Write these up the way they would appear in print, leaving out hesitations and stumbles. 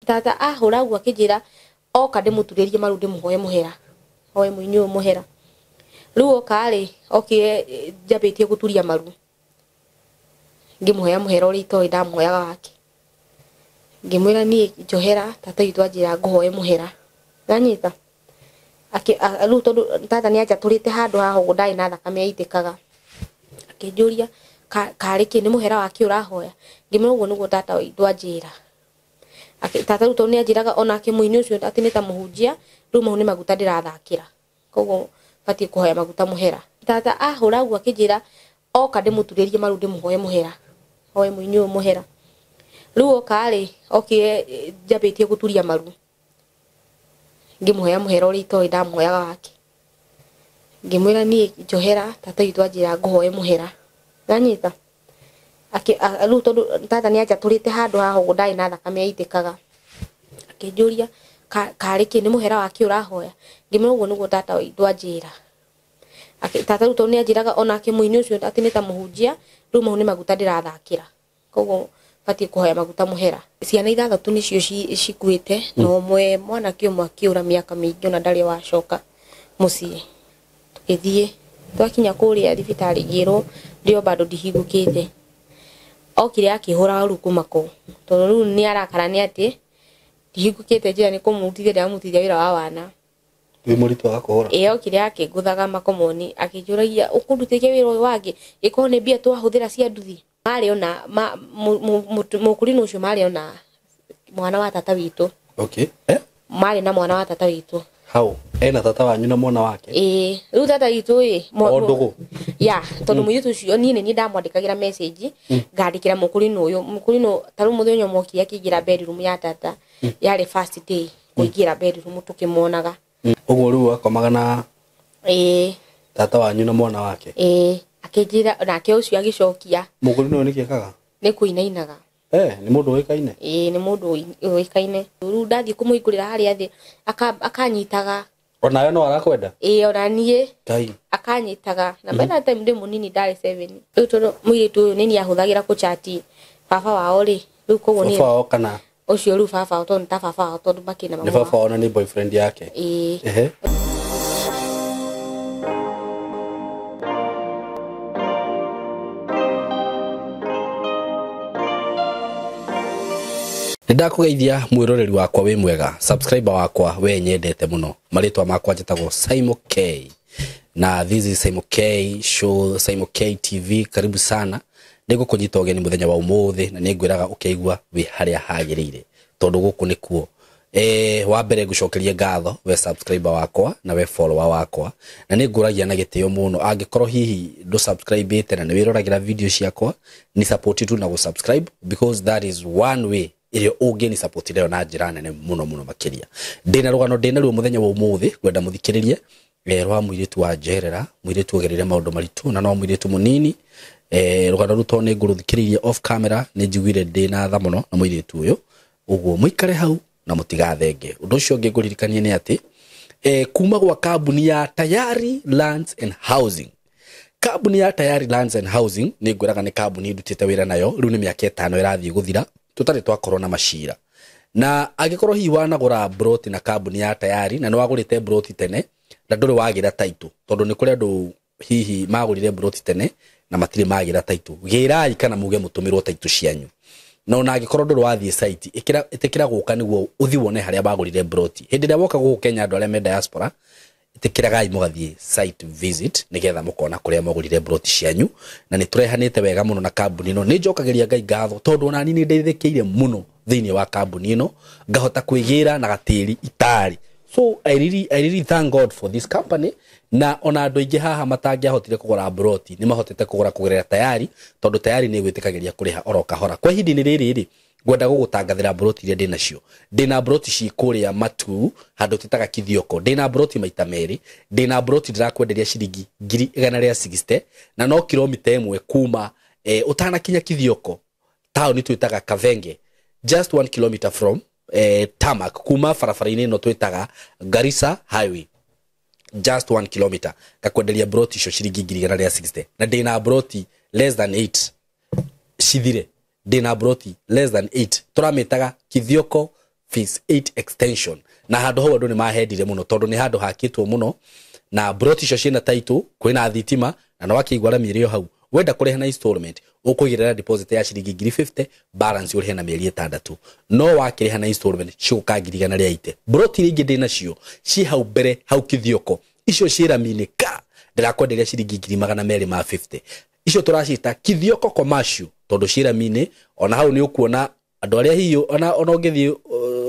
Tata ahũra ũguo akĩnjĩra oka ndĩmũturĩrie maru ndĩmũhoe mũhera, hoe mũini ũyũ mũhera. Rĩu oka rĩ, okire njambĩtie gũturia maru, ngĩmũhoya mũhera ũrĩa itoĩ ndamũhoyaga wake. Ngĩmwĩra niĩ njohera, tata witũ anjĩra ngũhoe mũhera. Nanyita? Rĩu tondũ tata nĩ anjatũrĩte handũ haha ũguo ndarĩ na thakame yaitĩkaga. Akĩnjũria karĩ kĩ, nĩ mũhera wake ũrahoya? Ngĩmwĩra ũguo nĩguo tata witũ anjĩra. Tata rĩu tondũ nĩ anjĩraga onake mũini ũcio atĩ nĩ ta mũhunjia, rĩu mau nĩ maguta ndĩrathakĩra. Koguo batiĩ kũhoya maguta mũhera. Tata ahũra ũguo akĩnjĩra oka ndĩmũturĩrie maru ndĩmũhoe mũhera, hoe mũini ũyũ mũhera. Rĩu oka rĩ, okire njambĩtie gũturia maru, ngĩmũhoya mũhera ũrĩa itoĩ ndamũhoyaga wake. Ngĩmwĩra niĩ njohera, tata witũ anjĩra ngũhoe mũhera. Nanyita? Rĩu tondũ tata nĩ anjatũrĩte handũ haha ũguo ndarĩ na thakame yaitĩkaga. Akĩnjũria karĩ kĩ, nĩ mũhera wake ũrahoya? Ngĩmwĩra ũguo nĩguo tata witũ anjĩra. Tata rĩu tondũ nĩ anjĩraga onake mũini ũcio atĩ nĩ ta mũhunjia, rĩu mau nĩ maguta ndĩrathakĩra. Koguo batiĩ kũhoya maguta mũhera. Ciana ithathatũ nĩcio cikuĩte, na ũmwe mwanake ũmwe akĩũra mĩaka mĩingĩ ona ndarĩ wacoka mũciĩ. Tũgĩthiĩ twakinya kũrĩa thibitarĩ ngĩrwo ndĩo bado ndihingũkĩte. Okire akĩhũra rĩu kuma kũu, tondũ rĩu nĩ arakara nĩ atĩ ndihingũkĩte njĩra nĩ kũmũrutithia ndĩramũrutithia wĩra wa wana. Wĩ mũritũ agakũhũra? Ĩĩ, okire akĩngũthaga makomoni akĩnjũragia ũkũndutithia wĩra ũyũ wangĩ ĩkorwo nĩ mbia twahũthĩra cia nduthi. Marĩ ona mũkũrinũ ũcio marĩ ona mwana wa tata witũ. Okay. Marĩ na mwana wa tata witũ. Hau ena tata wanyu na mwana wake? Ĩĩ, rĩu tata witũ ĩ, O ndũgũ? Ya, tondũ mũirĩtu ũcio niĩ nĩ niĩ ndamwandĩkagĩra message, ngandĩkĩra mũkũrinũ ũyũ. Mũkũrinũ ta rĩu mũthenya ũmwe okire akĩingĩra bedroom ya tata, yarĩ first day kũingĩra bedroom tũkĩmuonaga. Ũguo rĩu akomaga na Ĩĩ. tata wanyu na mwana wake? Ĩĩ, akĩnjĩra nake ũcio agĩcokia. Mũkũrinũ ũyũ nĩkĩ ekaga? Nĩ kũinainaga. Nĩ mũndũ ũĩkaine? Ĩĩ, nĩ mũndũ ũĩkaine. Rĩu ndathiĩ kũmũhingũrĩra harĩa thĩ, akanyitaga. Onawe no arakwenda? Ĩĩ, ona niĩ. Ngai. Akanyitaga. Na by that time ndĩ mũnini, ndarĩ 7. Rĩu tondũ mũirĩtu ũyũ nĩ niĩ ahũthagĩra kũchati baba wao rĩ, rĩu koguo niĩ Baba wao kana? Ũcio rĩu baba wao, tondũ nĩ ta baba wao, tondũ makĩrĩ na Nĩ mama baba wao. wao na nĩ boyfriend yake? Ĩĩ. Ehe. Nĩndakũgeithia mwĩroreri wakwa wĩ mwega, subscriber wakwa we nyendete mũno. Marĩtwa makwa njĩtagwo Saimo K. Na this is Saimo K show, Saimo K TV, karibu sana. Nĩngũkũnyita ũgeni mũthenya wa ũmũthĩ na nĩngwĩraga ũkĩigua wĩ harĩa hagĩrĩire, tondũ gũkũ nĩkuo. Wa mbere ngũcokerie ngatho we subscriber wakwa na we follower wakwa, na nĩngũragia na gĩtĩo mũno angĩkorwo hihi ndũ subscribe-ĩte na nĩwĩroragĩra video ciakwa, ni support tu na gũ-subscribe, because that is one way ĩrĩa ũngĩni support nayo na njĩra nene mũno mũno makĩria. Ndĩna rũgano ndĩna ruo mũthenya wa ũmũthĩ, ngwenda mũthikĩrĩrie, rwa mũirĩtu wa njerera, mũirĩtu ogereire maũndũ maritũ na no mũirĩtu mũnini. Rũgano rũu tondũ nĩngũrũthikĩrĩirie off camera, nĩnjiguire ndĩna tha mũno na mũirĩtu ũyũ. Ũguo mũikare hau na mũtigathenge. Ũndũ ũcio ũngĩ ngũririkanie nĩ atĩ, kuma gwa kambuni ya Tayari Lands and Housing. Kambuni ya Tayari Lands and Housing nĩ ngwĩraga nĩ kambuni ndutĩte wĩra nayo, rĩu nĩ mĩaka 5 ĩrathiĩ gũthira, tũtarĩ twakorwo na macira. Na angĩkorwo hihi wanagũra broti na kambuni ya Tayari na nĩ wagũrĩte broti tene na ndũrĩ wagĩra title, tondũ nĩ kũrĩ andũ hihi magũrire broti tene na matirĩ magĩra title, gĩrai kana muge mũtũmĩrwo title cianyu. Na ona angĩkorwo ndũrĩ wathiĩ site, ĩtĩkĩra gũka nĩguo ũthiĩ wone harĩa bagũrire broti. Hĩndĩ ĩrĩa woka gũkũ Kenya, andũ arĩa me diaspora, ĩtĩkĩragai mũgathiĩ site visit nĩgetha mũkona kũrĩa mwagũrire broti cianyu. Na nĩ tũrehanĩte wega mũno na kambuni ĩno. Nĩ njokagĩria Ngai ngatho tondũ ona niĩ nĩ ndeithĩkĩire mũno thĩinĩ wa kambuni ĩno, ngahota kwĩgĩra na gatĩri itarĩ. So I really thank God for this company. Na ona andũ aingĩ haha matangĩahotire kũgũra broti nĩ mahotete kũgũra kũgerera Tayari, tondũ Tayari nĩ ĩgwĩtĩkagĩria kũrĩha oro kahora. Kwa ihinda-inĩ rĩrĩ rĩ, ngwenda gũgũtangathĩra broti iria ndĩ nacio. Ndĩ na broti ci kũrĩa Matuu, handũ twĩtaga Kithioko. Ndĩ na broti maita merĩ. Ndĩ na broti ndĩrakwenderia ciringi ngiri igana rĩa 60, na no kilomita ĩmwe kuma, ũtanakinya Kithioko, taũni twĩtaga Kathenge, just 1 kilometer from, tarmac, kuma barabara-inĩ ĩno twĩtaga Garissa Highway, just 1 kilometer. Ngakwenderia broti icio ciringi ngiri igana rĩa 60, na ndĩ na broti less than 8 cithire. Ndĩ na broti less than 8, tũramĩtaga Kithioko Phase 8 extension, na handũ hau andũ nĩ mahendire mũno tondũ nĩ handũ hakĩtwo mũno, na broti icio ciĩna title, kwĩna thitima, na no wakĩigua rami ĩrĩ o hau. Wenda kũrĩha na installment, ũkũigĩrĩra deposit ya ciringi ngiri 50, balance ũrĩhe na mĩeri 6. No wakĩrĩha na installment cigũka ngiri igana rĩa ite. Broti iria ingĩ ndĩ nacio ciĩ hau mbere hau Kithioko, icio ciĩ rami-inĩ ka ndĩrakwenderia ciringi ngiri magana merĩ ma 50. Icio tũracita Kithioko commercial tondũ ciĩ rami-inĩ. Ona hau nĩ ũkuona andũ arĩa hihi ona ũngĩthiĩ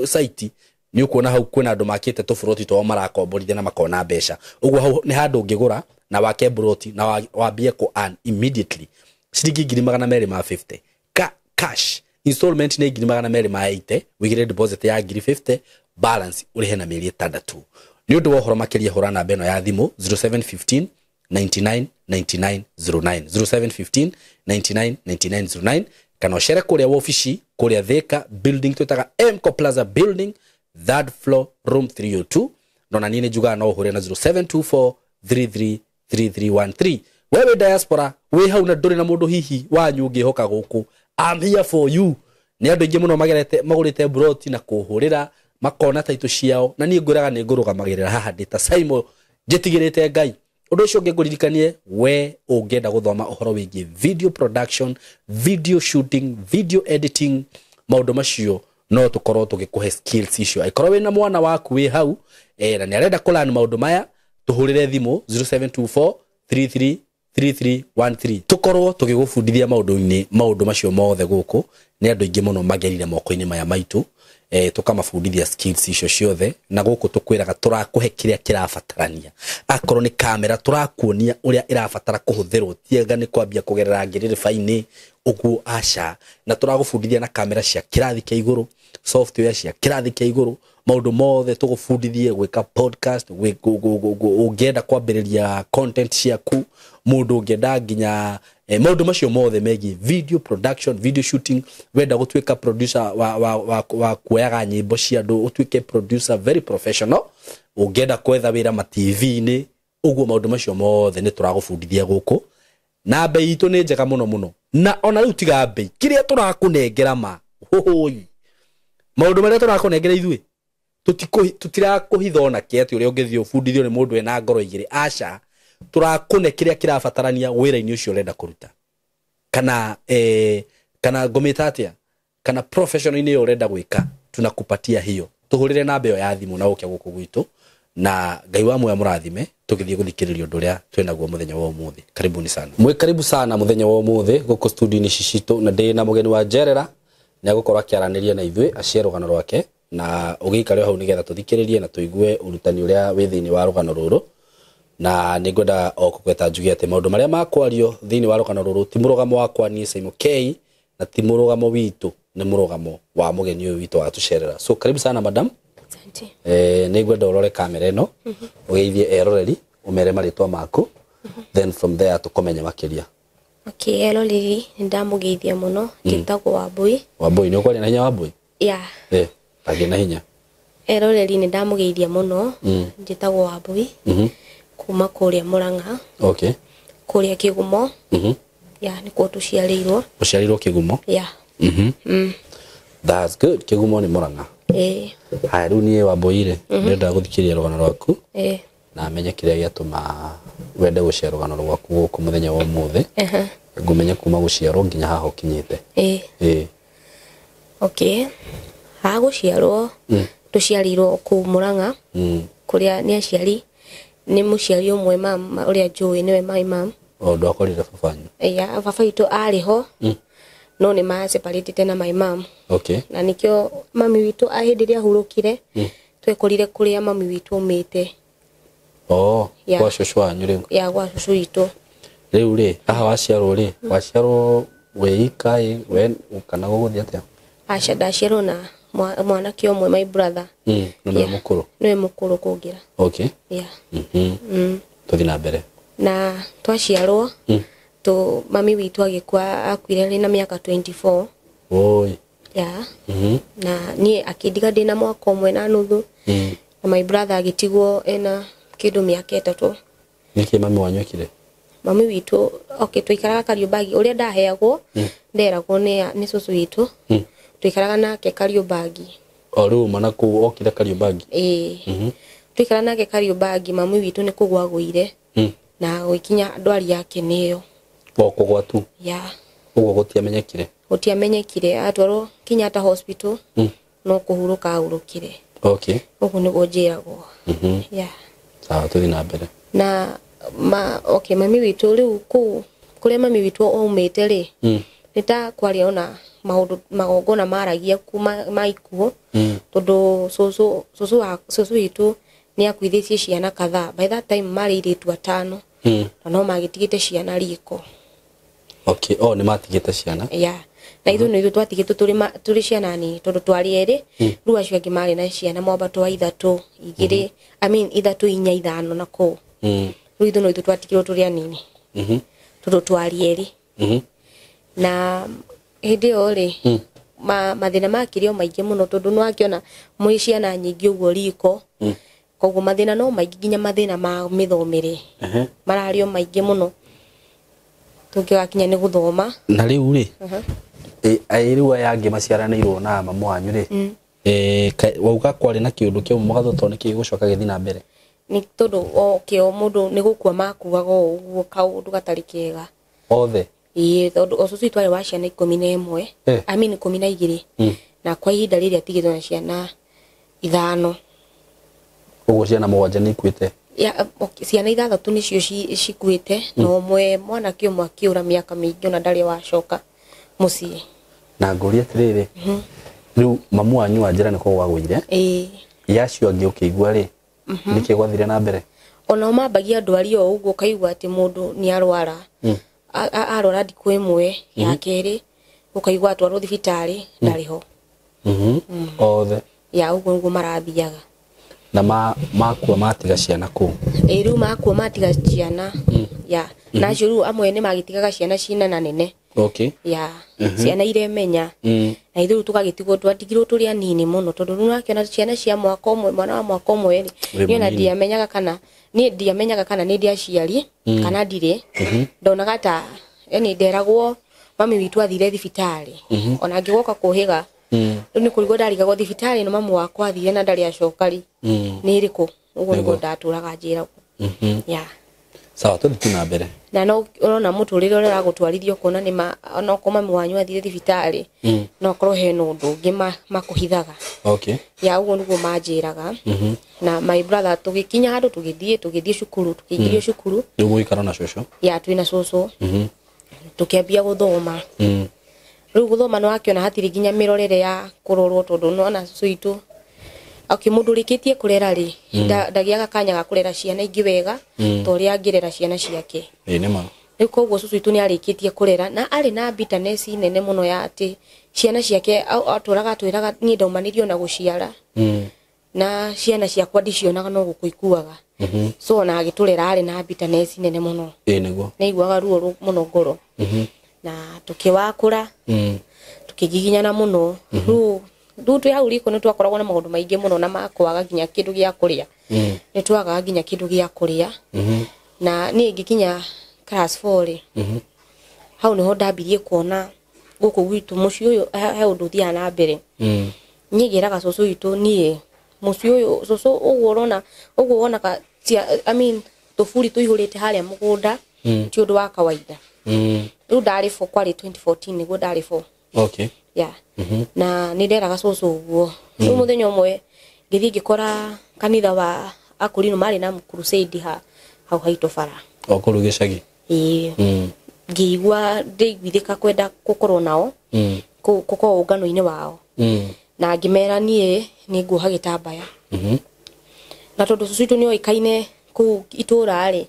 site nĩ ũkuona hau kwĩna andũ makĩte tũburoti twao marakomborithia na makona mbeca. Ũguo hau nĩ handũ ũngĩgũra na wake broti na wambie kũ earn immediately ciringi ngiri magana merĩ ma 50 cash. Installment nĩ ngiri magana merĩ ma 80, wĩigĩre deposit ya ngiri 50, balance ũrĩhe na mĩeri 6. Nĩ ũndũ wa ũhoro makĩria hũra namba ĩno ya thimũ 0715 99 99 09, 0715 99 99 09, kana ũcere kũrĩa wobici kũrĩa Thika building twĩtaga Mco Plaza building, 3rd floor, room 302. Nona niĩ nĩ njugaga no ũhũre na 0724 33 3313. Wewe diaspora wĩ hau na ndũrĩ na mũndũ hihi wanyu ũngĩhoka gũkũ, I'm here for you. Nĩ andũ aingĩ mũno magerete magũrĩte broti na kũhũrĩra makona taitũ ciao, na niĩ ngwĩraga nĩ ngũrũgamagĩrĩra haha ndĩ ta Simon njĩtigĩrĩte Ngai. Ũndũ ũcio ũngĩ ngũririkanie, we ũngĩenda gũthoma ũhoro wĩgiĩ video production, video shooting, video editing, maũndũ macio no tũkorwo tũgĩkũhe skills icio. Angĩkorwo wĩna mwana waku wĩ hau na nĩ arenda kũlearn maũndũ maya, tũhũrĩre thimũ 0724 33 3313, tũkorwo tũgĩgũbundithia maũndũ-inĩ maũndũ macio mothe gũkũ. Nĩ andũ aingĩ mũno magerire moko-inĩ maya maitũ, tũkamabundithia skills icio ciothe, na gũkũ tũkwĩraga tũrakũhe kĩrĩa kĩrabatarania. Akorwo nĩ kamera tũrakuonia ũrĩa ĩrabatara kũhũthĩrwo, tiega nĩ kwambia kũgerera ngĩrĩrĩba-inĩ ũguo, aca. Na tũragũbundithia na kamera cia kĩrathi kĩa igũrũ, software cia kĩrathi kĩa igũrũ, maũndũ mothe tũgũbundithie gwĩka podcast, ũngĩenda kwambĩrĩria content ciaku, mũndũ ũngĩenda nginya maũndũ macio mothe megiĩ video production, video shooting, wenda gũtuĩka producer wa kuoyaga nyĩmbo cia andũ, ũtuĩke producer very professional, ũngĩenda kwetha wĩra ma TV-inĩ, ũguo maũndũ macio mothe nĩ tũragũbundithia gũkũ. Na bei itũ nĩ njega mũno mũno, na ona rĩu tiga bei kĩrĩa tũrakũnengera ma hũhũi, maũndũ marĩa tũrakũnengera ithuĩ tũtirakũhitha ona kĩ atĩ ũrĩa ũngĩthiĩ ũbundithio nĩ mũndũ ena ngoro igĩrĩ, aca. Tũrakũne kĩrĩa kĩrabatarania wĩra-inĩ ũcio ũrenda kũruta, kana kana ngũmĩta atĩa, kana profession-inĩ ĩyo ũrenda gwĩka, tunakupatia hiyo. Tũhũrĩre namba ĩyo ya thimũ na ũke gũkũ gwitũ, na Ngai wa muoyo mũrathime. Tũgĩthiĩ gũthikĩrĩria ũndũ ũrĩa twĩnaguo mũthenya wa ũmũthĩ. Karibuni sana, mwĩ karibu sana mũthenya wa ũmũthĩ gũkũ studio-inĩ ici citũ, na ndĩ na mũgeni wa njerera, nĩ egũkorwo akĩaranĩria na ithuĩ acie rũgano rwake, na ũgĩikare hau nĩgetha tũthikĩrĩrie na tũigue ũrutani ũrĩa wĩ thĩinĩ wa rũgano rũrũ. Na nĩ ngwenda o kũgweta njuge atĩ maũndũ marĩa makwario thĩinĩ wa rũgano rũrũ ti mũrũgamo wakwa niĩ Simon K, na ti mũrũgamo witũ, nĩ mũrũgamo wa mũgeni ũyũ witũ watũcerera. So karibu sana madam. Asante. Nĩ ngwenda ũrore kamera ĩno, ũgeithie eroreri, ũmere marĩtwa maku, then from there tũkũmenye makĩria. Okay, eroreri nĩ ndamũgeithia mũno, njĩtagwo Wambui. Wambui, nĩ ũkwaria na hinya Wambui? Yeah. Agĩ na hinya. Eroreri nĩ ndamũgeithia mũno, njĩtagwo Wambui. Kuma kũrĩa Murang'a. Okay. Kũrĩa Kĩgumo. Yeah, nĩkuo tũciarĩirwo. Ũciarĩirwo Kĩgumo? Yeah. That's good. Kĩgumo nĩ Murang'a. Haya, rĩu niĩ Wambui rĩ, ndĩrenda gũthikĩrĩria rũgano rwaku. Na menye kĩrĩa gĩatũma wende gũcera rũgano rwaku gũkũ mũthenya wa ũmũthĩ. Ngũmenye kuma gũciarwo nginya haha ũkinyĩte. Okay. Haha gũciarwo, tũciarĩirwo kũu Murang'a. Kũrĩa nĩ aciari, nĩ mũciari ũmwe mam ũrĩa njũĩ nĩwe my mum. O ndwakorire baba wanyu? Yeah, baba witũ arĩ ho. No nĩ ma separatĩte na my mum. Okay. Na nĩkĩo mami witũ hĩndĩ ĩrĩa ahurũkire, twekorire kũrĩa mami witũ aumĩte. Oh, Yeah. kwa cũcũ wanyu rĩu? Yeah, gwa cũcũ witũ. Rĩu rĩ, haha waciarwo rĩ, waciarwo wĩ ika ĩ, we kana gũgũthiĩ atĩa? Aca, ndaciarwo na mwanake ũmwe, my brother. Na nĩwe Yeah. mũkũrũ? Nĩwe mũkũrũ kũngĩra. Okay. Yeah. Tũthiĩ na mbere. Na twaciarwo, mami witũ agĩkua, akuire arĩ na mĩaka 24. Oi. Yeah. Na niĩ akĩndiga ndĩna mwaka ũmwe na nuthu. Na my brother agĩtigwo ena kĩndũ mĩaka 3. Nĩkĩ mami wanyu ekire? Mami witũ, okay, twaikaraga Kariũmbangi, ũrĩa ndaheagwo, nderagwo nĩ cũcũ witũ. Twaikaraga nake Kariũmbangi. O rĩu mana kũu okire Kariobangi. Ĩĩ, twaikara nake Kariobangi mami witũ nĩ kũgwa agũire na gũgĩkinya ndwari yake nĩyo. O kũgwa tu. Ya. Ũguo gũtiamenyekire. Gũtiamenyekire, atwarwo Kenyatta Hospital no kũhurũka ahurũkire. Okay. Ũguo nĩguo njĩragwo. Ya. Sawa, tũthiĩ na mbere. Na ma okay mami witũ rĩu kũu kũrĩa mami witũ aumĩte rĩ, nĩ ta kwarĩ ona maũndũ magongona maragia kuma ma ikuũ, tondũ cũcũ witũ nĩ akuithĩtie ciana kadhaa. By that time marĩ airĩtu 5, na no magĩtigĩte ciana riko. Okay, oh nĩ matigĩte ciana. Ya. Na ithuĩ nĩ ithuĩ twatigĩtwo tũrĩ ciana nini tondũ twarĩ erĩ, rĩu acio angĩ marĩ na ciana mwambato wa 3, 2, I mean 3, 4, 5 na kũu. Rĩu ithuĩ no ithuĩ twatigirwo tũrĩ anini. Tondũ twarĩ erĩ. Na hĩndĩ ĩyo rĩ, mathĩna makĩrĩ o maingĩ mũno tondũ nĩwakĩona mwĩ ciana nyingĩ ũguo riko. Koguo mathĩna no maingĩ nginya mathĩna ma mĩthomere. Mararĩ o maingĩ mũno. Tũngĩgakinya nĩ gũthoma. Na rĩu rĩ, rĩu aya angĩ maciaranĩirwo na mamu wanyu rĩ, wauga kwarĩ na kĩũndũ kĩu mũgathwo tondũ nĩkĩ gĩgũcoka gĩthiĩ na mbere? Nĩ tondũ o kĩo mũndũ nĩ gũkua makuaga o ũguo kaũndũ gatarĩ kega. Othe? Ĩĩ, tondũ o cũcũ witũ arĩ wa ciana 11, I mean 12. Na kwa ihinda rĩrĩ atigĩtwo na ciana 5. Ũguo ciana 7 nĩ ikuĩte? Ya, okay, ciana 6 nĩcio cikuĩte, na ũmwe mwanake ũmwe akĩũra mĩaka mĩingĩ ona ndarĩ wacoka mũciĩ. Na ngũrie atĩrĩrĩ, rĩu mamu wanyu wa njĩra nĩ kũgwa agũire? Ĩĩ. Ya acio angĩ ũkĩigua rĩ, nĩkĩ gwathire na mbere? Onao mambagia ndwari o ũguo ũkaigua atĩ mũndũ nĩ arwara. Arwara thikũ ĩmwe, ya kerĩ, ũkaigua atwarwo thibitarĩ, ndarĩ ho. Othe. Ya, ũguo nĩguo marathiaga. Na makua matiga ciana kũu? Ĩĩ, rĩu makua matiga ciana. Ya. Na acio rĩu amwe nĩ magĩtigaga ciana cina na nene. Okay. Ya. Ciana iremenya. Na ithuĩ rĩu tũgagĩtigwo, twatigirwo tũrĩ anini mũno tondũ rĩu nĩwakĩona ciana cia mwaka ũmwe, mwana wa mwaka ũmwe rĩ, niĩ ona ndiamenyaga kana, niĩ ndiamenyaga kana nĩ ndĩ aciari, kana ndirĩ. Ndonaga ta, yani nderagwo mami witũ athire thibitarĩ. Ona angĩgoka kũhĩga, rĩu nĩ kũrigwo ndarigagwo thibitarĩ no mamu wakwa athire na ndarĩ acoka rĩ, nĩ ĩrĩkũ? Ũguo nĩguo ndatũraga njĩragwo. Ya. Sawa, tũthiĩ tu na mbere. Na no ũrona mũtũrĩre ũrĩa ũragũtwarithia ũkona nĩ ma, ona okorwo mami wanyu athire thibitarĩ, no akorwo hena ũndũ ũngĩ makũhithaga. Okay. Ya, ũguo nĩguo manjĩraga. Na my brother tũgĩkinya handũ tũgĩthiĩ cukuru, tũkĩingĩrio cukuru. Rĩu mũgĩikara na cũcũ? Ya, twĩna cũcũ. Tũkĩambia gũthoma. Rĩu gũthoma nĩwakĩona hatirĩ nginya mĩrorere ya kũrorwo tondũ nĩwona cũcũ witũ okay, mũndũ ũrĩkĩtie kũrera rĩ, ndagĩaga kanya ga kũrera ciana ingĩ wega, ta ũrĩa angĩrera ciana ciake. Ĩĩ, nĩ ma. Rĩu koguo cũcũ witũ nĩarĩkĩtie kũrera na arĩ na bitterness nene mũno ya atĩ ciana ciake atũraga atwĩraga niĩ ndaumanĩrio na gũciara. Na ciana ciakwa ndicionaga no gũkũ ikuaga. So ona agĩtũrera arĩ na bitterness nene mũno. Ĩĩ, nĩguo. Nĩaiguaga ruo mũno ngoro. Na tũkĩwakũra, tũkĩgiginyana mũno. Rĩu twĩ hau riko nĩ twakoragwo na maũndũ maingĩ mũno na makwaga nginya kĩndũ gĩa kũrĩa. Nĩ twagaga nginya kĩndũ gĩa kũrĩa. Na niĩ ngĩkinya class 4 rĩ, hau nĩho ndambirie kuona gũkũ gwitũ mũciĩ ũyũ he ũndũ ũthiaga na mbere. Niĩ ngĩraga cũcũ witũ niĩ mũciĩ ũyũ cũcũ ũguo ũrona, ũguo wonaga I mean tũburi tũihũrĩte harĩa mũgũnda, ti ũndũ wa kawaida. Rĩu ndarĩ 4, kwarĩ 2014 nĩguo ndarĩ 4. Okay. Yeah. Na nĩ nderaga cũcũ ũguo. Rĩu mũthenya ũmwe ngĩthiĩ ngĩkora kanitha wa Akorino marĩ na crusade hau haitũ bara. O kũu gĩcagi? Ĩĩ. Ngĩigua ndĩiguithĩka kwenda gũkorwo nao, gũkorwo ũngano-inĩ wao. Na ngĩmera niĩ nĩ nguoha gĩtambaya. Na tondũ cũcũ witũ nĩoĩkaine kũu itũũra rĩ,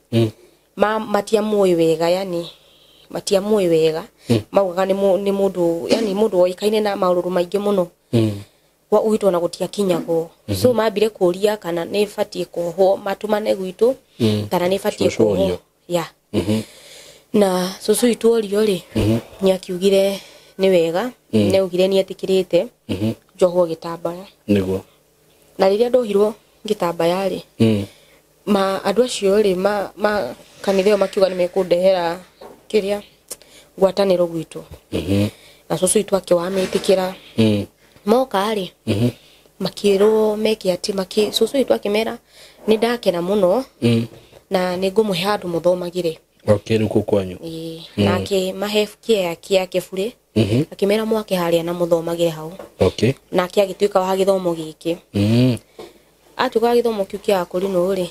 matiamũĩ wega, yani matiamũĩ wega. Maugaga nĩ mũndũ, yani mũndũ woĩkaine na maũrũrũ maingĩ mũno. Gwa gwitũ ona gũtiakinyagwo. So mambire kũria kana nĩ batiĩ kuohwo, matũmane gwitũ, kana nĩ batiĩ Cũcũ kuohwo. orio. Ya. Na cũcũ witũ orio rĩ, nĩ akiugire nĩ wega, nĩ augire nĩ etĩkĩrĩte njohwo gĩtambaya. Nĩguo. Na rĩrĩa ndohirwo gĩtambaya rĩ, ma andũ acio rĩ, ma kanitha ĩyo makiuga nĩ mekũndehera kĩrĩa ngwatanĩro gwitũ. Na cũcũ witũ akĩwamĩtĩkĩra. Moka rĩ, Makĩrwo meke atĩ makĩ cũcũ witũ akĩmera nĩ ndakena mũno na nĩ ngũmũhe handũ mũthomagĩre. Okay, rĩu kũu kwanyu. Ĩĩ, na akĩmahe kĩea kĩake burĩ. Akĩmera mwake harĩa na mũthomagĩre hau. Okay. Nake agĩtuĩka wa gĩthomo gĩkĩ. Atuĩka wa gĩthomo kĩu kĩa akũrinũ rĩ,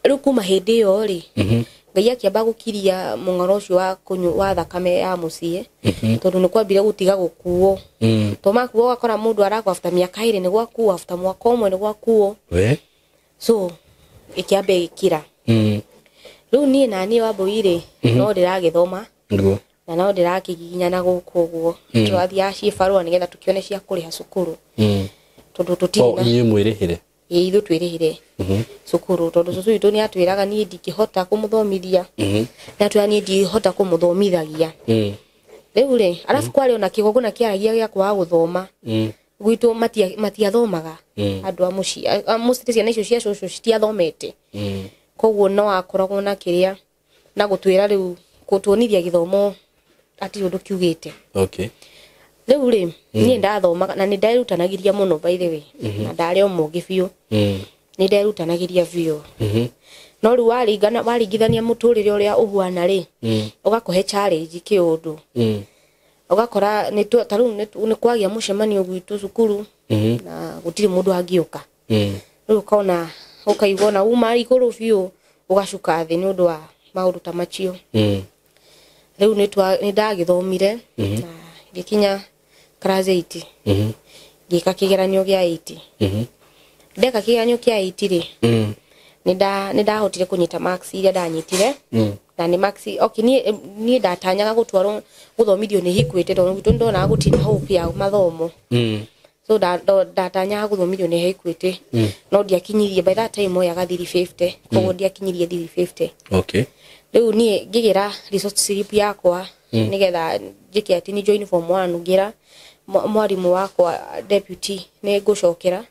rĩu kuma hĩndĩ ĩyo rĩ, Ngai akĩamba gũkiria mũng'oro ũcio wa kũnyua wa thakame ya mũciĩ, tondũ nĩ kwambire gũtiga gũkuo. To makuo ũgakora mũndũ arakua after mĩaka 2 nĩ gwakuo, after mwaka 1 nĩ gwakuo. We. So ĩkĩamba ĩgĩkira. Rĩu niĩ na niĩ Wambũi rĩ, no ndĩragĩthoma. Nĩguo. Na no ndĩrakĩgiginyana gũkũ ũguo. Tũrathiaga cibarũa nĩgetha tũkĩone cia kũrĩha cukuru. Tondũ tũtirĩ na inyuĩ mwĩrĩhĩre? Ĩĩ, ithuĩ twĩrĩhĩre cukuru, tondũ cũcũ witũ nĩ atwĩraga niĩ ndingĩhota kũmũthomithia. Nĩ atwĩraga niĩ ndingĩhota kũmũthomithagia. Rĩu rĩ, arabu kwarĩ ona kĩgongona kĩaragia gĩa kwaga gũthoma. Gwitũ matiathomaga. Andũ a mũciĩ, a mũciĩ ciana icio cia cũcũ citiathomete. Koguo no akoragwo na kĩrĩa na gũtwĩra rĩu gũtuonithia gĩthomo hatirĩ ũndũ kiugĩte. Okay. Rĩu rĩ, niĩ ndathomaga na nĩ nderutanagĩria mũno by the way. Na ndarĩ o mũũgĩ biũ. Nĩ nderutanagĩria biũ. No rĩu waringithania mũtũrĩre ũrĩa ũhuana rĩ, ũgakũhe challenge kĩũndũ. Ũgakora ta rĩu nĩ kwagĩa mũcemanio gwitũ cukuru, na gũtirĩ mũndũ angĩũka. Rĩu ũkona, ũkaigua ona uma igũrũ biũ, ũgacuka thĩ nĩ ũndũ wa maũndũ ta macio. Rĩu nĩ ndagĩthomire, na ngĩkinya class 8. Ngĩka kĩgeranio gĩa 8. Ndeka kĩgeranio kĩa 8 rĩ, nĩ ndahotire kũnyita marks iria ndanyitire. Na nĩ marks, okay, niĩ ndatanyaga gũtwarwo gũthomithio nĩ Equity, tondũ gwitũ nĩndonaga gũtirĩ na hope ya mathomo. So ndatanyaga gũthomithio nĩ Equity. No ndiakinyirie, by that time moyaga 350, koguo ndiakinyirie 350. Okay. Rĩu niĩ ngĩgĩra result slip yakwa, nĩgetha njĩke atĩ nĩ join form 1, ngĩra mwarimũ wakwa deputy nĩ ngũcokera,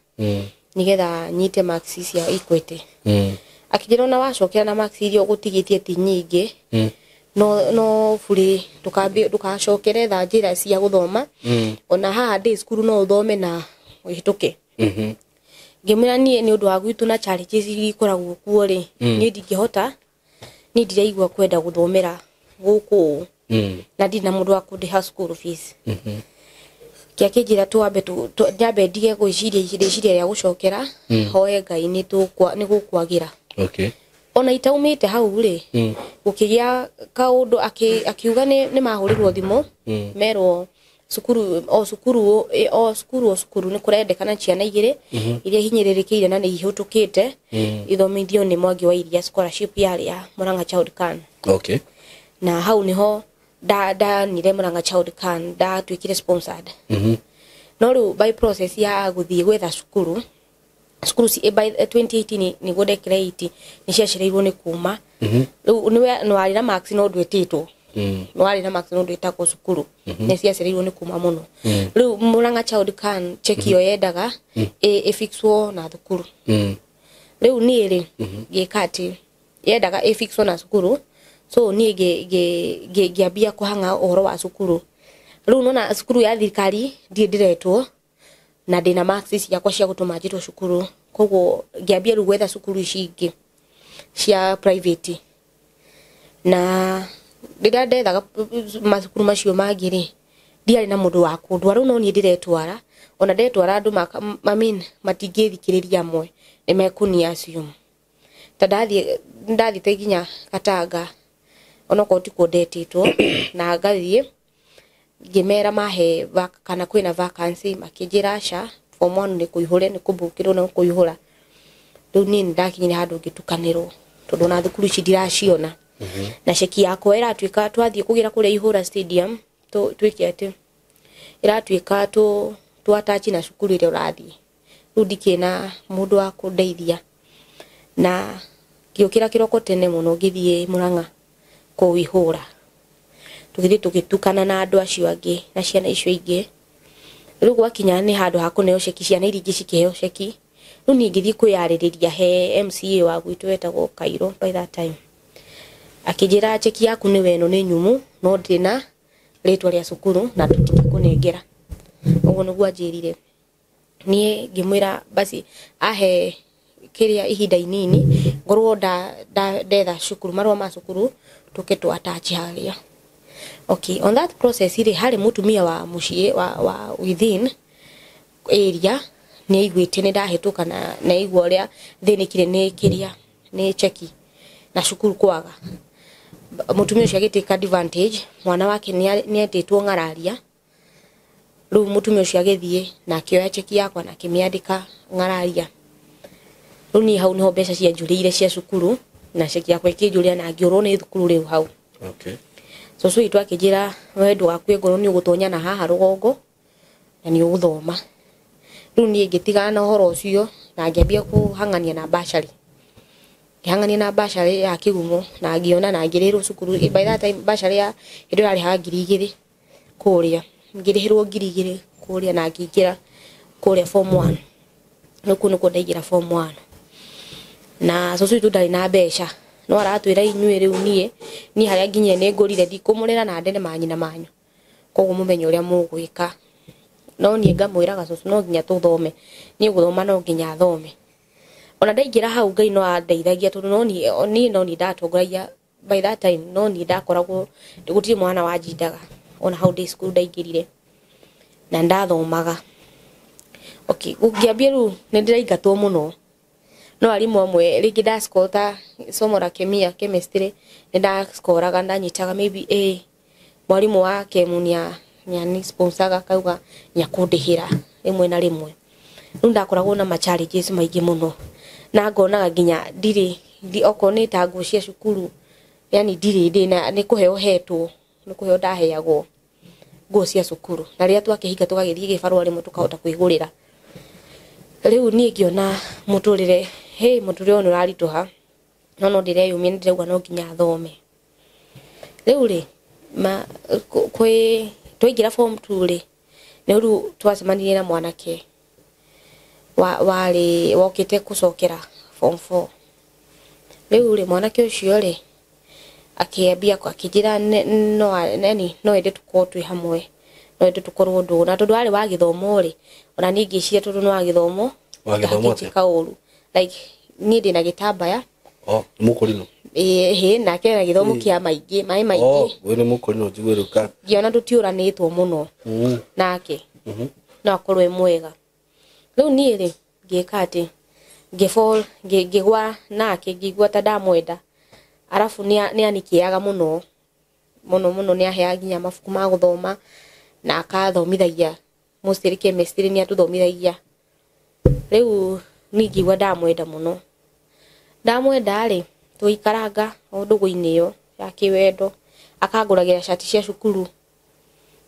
nĩgetha nyite marks cia Equity. Akĩnjĩra ona wacokera na marks iria ũgũtigĩtie ti nyingĩ, no burĩ ndũgacokere tha njĩra cia gũthoma. Ona haha ndĩ cukuru no ũthome na ũhĩtũke. Ngĩmwĩra niĩ nĩ ũndũ wa gwitũ na challenges iria ikoragwo kuo rĩ, niĩ ndingĩhota, niĩ ndiraigua kwenda gũthomera gũkũ. Na ndirĩ na mũndũ wa kũndĩha school fees. Kĩa kĩnjĩra twambe nyambe ndige gwĩciria rĩciria rĩa gũcokera, hoe Ngai nĩ gũkwagĩra. Okay. Ona itaumĩte hau rĩ, gũkĩgĩa kaũndũ akiuga nĩ mahũrĩrwo thimũ, merwo cukuru o cukuru o cukuru o cukuru nĩ kũrendekana ciana igĩrĩ iria hinyĩrĩrĩkĩire na nĩ ihĩtũkĩte, ithomithio nĩ Mwangi wa Iria scholarship yarĩ ya Murang'a Child Can. Okay. Na hau niho ndanire Murang'a Child Can, ndatuĩkire sponsored. No rĩu by process ya gũthiĩ gwetha cukuru, cukuru by 2018 nĩguo ndekire 8, nĩ ciacereirwo nĩ kuma. Rĩu nĩ warĩ na marks no ndwĩtĩtwo. Nĩ warĩ na marks no ndwĩtagwo cukuru. Nĩ ciacereirwo nĩ kuma mũno. Rĩu Murang'a Child Can check ĩyo yendaga ĩfixwo na thukuru. Rĩu niĩ rĩ, ngĩka atĩ yendaga ĩfixwo na cukuru, so niĩ ngĩambia kũhang'a ũhoro wa cukuru. Rĩu nona cukuru ya thirikari ndirĩ ndĩretwo, na ndĩna marks ciakwa cia gũtũma njĩtwo cukuru, koguo ngĩambia rĩu gwetha cukuru ici ingĩ cia private. Na rĩrĩa ndethaga macukuru macio mangĩ rĩ, ndiarĩ na mũndũ wa kũndwara, rĩu no niĩ ndĩretwara. Ona ndetwara andũ I mean, matingĩthikĩrĩria amwe, nĩ mekũni assume. Ta ndathiĩte nginya Gatanga, onokorwo tikuo ndetĩtwo, na ngathiĩ ngĩmera mahe kana kwĩna vacancy, makĩnjĩra aca, form 1 nĩ kũihũre, nĩ kũbukĩrwo na kũihũra. Rĩu niĩ nĩ ndakinyire handũ ngĩtukanĩrwo, tondũ ona thukuru ici ndiraciona. Na ceki yakwa ĩratuĩka twathiĩ kũgĩra kũrĩa Ihũra Stadium, twĩke atĩ ĩratuĩka tũ attach na cukuru ĩrĩa ũrathiĩ. Rĩu ndikĩrĩ na mũndũ wa kũndeithia. Na ngĩũkĩra kĩroko tene mũno ngĩthiĩ Murang'a kũu Ihũra. Tũgĩthiĩ tũgĩtukana na andũ acio angĩ na ciana icio ingĩ. Rĩu gwakinya nĩ handũ ha kũneo ceki, ciana iria ingĩ cikĩheo ceki. Rĩu niĩ ngĩthiĩ kwĩyarĩrĩria he MCA wa gwitũ wetagwo Kairũ by that time. Akĩnjĩra ceki yaku nĩ ĩno nĩ nyũmũ, no ndĩrĩ na rĩtwa rĩa cukuru na tũtingĩkũnengera. Ũguo nĩguo anjĩrire. Niĩ ngĩmwĩra basi ahe kĩrĩa ihinda inini ngorwo ndetha cukuru marũa ma cukuru tũke tũ attach harĩa. Okay, on that process rĩ, harĩ mũtumia wa mũciĩ wa within area nĩ aiguĩte nĩ ndahĩtũka na nĩ aigua ũrĩa thĩnĩkire nĩ kĩrĩa nĩ cheki na cukuru kwaga. Mũtumia ũcio agĩtake advantage, mwana wake nĩ etĩtwo ng'araria. Rĩu mũtumia ũcio agĩthiĩ na akĩoya cheki yakwa na akĩmĩandĩka ng'araria. Rĩu niĩ hau nĩho mbeca cianjũrĩire cia cukuru na cheki yakwa ĩkĩnjũrĩra na ngĩũrwo nĩ thukuru rĩu hau. Okay. Cũcũ witũ akĩnjĩra we ndũgakue ngoro nĩ ũgũtonya na haha rũgongo na nĩ ũgũthoma. Rĩu niĩ ngĩtigana na ũhoro ũcio na ngĩambia kũhang'ania na bursary. Ngĩhang'ania na bursary ya Kĩgumo na ngĩona na ngĩrĩhĩrwo cukuru. By that time bursary ya hĩndĩ ĩyo yarĩhaga 2,000 kũrĩa. Ngĩrĩhĩrwo 2,000 kũrĩa na ngĩingĩra kũrĩa form 1. Rĩu kũu nĩkuo ndaingĩra form 1. Na cũcũ witũ ndarĩ na mbeca. No aratwĩra inyuĩ rĩu niĩ harĩa nginyire nĩ ngũrire ndikũmũrera na ndene manyina manyu. Koguo mũmenye ũrĩa mũgwĩka. No niĩ ngamwĩraga cũcũ no nginya tũthome. Niĩ gũthoma no nginya thome. Ona ndaingĩra hau Ngai no andeithagia tondũ no niĩ no niĩ ndatongoragia by that time no niĩ ndakoragwo gũtirĩ mwana wanjindaga ona hau ndĩ cukuru ndaingĩrire na ndathomaga. Okay, gũkĩambia rĩu nĩ ndĩraingatwo mũno. No arimũ amwe rĩngĩ ndascore ta somo la kemia chemistry nĩ ndascoraga ndanyitaga maybe A. Mwarimũ wa kemu nĩ sponsoraga akauga nĩ akũndĩhĩra rĩmwe na rĩmwe. Rĩu ndakoragwo na ma challenges maingĩ mũno na ngonaga nginya ndirĩ okorwo nĩ ta nguo cia cukuru yani ndirĩ ndĩna nĩ kũheo hetwo nĩ kũheo ndaheagwo nguo cia cukuru na rĩrĩa twakĩhinga tũgagĩthiĩ gĩbarũa rĩmwe tũkahota kwĩgũrĩra. Rĩu niĩ ngĩona mũtũrĩre hĩ mũtũrĩre ũyũ nĩ ũraritũha no no ndĩreyũmia nĩ ndĩrauga no nginya thome. Rĩu rĩ kwĩ twaingĩra form 2 rĩ nĩ rĩu twacemanirie na mwanake warĩ wokĩte gũcokera form 4. Rĩu rĩ mwanake ũcio rĩ akĩambia akĩnjĩra no ende tũkorwo twĩ hamwe no ende tũkorwo ndũgũ na tondũ arĩ wa gĩthomo rĩ ona niĩ ngĩciria tondũ nĩ wa gĩthomo Wa gĩthomo atĩa? ndangĩnjĩka ũru like niĩ ndĩna gĩtambaya. Oh, nĩ mũkũrinũ. Ĩĩ nake ena gĩthomo kĩa maingĩ maĩ maingĩ. Oh, we nĩ mũkũrinũ njigue rĩu ka. Ngĩona tũtiũranĩtwo mũno nake no akorwo e mwega. Rĩu niĩ rĩ ngĩka atĩ ngĩfall ngĩgwa nake ngĩigua ta ndamwenda arabu nĩ anikĩaga mũno mũno mũno nĩ aheaga nginya mabuku ma gũthoma na akathomithagia mostly chemistry nĩ atũthomithagia. Rĩu niĩ ngĩigua ndamwenda mũno. Ndamwenda rĩ tũgĩikaranga o ndũgũ-inĩ ĩyo ya kĩwendo akangũragĩra cati cia cukuru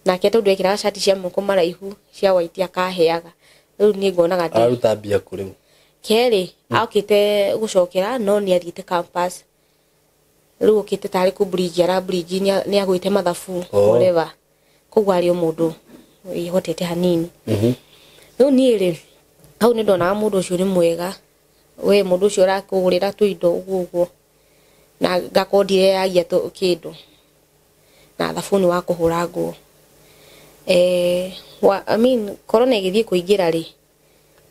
nake tondũ ekĩraga cati cia moko maraihu cia white akaheaga. Rĩu niĩ ngonaga atĩ Araruta mbia kũ rĩu? Kerĩ okĩte gũcokera no nĩ athiĩte campus. Rĩu okĩte tarĩ kũ bridge ara bridge nĩ agwĩte mathabu whatever. Koguo arĩ o mũndũ wĩhotete hanini. Rĩu niĩ rĩ hau nĩ ndonaga mũndũ ũcio nĩ mwega. We mũndũ ũcio ũrakũgũrĩra tũindo ũguo ũguo na ngakorwo ndireyagia kĩndũ na thabuni wa kũhũra nguo. I mean corona ĩgĩthiĩ kũingĩra rĩ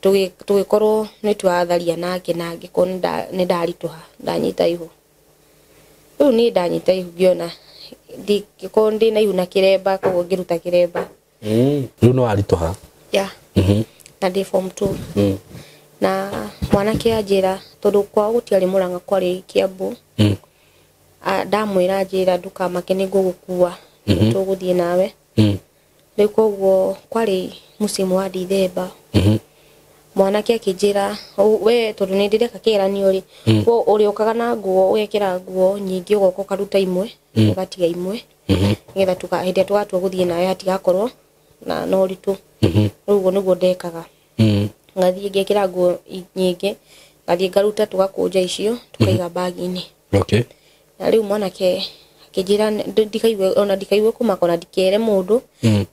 tũgĩkorwo nĩ twatharia nake na ngĩkorwo nĩ ndaritũha ndanyita ihu. Rĩu niĩ ndanyita ihu ngĩona ngĩkorwo ndĩna ihu na kĩremba koguo ngĩruta kĩremba. Rĩu nĩ waritũha? Yeah. Na ndĩ form 2. Na mwanake anjĩra tondũ kwao gũtiarĩ Mũrang'a kwarĩ Kiambu. Ndamwĩra anjĩra ndũkamake nĩ ngũgũkua tũgũthiĩ nawe. Rĩu koguo kwarĩ mũciĩ wa Dithemba. Mwanake akĩnjĩra we tondũ nĩ ndĩreka kĩgeranio rĩ ũrĩũkaga na nguo ũgekĩra nguo nyingĩ ũgoka ũkaruta imwe ũgatiga imwe nĩgetha hĩndĩ ĩrĩa tũgatua gũthiĩ nawe hatigakorwo na ũritũ. Rĩu ũguo nĩguo ndekaga. Ngathiĩ ngekĩra nguo nyingĩ ngathiĩ ngaruta tũgakũnja icio tũkaiga bagi-inĩ. Okay. Na rĩu mwanake akĩnjĩra ndikaigue ona ndikaigue kũmaka ona ndikere mũndũ.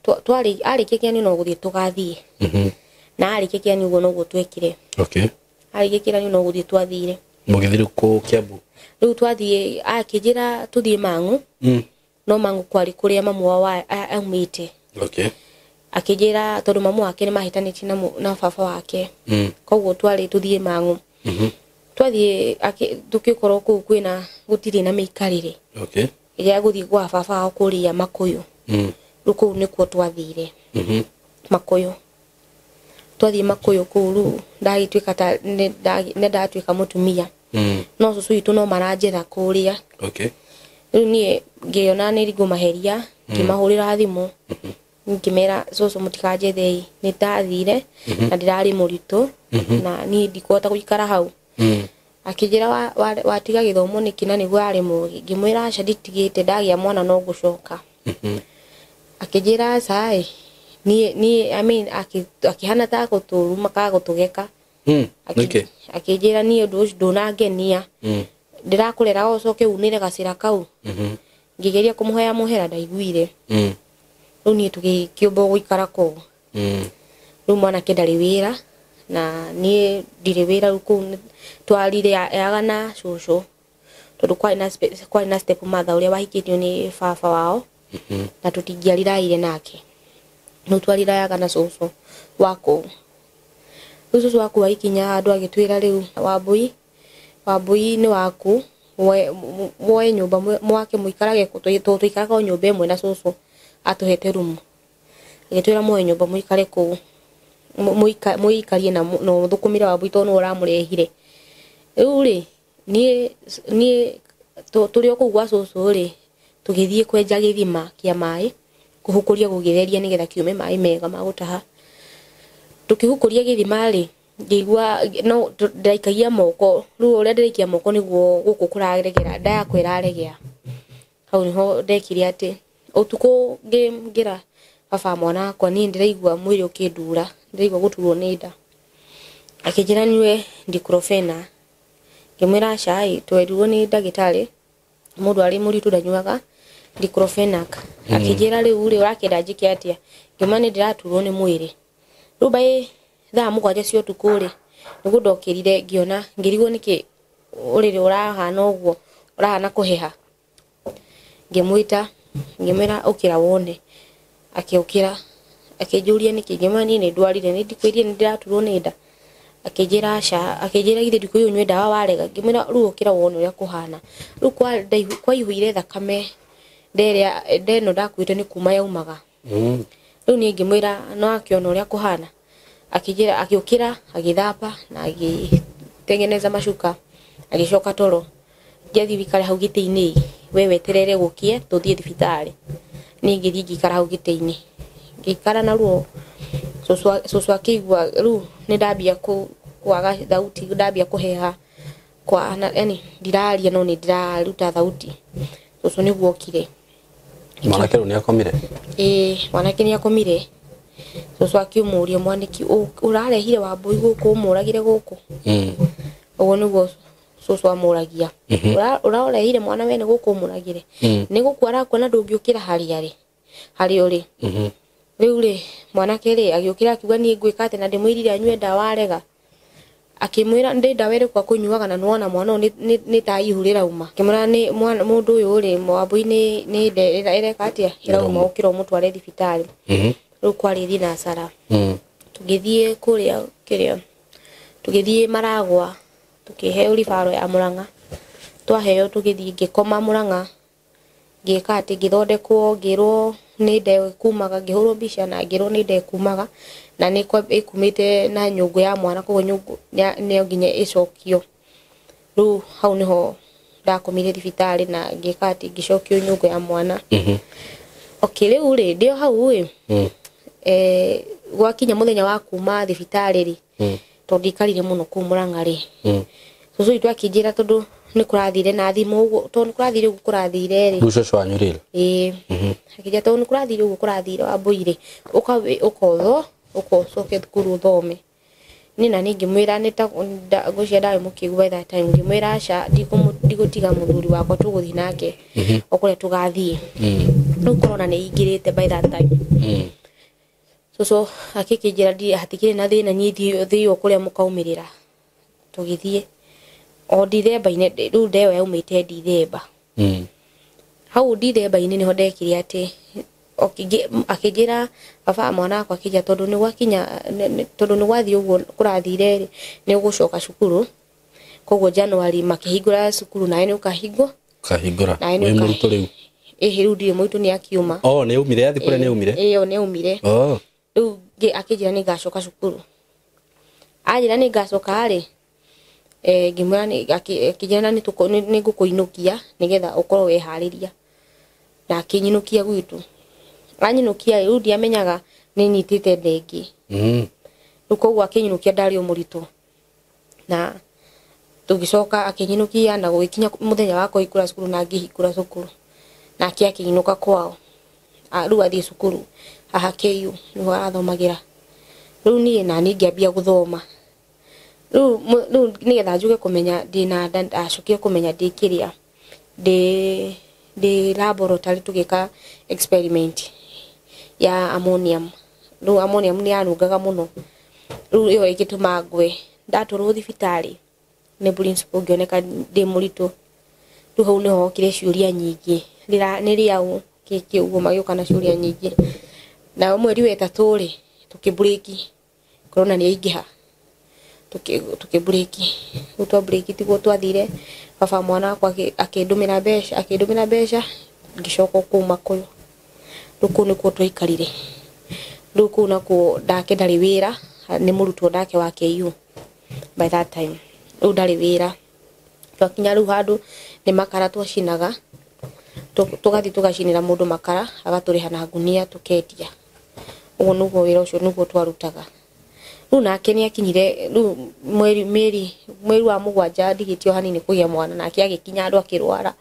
Twarĩ arĩkia kĩgeranio no gũthiĩ tũgathiĩ. Na arĩkia kĩgeranio ũguo noguo twekire. Okay. Arĩkia kĩgeranio no gũthiĩ twathire. Mũgĩthiĩ kũ Kiambu? Rĩu twathiĩ akĩnjĩra tũthiĩ Mang'u. No Mang'u kwarĩ kũrĩa mamu wao aumĩte. Okay. Akĩnjĩra tondũ mamu wake nĩ mahĩtanĩtie na baba wake. Koguo twarĩ tũthiĩ Mang'u. Twathiĩ tũgĩkorwo kũu kwĩna gũtirĩ na mĩikarĩre. Okay. Ya gũthiĩ gwa baba wao kũrĩa Makũyũ. Rĩu kũu nĩkuo twathire. Makũyũ. Twathiĩ Makũyũ kũu rĩu ndagĩtuĩka ta nĩ ndatuĩka mũtumia. No cũcũ witũ no maranjetha kũrĩa. Okay. Rĩu niĩ ngĩona nĩ ngũmaheria, ngĩmahũrĩra thimũ. Ngĩmera cũcũ mũtikanjethei, nĩ ndathire na ndĩrarĩ mũritũ na niĩ ndikũhota gũikara hau. Akĩnjĩra watiga gĩthomo nĩkĩ na nĩguo arĩ mũgĩ. Ngĩmwĩra aca nditigĩte, ndagĩa mwana no ngũcoka. Akĩnjĩra aca ĩ, niĩ I mean akĩhana ta gũtũruma ka gũtũgeka. Nĩkĩ? Akĩnjĩra niĩ ũndũ ũcio ndũnangenia. Ndĩrakũrera ũcoke unĩre gacĩra kau. Ngĩgeria kũmũhoya mũhera ndaiguire. Rĩu niĩ tũgĩkĩũmbwo gũikara kũu. Rĩu mwanake ndarĩ wĩra na niĩ ndirĩ wĩra. Rĩu kũu twarire yaga na cũcũ tondũ kwarĩ na step mother ũrĩa wahikĩtio nĩ baba wao na tũtingĩariraire nake. Rĩu twarirayaga na cũcũ wa kũu. Rĩu cũcũ wa kũu agĩkinya handũ agĩtwĩra rĩu Wambui nĩ waku, woe nyũmba mwake mũikarage kũ, tondũ tũikaraga o nyũmba ĩmwe na cũcũ atũhete rumu. Agĩtwĩra muoe nyũmba mũikare kũu, mũikarie na mũthũkũmĩre Wambui tondũ nĩwe ũramũrehire. Rĩu rĩ niĩ tũrĩ o kũu gwa cũcũ rĩ, tũgĩthiĩ kwenja gĩthima kĩa maĩ, kũhukũria gũgĩtheria nĩgetha kiume maĩ mega ma gũtaha. Tũkĩhukũria gĩthima rĩ, ngĩigua no ndĩraikagia moko, rĩu ũrĩa ndĩraikia moko nĩguo gũkũ kũraregera, nda yakwa ĩraregea. Hau nĩho ndekire atĩ ũtukũ ngĩra baba mwana wakwa niĩ ndĩraigua mwĩrĩ ũkĩndura, ndĩraigua gũturwo nĩ nda. Akĩnjĩra nyue diclofenac. Ngĩmwĩra aca ĩ, twerirwo nĩ ndagĩtarĩ mũndũ arĩ mũritũ ndanyuaga diclofenac. Akĩnjĩra rĩu rĩ ũrakĩenda njĩke atĩa? Ngĩmwĩra nĩ ndĩraturwo nĩ mwĩrĩ. Rĩu by thaa 7 cia ũtukũ rĩ, nĩguo ndokĩrire ngĩona, ngĩrigwo nĩkĩ ũrĩrĩ ũrahana ũguo, ũrahana kũheha. Ngĩmwĩta, ngĩmwĩra ũkĩra wone. Akĩũkĩra, akĩnjũria nĩkĩ, ngĩmwĩra niĩ nĩ ndwarire, nĩ ndikwĩrire nĩ ndĩraturwo nĩ nda. Akĩnjĩra aca, akĩnjĩra githĩ ndikwĩrire ũnyue ndawa warega. Ngĩmwĩra rĩu ũkĩra wone ũrĩa kũhana. Rĩu kwaihũire thakame nda ĩrĩa, nda ĩno ndakuĩte nĩ kuma yaumaga. Rĩu niĩ ngĩmwĩra no akĩona ũrĩa kũhana. Akĩnjĩra, akĩũkĩra, agĩthamba na agĩtengeneza macuka, agĩcoka toro. Ngĩathiĩ wĩikare hau gĩtĩ-inĩ, we weterere gũkĩe tũthiĩ thibitarĩ. Niĩ ngĩthiĩ ngĩikara hau gĩtĩ-inĩ. Ngĩikara na ruo. Cũcũ akĩigua rĩu nĩ ndambia kwaga thauti, ndambia kũheha kwa, na, yani ndiraria no nĩ ndĩraruta thauti. Cũcũ nĩguo okire. Mwanake rĩu nĩ akomire? Ĩĩ, mwanake nĩ akomire. Cũcũ akĩmũũria mwaniki, ũrarehire Wambui gũkũ ũmũragire gũkũ? Ũguo nĩguo cũcũ amũragia. Ũrarehire mwana wene gũkũ ũmũragire? Nĩ gũkua arakua na ndũngĩũkĩra harĩa arĩ, harĩa ũrĩ. Rĩu rĩ, mwanake rĩ, agĩũkĩra akiuga niĩ ngwĩka atĩa na ndĩmwĩrire anyue ndawa arega. Akĩmwĩra ndĩ ndawa ĩrĩkũ akũnyuaga na nĩwona mwana ũyũ nĩ ta ihu rĩrauma. Akĩmwĩra nĩ mwana, mũndũ ũyũ rĩ, Wambui nĩ nda ĩreka atĩa? Ĩrauma, ũkĩra ũmũtware thibitarĩ. Rĩu kwarĩ thinacara. Tũgĩthiĩ kũrĩa kĩrĩa, tũgĩthiĩ Maragwa, tũkĩheo ribaro ya Mũrang'a. Twaheo tũgĩthiĩ ngĩkoma Mũrang'a. Ngĩka atĩ ngĩthondekwo, ngĩrwo nĩ nda ĩkumaga, ngĩhũrwo mbica na ngĩrwo nĩ nda ĩkumaga na nĩ ĩkumĩte na nyũngũ ya mwana, koguo nyũngũ no nginya ĩcokio. Rĩu hau nĩho ndakomire thibitarĩ na ngĩka atĩ ngĩcokio nyũngũ ya mwana. Okay, rĩu rĩ, ndĩ o hau ĩ, gwakinya mũthenya wa kuma thibitarĩ rĩ, tondũ ndikarire mũno kũu Mũrang'a rĩ, cũcũ witũ akĩnjĩra tondũ nĩ kũrathire na thimũ ũguo, tondũ nĩ kũrathire ũguo kũrathire rĩ. Rĩu cũcũ wanyu rĩ? Ĩĩ. Akĩnjĩra tondũ nĩ kũrathire ũguo kũrathire Wambui rĩ, ũkothwo, ũka ũcoke thukuru ũthome. Niĩ na niĩ ngĩmwĩra nĩ ta ngwĩciria ndarĩ mũkĩgu by that time, ngĩmwĩra aca, ndigũtiga mũthuri wakwa tũgũthiĩ nake o kũrĩa tũgathiĩ. Rĩu corona nĩ ĩingĩrĩte by that time. Cũcũ akĩkĩnjĩra hatikĩrĩ na thĩna, niĩ thiĩ o kũrĩa mũkaumĩrĩra. Tũgĩthiĩ o Dithemba-inĩ, rĩu nda ĩyo yaumĩte Dithemba. Hau Dithemba-inĩ nĩho ndekire atĩ Akĩnjĩra baba mwana wakwa akĩnjĩra tondũ nĩ gwakinya tondũ nĩ gwathiĩ ũguo kũrathire rĩ nĩ ũgũcoka cukuru koguo January makĩhingũra cukuru nawe nĩ ũkahingwo Kahingũra. Nawe nĩ Wĩ mũrutwo rĩu. Ĩhĩ rĩu ndirĩ mũritũ nĩ akiuma. Oh, nĩ aumire athi kũrĩa nĩ aumire. Ĩyo nĩ aumire. Oh. Rĩu akĩnjĩra nĩ ngacoka cukuru. Anjĩra nĩ ngacoka rĩ ngĩmwĩra akĩnjĩra na nĩ ngũkũinũkia nĩgetha ũkorwo weharĩria. Na akĩnyinũkia gwitũ. Anyinũkia rĩu ndiamenyaga nĩ nyitĩte nda ĩngĩ. Rĩu koguo akĩnyinũkia ndarĩ o mũritũ. Na tũgĩcoka akĩnyinũkia na gũgĩkinya mũthenya wa kũhingũra cukuru na ngĩhingũra cukuru. Nake akĩinũka kwao. Rĩu athiĩ cukuru haha KU nĩho arathomagĩra. Rĩu niĩ nani ngĩambia gũthoma. Rĩu nĩgetha njuge kũmenya ndĩna nda ndacokire kũmenya ndĩ kĩrĩa ndĩ laboratory tũgĩka experiment ya ammonium. Rĩu ammonium nĩ yanungaga mũno. Rĩu ĩyo ĩgĩtũma ngwe. Ndatwarwo thibitarĩ nĩ principal ngĩoneka ndĩ mũritũ. Rĩu hau nĩho hokire ciũria nyingĩ. Nĩ rĩaũ kĩkĩ ũguo magĩũka na ciũria nyingĩ. Na mweri wa ĩtatũ rĩ tũkĩmburĩki corona nĩ yaingĩha. Tũkĩmburĩki. Rĩu twamburĩki tiguo twathire baba mwana wakwa akĩndũmĩra mbeca ngĩcoka kũu Makũyũ. Rĩu kũu nĩkuo twaikarire. Rĩu kũu nakuo ndake ndarĩ wĩra nĩ mũrutwo ndake wa KU by that time. Rĩu ndarĩ wĩra. Twakinya rĩu handũ nĩ makara twacinaga tũgathiĩ tũgacinĩra mũndũ makara agatũrĩha na ngunia tũkendia. Ũguo nĩguo wĩra ũcio nĩguo twarutaga. Rĩu nake nĩ akinyire rĩu mweri wa mũgwanja ndigĩtio hanini kũgĩa mwana nake agĩkinya handũ akĩrwara.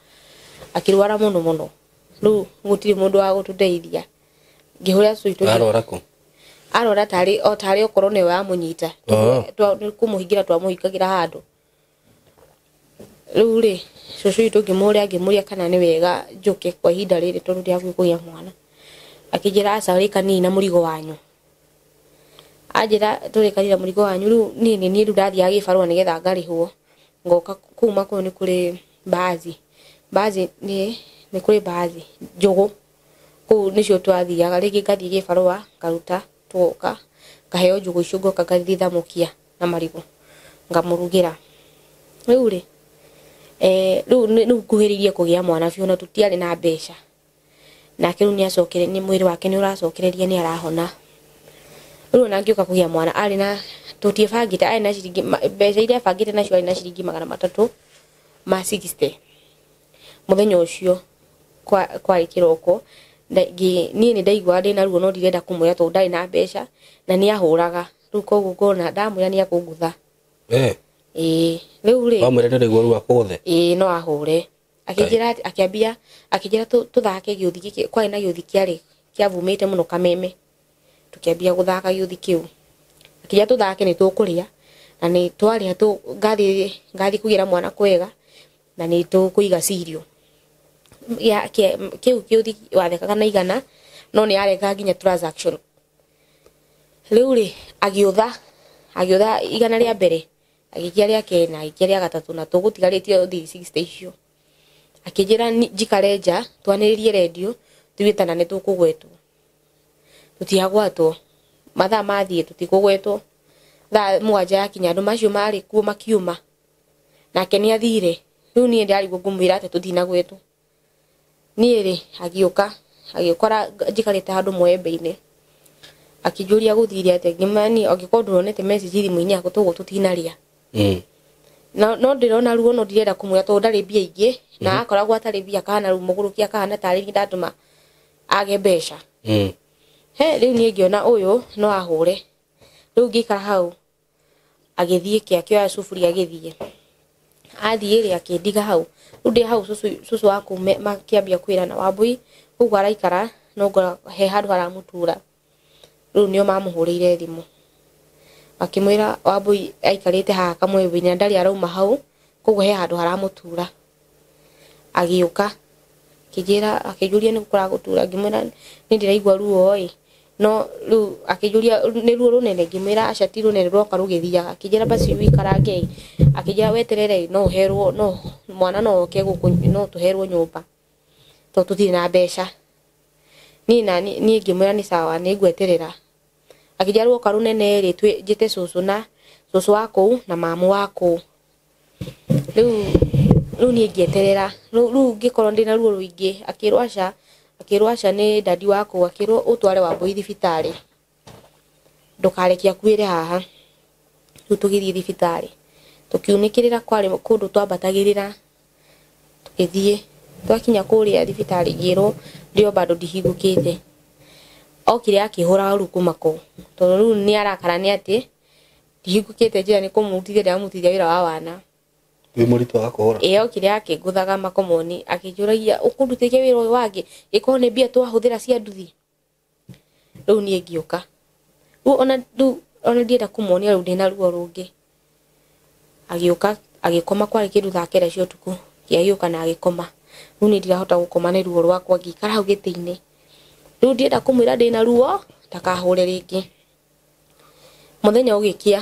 Akĩrwara mũno mũno. Rĩu gũtirĩ mũndũ wa gũtũteithia. Ngĩhũrĩra cũcũ witũ. Arwara kũ? Arwara tarĩ o tarĩ okorwo nĩwe wamũnyita. Nĩ kũmũhingĩra twamũhingagĩra handũ. Rĩu rĩ cũcũ witũ ngĩmũrĩa ngĩmũria kana nĩ wega njũke kwa ihinda rĩrĩ tondũ ndĩ hakuhĩ kũgĩa mwana. Akĩnjĩra aca rĩkaniai na mũrigo wanyu. Anjĩra tũrĩkanie na mũrigo wanyu rĩu niĩ nĩ niĩ rĩu ndathiaga gĩbarũa nĩgetha ngarĩhwo. Ngoka kũu Makũyũ nĩ kũrĩ mbaazi. Mbaazi nĩ kũrĩ mbaazi njũgũ. Kũu nĩcio twathiaga rĩngĩ ngathiĩ gĩbarũa ngaruta tũgoka ngaheo njũgũ icio ngoka ngathithamũkia na marigũ ngamũrugĩra. Rĩu rĩ rĩu rĩu nguhĩrĩirie kũgĩa mwana biũ na tũtiarĩ na mbeca. Nake rĩu nĩacokire nĩ mwĩrĩ wake nĩ ũracokereria nĩ arahona. Rĩu ona ngĩũka kũgĩa mwana arĩ na tũtiĩbangĩte arĩ na ciringi mbeca iria abangĩte nacio arĩ na ciringi 360. Mũthenya ũcio kwarĩ kĩroko niĩ nĩ ndaiguaga ndĩna ruo no ndirenda kũmwĩra tondũ ndarĩ na mbeca na nĩ ahũraga. Rĩu koguo ngona ndamwĩra nĩ akũngũtha. Ĩĩ rĩu rĩ wamwĩra nĩ ũraigua ruo akũgũthe? Ĩĩ no ahũre. Akĩnjĩra akĩambia akĩnjĩra tũthake gĩũthi gĩkĩ kwarĩ na gĩũthi kĩarĩ kĩavumĩte mũno kameme. Tũkĩambia gũthaka gĩũthi kĩu. Akĩnjĩra tũthake nĩ tũkũrĩa na nĩ twarĩa ngathiĩ kũgĩra mwana kwega na nĩ tũkũiga cirio. Ya kĩu gĩũthi wathekaga na igana no nĩ yarekaga nginya transaction. Rĩu rĩ agĩũtha igana rĩa mbere agĩikia rĩa kerĩ na agĩikia rĩa gatatũ na tũgũtigarĩtie 360 icio. Akĩnjĩra njikare nja twanĩrĩrie rendio tuge tana nĩ tũkũgwetwo. Tũtiagwatwo. Mathaa mathiĩ tũtikũgwetwo. Thaa 7 yakinya andũ macio marĩ kuo makiuma. Nake nĩ athire. Rĩu niĩ ndarigwo ngũmwĩra atĩ tũtinagwetwo. Niĩ rĩ agĩũka agĩkora njikarĩte handũ mwembe-inĩ. Akĩnjũria gũthire atĩa ngĩmwĩra niĩ angĩkorwo ndũronete message thimũ-inĩ yaku toguo tũtinarĩa. No ndĩrona ruo no ndirenda kũmwĩra tondũ ndarĩ mbia ingĩ na akoragwo atarĩ mbia kana rĩu mũgũrũki akahana tarĩ niĩ ndatũma age mbeca. He rĩu niĩ ngĩona ũyũ no ahũre. Rĩu ngĩikara hau agĩthiĩ kĩ akĩoya cuburia agĩthiĩ. Athiĩ rĩ akĩndiga hau. Rĩu ndĩ hau cũcũ waku makĩambia kwĩrana Wambui ũguo araikara no ngora he handũ haramũtura. Rĩu nĩo mamũhũrĩire thimũ. Makĩmwĩra Wambui aikarĩte haha kamwembe-inĩ na ndarĩ arauma hau koguo he handũ haramũtura. Agĩũka akĩnjĩra akĩnjũria nĩ kũragũtura ngĩmwĩra nĩ ndĩraigua ruo ĩ no rĩu akĩnjũria nĩ ruo rũnene ngĩmwĩra aca ti rũnene rwoka rũgĩthiaga. Akĩnjĩra basi wĩikarange ĩ akĩnjĩra weterere no ũherwo no mwana no oke gũkũ no tũherwo nyũmba tondũ tũtirĩ na mbeca. Niĩ na niĩ ngĩmwĩra nĩ sawa nĩ ngweterera. Akĩnjĩra ruoka rũnene rĩ njĩte cũcũ na cũcũ wa kũu na mamu wa kũu. Rĩu niĩ ngĩeterera. Rĩu ngĩkorwo ndĩna ruo rũingĩ akĩrwo aca nĩ dadi wa kũu, akĩrwo ũtware Wambũi thibitarĩ. Ndũkareke akuĩre haha. Rĩu tũgĩthiĩ thibitarĩ. Tũkiunĩkĩrĩra kwarĩ kũndũ twambatagĩrĩra. Tũgĩthiĩ. Twakinya kũrĩa thibitarĩ ngĩrwo ndĩo bado ndihingũkĩte. Okire akĩhũra ũru kuma kũu. Tondũ rĩu nĩ arakara nĩ atĩ ndihingũkĩte njĩra nĩ kũmũrutithia ndĩramũrutithia wĩra wa wana. Wĩ mũritũ agakũhũra? Ĩĩ okire akĩngũthaga makomoni akĩnjũragia ũkũndutĩria wĩra ũyũ wangĩ ĩkorwo nĩ mbia twahũthĩra cia nduthi. Rĩu niĩ ngĩũka. Rĩu ona ndienda kũmuonia rĩu ndĩna ruo rũngĩ. Agĩũka agĩkoma kwarĩ kĩndũ thaa kenda cia ũtukũ. Agĩũka na agĩkoma. Rĩu niĩ ndirahota gũkoma nĩ ruo rwakwa ngĩikara hau gĩtĩ-inĩ. Rĩu ndienda kũmwĩra ndĩna ruo ndakahũre rĩngĩ. Mũthenya ũgĩkĩa.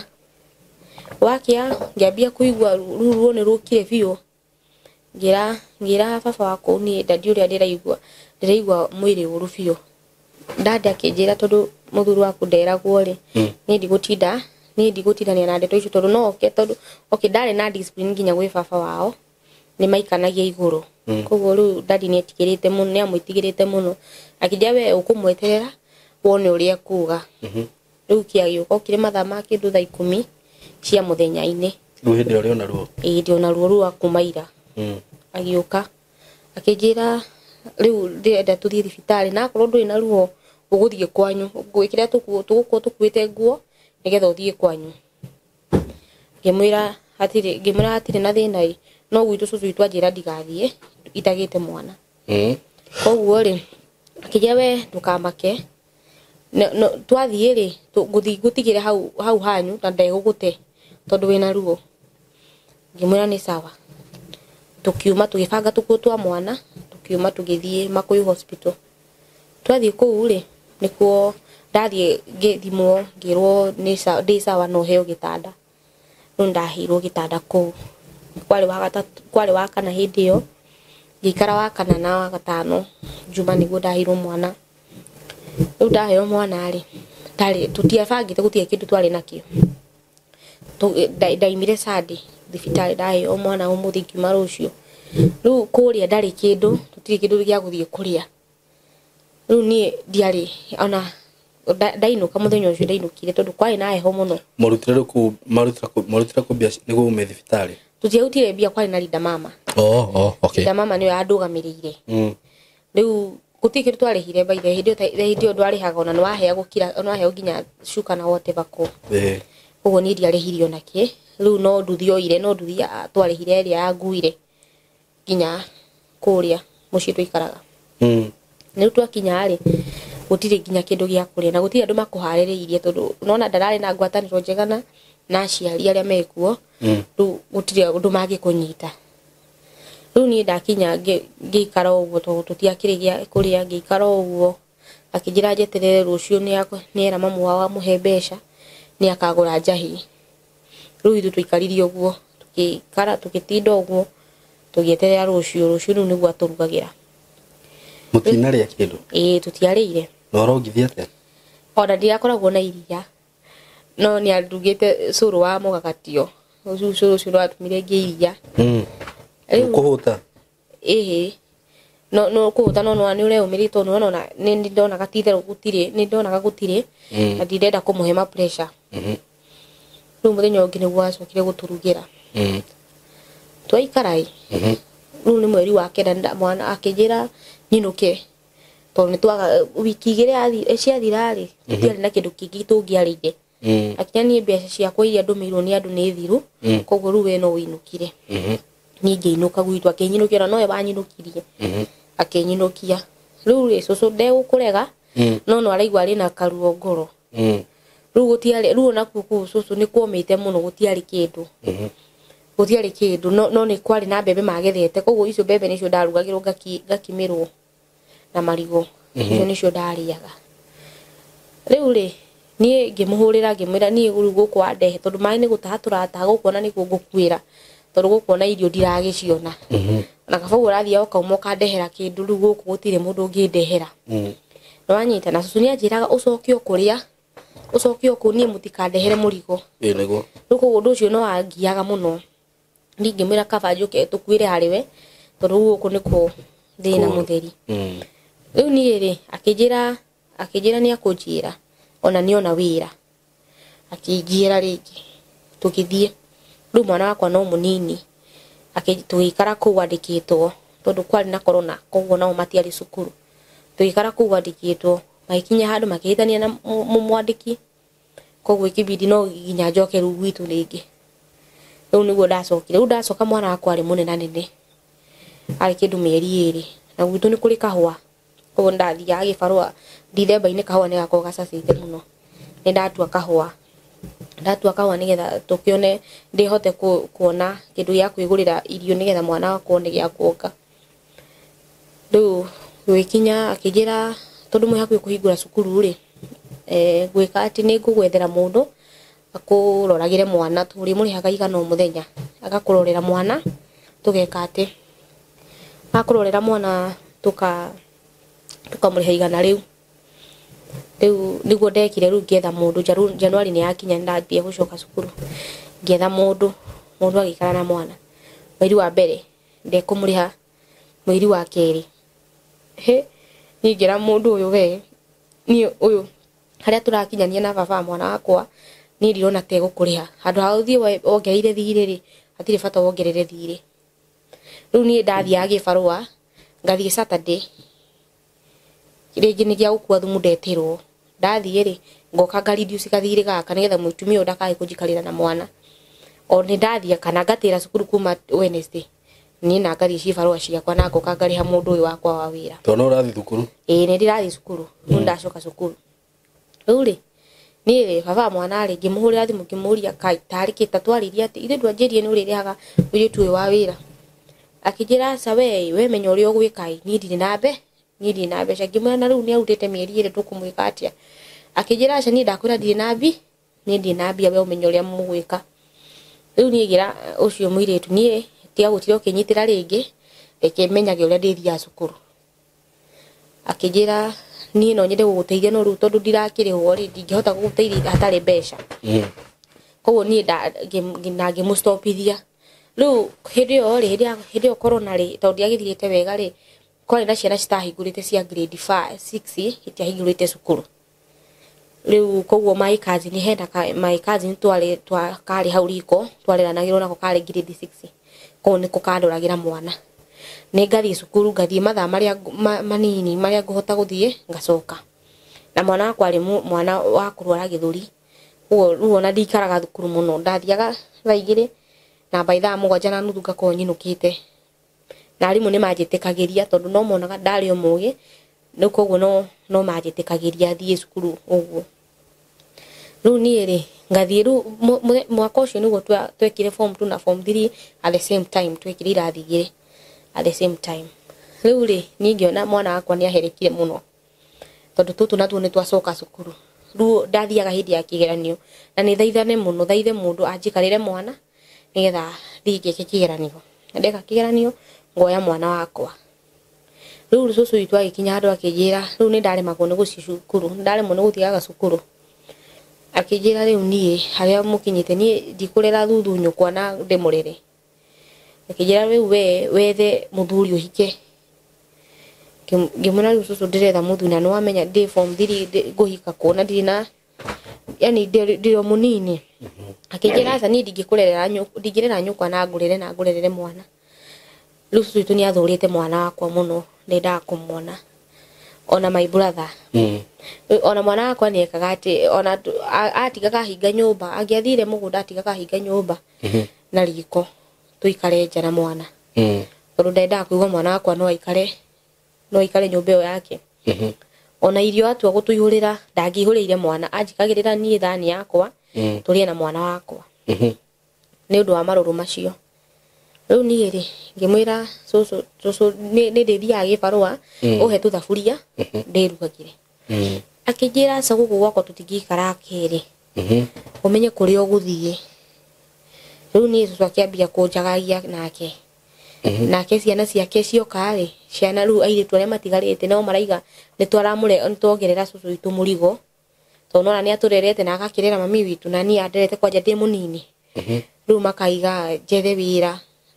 Wakĩa ngĩambia kũigua rĩu ruo nĩ rũkire biũ. Ngĩra baba wa kũu niĩ dadi ũrĩa ndĩraigua mwĩrĩ ũru biũ. Dadi akĩnjĩra tondũ mũthuri waku nderagwo rĩ, niĩ ndigũtindania na ndeto icio tondũ no oke, tondũ okay ndarĩ na discipline nginya gwĩ baba wao nĩ maikanagia igũrũ. Koguo rĩu dadi nĩ etigĩrĩte mũno, nĩ amwĩtigĩrĩte mũno. Akĩnjĩra we ũkũmweterera wone ũrĩa ekuga. Rĩu kĩagĩũka okire mathaa ma kĩndũ thaa 10 cia mũthenya-inĩ. Rĩu hĩndĩ ĩyo ũrĩ ona ruo? Ĩĩ ndĩ ona ruo rwa kuma ira. Agĩũka akĩnjĩra rĩu ndĩrenda tũthiĩ thibitarĩ na akorwo ndũrĩ na ruo ũgũthiĩ kwanyu, ngwĩkĩra tũgũkorwo tũkuĩte nguo nĩgetha ũthiĩ kwanyu. Ngĩmwĩra hatirĩ na thĩna ĩ, no gwitũ cũcũ witũ anjĩra ndigathiĩ itagĩte mwana. Koguo rĩ akĩnjĩra we ndũkamake, no twathiĩ rĩ ngũthiĩ ngũtigĩre hau hanyu na ndegũgũte tondũ wĩna ruo. Ngĩmwĩra nĩ sawa. Tũkiuma tũgĩbanga tũkuo twa mwana, tũkiuma tũgĩthiĩ Makuyu Hospital. Twathiĩ kũu rĩ nĩkuo ndathiĩ ngĩthimwo ngĩrwo ndĩ sawa no heo gĩtanda. Rĩu ndaheirwo gĩtanda kũu. Kwarĩ wa gatatũ, kwarĩ wa kana hĩndĩ ĩyo, ngĩikara wa kana na wa gatano Juma nĩguo ndaheirwo mwana. Rĩu ndaheo mwana rĩ, ndarĩ tũtiabangĩte gũtirĩ kĩndũ twarĩ nakĩo. Ndaimire Sunday thibitarĩ ndaheo mwana ũmũthĩ ngiuma rũciũ. Rĩu kũrĩa ndarĩ kĩndũ, tũtirĩ kĩndũ gĩa gũthiĩ kũrĩa. Rĩu niĩ ndiarĩ ona ndainũka mũthenya ũcio ndainũkire tondũ kwarĩ na heho mũno. Marutire kũ, marutire kũ mbia nĩguo ume thibitarĩ? Tũtiarutire mbia, kwarĩ na Linda Mama. Oh, okay. Linda Mama nĩwe andũgamĩrĩire. Rĩu gũtirĩ kĩndũ twarĩhire by the way, hĩndĩ ĩyo ndwarĩhaga ona nĩwaheagwo kira, nĩwaheagwo nginya cuka na whatever kũu. Koguo niĩ ndiarĩhirie ona kĩ. Rĩu no nduthi oire, no nduthi twarĩhire ĩrĩa yanguire nginya kũrĩa mũciĩ tũikaraga. Rĩu twakinya rĩ, gũtirĩ nginya kĩndũ gĩa kũrĩa na gũtirĩ andũ makũharĩrĩirie tondũ nona ndararĩ na ngwatanĩro njega na aciari arĩa mekuo. Rĩu gũtirĩ ũndũ mangĩkũnyita. Rĩu niĩ ndakinya ngĩikara ũguo tondũ tũtiakĩrĩ gĩa kũrĩa, ngĩikara ũguo. Akĩnjĩra njeterere rũciũ nĩera mamu wao amũhe mbeca nĩakagũra njahi. Rĩu ithuĩ tũikarire ũguo, tũgĩikara tũgĩtinda ũguo tũgĩeterera rũciũ. Rũciũ rĩu nĩguo atũrugagĩra. Mũtinarĩa kĩndũ? Ĩĩ tũtiarĩire. Na ũrongithia atĩa? Ona ndirakoragwo na iria. No nĩandugĩte cũrũ wa mũgagatio. Rĩu cũrũ ũcio nĩwatũmire ngĩe iria. Rĩu kũhũta? Ĩhĩ. No, no kũhũta no nĩ ũreũmĩrĩte tondũ nĩwona ona nĩ ndonaga ti itherũ gũtirĩ, nĩ ndonaga gũtirĩ, na ndirenda kũmũhe ma pressure. Rĩu mũthenya ũngĩ nĩguo acokire gũtũrugĩra. Twaikara ĩ. Rĩu nĩ mweri wa kenda mwana akĩnjĩra nyinũke. Tondũ nĩtwaga wiki igĩrĩ ciathira rĩ, tũtiarĩ na kĩndũ kĩngĩ tũngĩarĩire. Akinya niĩ mbeca ciakwa iria ndũmĩirwo nĩ andũ nĩ thiru, koguo rĩu we no ũinũkire. Niĩ ngĩinũka gwitũ, akĩnyinũkia ona nowe wanyinũkirie. Akĩnyinũkia. Rĩu rĩ cũcũ ndegũkũrega, no no araigua arĩ na karuo ngoro. Rĩu gũtiarĩ, rĩu ona kũu kũu cũcũ nĩ kuomĩte mũno, gũtiarĩ kĩndũ. Gũtiarĩ kĩndũ, no nĩ kwarĩ na mbembe magethete, koguo icio mbembe nĩcio ndarugagĩrwo ngakimĩrwo na marigũ. Icio nĩcio ndarĩaga. Rĩu rĩ, niĩ ngĩmũhũrĩra ngĩmwĩra niĩ rĩu gũkũ wandehe tondũ maĩ nĩ gũtaha tũrataha gũkũ ona nĩkuo ngũkuĩra. Tondũ gũkũ ona irio ndiragĩciona. Na kaba ũguo ũrathiĩ ũkauma ũkandehera kĩndũ, rĩu gũkũ gũtirĩ mũndũ ũngĩndehera. Nĩwanyita na cũcũ nĩanjĩraga ũcoke o kũrĩa ũcoke o kũu niĩ mũtikandehere mũrigo. Ĩĩ nĩguo. Rĩu koguo ũndũ ũcio no wangiaga mũno. Niĩ ngĩmwĩra kaba njũke tũkuĩre harĩ we tondũ rĩu gũkũ nĩkuo thĩna mũtheri. Rĩu niĩ rĩ akĩnjĩra nĩ akũnjĩra ona nĩona wĩra. Akĩnjĩra rĩngĩ tũgĩthiĩ. Rĩu mwana wakwa no mũnini tũgĩikara kũu andĩkĩtwo tondũ kwarĩ na corona koguo nao matiarĩ cukuru. Tũgĩikara kũu andĩkĩtwo magĩkinya handũ makĩhĩtania na mwandĩki koguo ikĩbidi no nginya njoke rĩu gwitũ rĩngĩ. Rĩu nĩguo ndacokire. Rĩu ndacoka mwana wakwa arĩ mũnenanene arĩ kĩndũ mĩeri 2 na gwitũ nĩ kũrĩ kahũa koguo ndathiaga gĩbarũa Dithemba-inĩ kahũa nĩ gakoragwo gacacĩte mũno. Nĩ ndatua kahũa nĩgetha tũkĩone ndĩhote kuona kĩndũ gĩa kwĩgũrĩra irio nĩgetha mwana wakwa one gĩa kuonga. Rĩu gũgĩkinya akĩnjĩra tondũ mwĩ hakuhĩ kũhingũra cukuru rĩ gwĩka atĩ nĩ ngũgwethera mũndũ akũroragĩre mwana tũrĩmũrĩhaga igana o mũthenya agakũrorera mwana tũgeka atĩ akũrorera mwana tũkamũrĩha igana rĩu. Rĩu nĩguo ndekire rĩu ngĩetha mũndũ January nĩ yakinya nĩndambia gũcoka cukuru ngĩetha mũndũ agĩikara na mwana mweri wa mbere ndekũmũrĩha mweri wa kerĩ he niĩ ngĩra mũndũ ũyũ we niĩ ũyũ harĩa tũrakinyania na baba mwana wakwa niĩ ndirona ta egũkũrĩha handũ ha ũthiĩ wongereire thirĩ rĩ hatirĩ bata wongerere thirĩ. Rĩu niĩ ndathiaga gĩbarũa ngathiĩ Saturday rĩngĩ nĩ gĩa gũkua thumu ndetĩrwo ndathiĩ rĩ ngoka ngareduce gathirĩ gaka nĩgetha mũtumia ũyũ ndakae kũnjikarĩra na mwana o nĩ ndathiĩ kana ngatĩra cukuru kuma Wednesday niĩ na ngathiĩ cibarũa ciakwa na ngoka ngarĩha mũndũ ũyũ wakwa wa wĩra. Tondũ no ũrathiĩ thukuru? Ĩĩ nĩ ndĩrathiĩ cukuru rĩu ndacoka cukuru. Rĩu rĩ niĩ rĩ baba mwana rĩ ngĩmũhũrĩra thimũ ngĩmũria kai tarĩ kĩ ta twarĩrie atĩ ithuĩ ndwanjĩrire nĩ ũrĩrĩhaga mũirĩtu ũyũ wa wĩra. Akĩnjĩra aca we menya ũrĩa ũgwĩka ĩ niĩ ndirĩ na niĩ ndirĩ na mbeca. Ngĩmwĩra na rĩu nĩ arutĩte mĩeri 2 tũkũmwĩka atĩa. Akĩnjĩra aca niĩ ndakwĩra ndirĩ na niĩ ndirĩ na mbia we ũmenye ũrĩa mũgwĩka. Rĩu niĩ ngĩra ũcio mũirĩtu niĩ tiga gũtira ũkĩnyitĩra rĩngĩ reke menyage ũrĩa ndĩthiaga cukuru. Akĩnjĩra niĩ no nyende gũgũteithia no rĩu tondũ ndirakĩrĩhwo rĩ ndingĩhota gũgũteithia hatarĩ mbeca. Koguo niĩ na ngĩmũstopithia. Rĩu hĩndĩ ĩyo rĩ hĩndĩ ĩyo corona rĩ tondũ ndiagĩthirĩte wega rĩ kwarĩ na ciana citahingũrĩte cia grade 5 6 itiahingũrĩte cukuru. Rĩu koguo my cousin hena my cousin twarĩ karĩ hau riko twareranagĩrwo nako karĩ grade 6 koguo nĩko kandoragĩra mwana. Nĩ ngathiĩ cukuru ngathiĩ mathaa marĩa manini marĩa ngũhota gũthiĩ ngacoka. Na mwana wakwa arĩ mwana wa kũrwara gĩthũri koguo rĩu ona ndikaraga thukuru mũno ndathiaga thaa 2 na by thaa 7:30 ngakorwo nyinũkĩte. Na arimũ nĩ manjĩtĩkagĩria tondũ no monaga ndarĩ o mũgĩ rĩu koguo no manjĩtĩkagĩria thiĩ cukuru ũguo. Rĩu niĩ rĩ ngathiĩ rĩu mwaka ũcio nĩguo twekire form 2 na form 3 at the same time twekire irathi 2 at the same time. Rĩu rĩ niĩ ngĩona mwana wakwa nĩ aherekire mũno tondũ tũtũ natuo nĩ twacoka cukuru. Rĩu ndathiaga hĩndĩ ya kĩgeranio na nĩ thaithane mũno thaithe mũndũ anjikarĩre mwana nĩgetha thiĩ ngeke kĩgeranio. Na ndeka kĩgeranio ngoya mwana wakwa. Rĩu cũcũ witũ agĩkinya handũ akĩnjĩra rĩu nĩ ndaremagwo nĩ gũthiĩ cukuru ndaremwo nĩ gũthiaga cukuru. Akĩnjĩra rĩu niĩ harĩa mũkinyĩte niĩ ndikũrera thuthu nyũkwa na ndĩmũrere. Akĩnjĩra rĩu we wethe mũthuri ũhike. Ngĩmwĩra rĩu cũcũ ndĩretha mũthuri na nĩwamenya ndĩ form 3 ngũhika kũ na ndirĩ na yani ndĩ o mũnini. Akĩnjĩra aca niĩ ndingĩkũrerera ndingĩrera nyũkwa na ngũrere na ngũrerere mwana. Rĩu cũcũ witũ nĩathũrĩte mwana wakwa mũno ndendaga kũmuona ona my brother. Ona mwana wakwa nĩekaga atĩ ona atigaga ahinga nyũmba angĩathire mũgũnda atigaga ahinga nyũmba na riko tũikare nja na mwana. Tondũ ndendaga kũigua mwana wakwa no aikare nyũmba ĩyo yake. Ona irio atua gũtũihũrĩra ndangĩihũrĩire mwana anjikagĩrĩra niĩ thani yakwa tũrĩe na mwana wakwa. Nĩ ũndũ wa marũrũ macio. Rĩu niĩ rĩ ngĩmwĩra cũcũ nĩ ndĩthiaga gĩbarũa ũhe tũthaburia ndĩrugagĩre. Akĩnjĩra aca gũkũ gwakwa tũtingĩikara kerĩ ũmenye kũrĩa ũgũthiĩ. Rĩu niĩ cũcũ akĩambia kũnjagagia nake. Nake ciana ciake cioka rĩ, ciana rĩu airĩtu arĩa matigarĩte no maraiga nĩ twaramũre, nĩ tuongerera cũcũ witũ mũrigo, tondũ nona nĩ atũrerete na agakĩrera mami witũ, na niĩ anderete kwanja ndĩ mũnini. Rĩu makaiga njethe wĩra,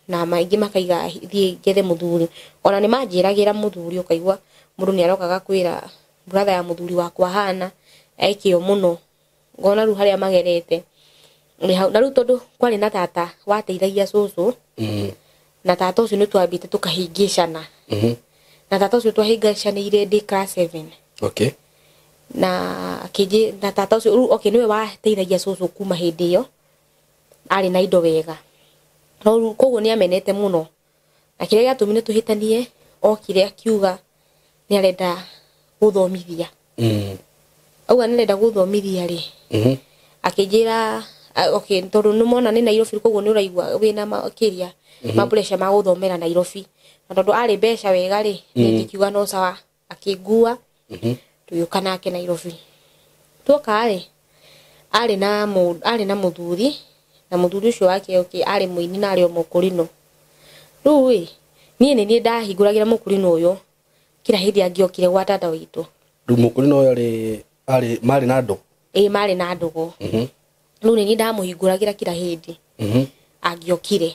na maingĩ makaiga thiĩ njethe mũthuri. Ona nĩ manjĩragĩra mũthuri, ũkaigua mũndũ nĩ aroka agakwĩra brother ya mũthuri wakwa hana ekĩo mũno, ngona rĩu harĩa magerete nĩ hau. Na rĩu tondũ kwarĩ na tata wateithagia cũcũ, na tata ũcio nĩ twambĩte tũkahĩngĩcana, na tata ũcio twahĩngĩcanĩire ndĩ class 7. Okay. Na akĩnjĩ na tata ũcio rĩu, okay, nĩwe wateithagia cũcũ kuma hĩndĩ ĩyo, arĩ na indo wega, no rĩu koguo nĩ amenete mũno, na kĩrĩa gĩatũmire tũhĩtanie, okire akiuga nĩ arenda gũthomithia. Auga nĩ arenda gũthomithia rĩ, akĩnjĩra okay, tondũ nĩ mona nĩ Nairobi, koguo nĩ ũraigua wĩna makĩria ma pressure ma gũthomera Nairobi, na tondũ arĩ mbeca wega rĩ, niĩ ngĩkiuga no sawa, akĩngua tũgĩũka nake Nairobi. Tuoka rĩ, arĩ na arĩ na mũthuri, na mũthuri ũcio wake, okay, arĩ mũini na arĩ o mũkũrinũ. Rĩu ĩ, niĩ nĩ niĩ ndahingũragĩra mũkũrinũ ũyũ kila hĩndĩ angĩokire gwa tata witũ. Rĩu mũkũrinũ ũyũ arĩ marĩ na andũ? Ĩĩ, marĩ na ndũgũ. Rĩu nĩ niĩ ndamũhingũragĩra kila hĩndĩ angĩokire.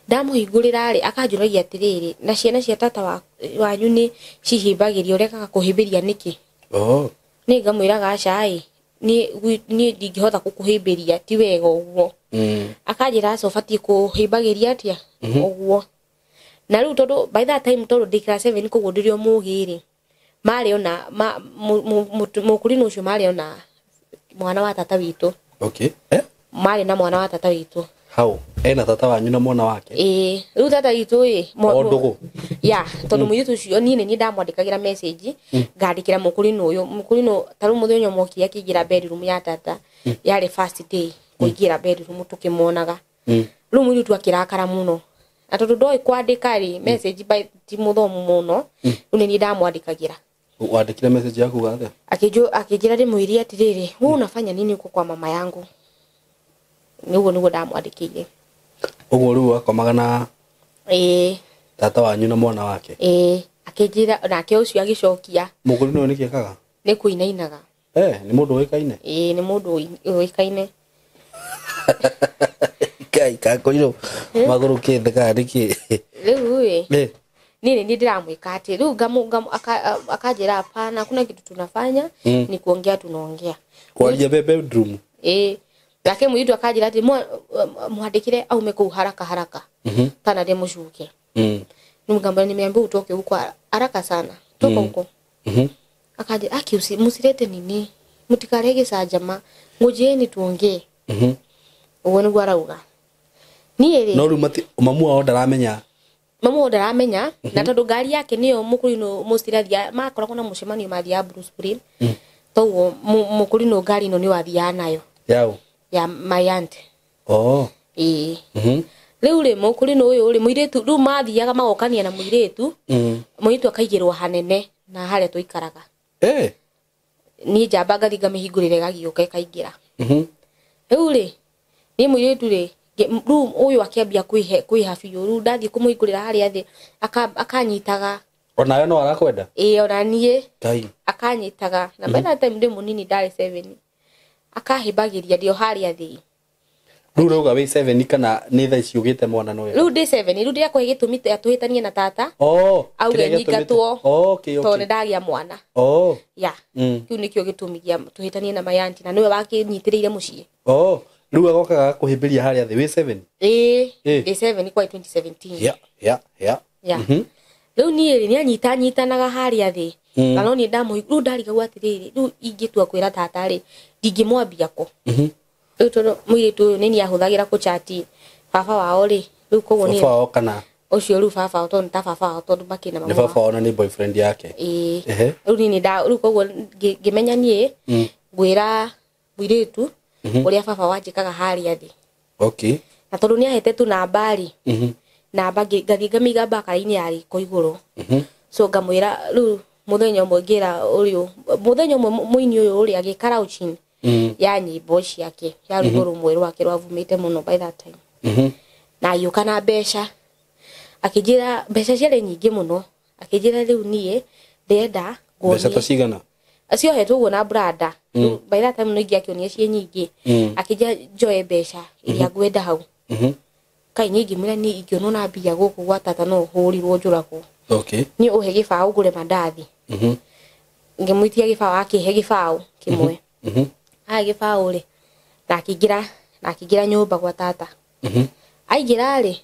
Ndamũhingũrĩra rĩ, akanjũragia atĩrĩrĩ, na ciana cia tata wanyu nĩ cihimbagĩria, ũrekaga kũhĩmbĩria nĩkĩ? Oh. Niĩ ngamwĩraga aca ĩ, niĩ ndingĩhota gũkũhĩmbĩria, ti wega ũguo. Akanjĩra aca, ũbatiĩ kũhĩmbagĩria atĩa ũguo. Na rĩu tondũ by that time, tondũ ndĩ class 7, koguo ndĩrĩ o mũgĩ rĩ, marĩ ona mũkũrinũ ũcio marĩ ona mwana wa tata witũ. Okay. Eh? Marĩ na mwana wa tata witũ. Hau ena tata wanyu na mwana wake? Ĩĩ, rĩu tata witũ ĩ, o ndũgũ? Ya, tondũ mũirĩtu ũcio niĩ nĩ niĩ ndamwandĩkagĩra message, ngandĩkĩra mũkũrinũ ũyũ, mũkũrinũ ta rĩu mũthenya ũmwe okire akĩingĩra bedroom ya tata, yarĩ first day kũingĩra bedroom tũkĩmuonaga. Rĩu mũirĩtu akĩrakara mũno, na tondũ ndoĩ kwandĩka rĩ message by ti mũthomu mũno, rĩu nĩ niĩ ndamwandĩkagĩra. Wandĩkire message yaku atĩa? Akĩnjĩra ndĩmwĩrie atĩrĩrĩ, wewe unafanya nini huko kwa mama yangu? Nĩguo nĩguo ndamwandĩkĩire. Ũguo rĩu akomaga na ĩĩ tata wanyu na mwana wake? Ĩĩ, akĩnjĩra, nake ũcio agĩcokia. Mũkũrinũ ũyũ nĩkĩ ekaga? Nĩ kũinainaga. Eh, nĩ mũndũ ũĩkaine? Ĩĩ, nĩ mũndũ ũĩkaine. Kai kakũrinũ magũrũkĩte kana nĩkĩ? Rĩu ĩ, niĩ nĩ niĩ ndĩramwĩka atĩ rĩu akanjĩra hapana, hakuna kitu tunafanya, ni kuongea tunaongea. Kwaria be bedroom? Ĩĩ, nake mũirĩtu akanjĩra atĩ mwandĩkĩre aume kũu haraka haraka, kana ndĩmũcuke. Rĩu ngamwĩra nimeambiwa utoke huko haraka sana, toka huko. Akaja aki musirete nini, mutikarege gĩcanjama, ngojeni tuongee. Ũguo nĩguo arauga. Niĩ rĩ, No rĩu mamu wao ndaramenya? Mamu wao ndaramenya, na tondũ ngari yake nĩyo mũkũrinũ mũcirathia makoragwo na mũcemanio mathiaga Bruce Green, toguo mũkũrinũ ngari ĩno nĩyo athiaga nayo. Yao? Ya my aunt. Oh. Ĩĩ. Rĩu rĩ, mũkũrinũ ũyũ rĩ, mũirĩtu rĩu mathiaga magokania na mũirĩtu, mũirĩtu akaigĩrwo hanene na harĩa tũikaraga. Eh. Niĩ njamba ngathi ngamĩhingũrĩra ĩgagĩũka ĩkaingĩra. Rĩu rĩ, niĩ mũirĩtu rĩ, rĩu ũyũ akĩambia kwĩha biũ, rĩu ndathiĩ kũmũhingũrĩra harĩa thĩ, akanyitaga. Onawe no arakwenda? Ĩĩ, ona niĩ. Ngai. Akanyitaga. Na by that time ndĩ mũnini, ndarĩ 7. Akahĩmbagĩria ndĩ o harĩa thĩ. Rĩu ũrauga wĩ 7 kana nĩ thaa ici ũgĩte mwana no wega? Rĩu ndĩ 7, rĩu ndĩrakũhe gĩtũmi tũhĩtanie na tata. Oh, Auge kĩrĩa gĩatũmĩte- nyingatwo. Oh, okay, Tondũ okay. nĩ ndagĩa mwana. Oh. Ya. Kĩu nĩkĩo gĩtũmi gĩa tũhĩtanie na my auntie, na nĩwe wakĩnyitĩrĩire mũciĩ. Oh, rĩu agokaga agakũhĩmbĩria harĩa thĩ wĩ 7? Ĩĩ, Ĩĩ. ndĩ 7 kwa 2017. Ya, ya, ya. Ya. Rĩu niĩ rĩ, nĩanyitanyitanaga harĩa thĩ. Na no niĩ rĩu ndarigagwo atĩrĩrĩ, rĩu ingĩtua kwĩra tata rĩ, ndingĩmwambia kũ. Rĩu tondũ mũirĩtu ũyũ nĩ niĩ ahũthagĩra kũchati baba wao rĩ, rĩu koguo niĩ Baba wao kana? Ũcio rĩu baba wao, tondũ nĩ ta baba wao, tondũ makĩrĩ na Nĩ mama baba wao. wao na nĩ boyfriend yake. Ĩĩ. Ehe. Rĩu niĩ rĩu koguo ngĩmenya niĩ ngwĩra mũirĩtu ũrĩa baba wanjĩkaga harĩa thĩ. Okay. Na tondũ nĩ ahete tu namba rĩ, namba ngathiĩ ngamĩiga mbakara-inĩ ya riko igũrũ. So ngamwĩra rĩu mũthenya ũmwe ngĩra ũyũ, mũthenya ũmwe mũini ũyũ ũrĩa agĩkara chini ya nyĩmbo ciake, ya rwĩmbo rũmwe rwake rwavumĩte mũno by that time. Na agĩũka na mbeca, Akĩnjĩra mbeca ciarĩ nyingĩ mũno. Akĩnjĩra rĩu niĩ ndĩrenda Mbeca ta nguonie. cigana? Ciohetwo ũguo na brada. By that time no ingĩakĩonia ciĩ nyingĩ. Akĩnjĩra njoe mbeca iria ngwenda hau. Kai niĩ ngĩmwĩra niĩ ingĩonwo na mbia gũkũ gwa tata no hũrirwo njũragwo. Okay. Niĩ ũhe gĩbaũ ngũre mandathi. Ngĩmwĩtia gĩbaũ akĩhe gĩbaũ kĩmwe. Aya gĩbaũ rĩ na akĩingĩra nyũmba gwa tata. Aingĩra rĩ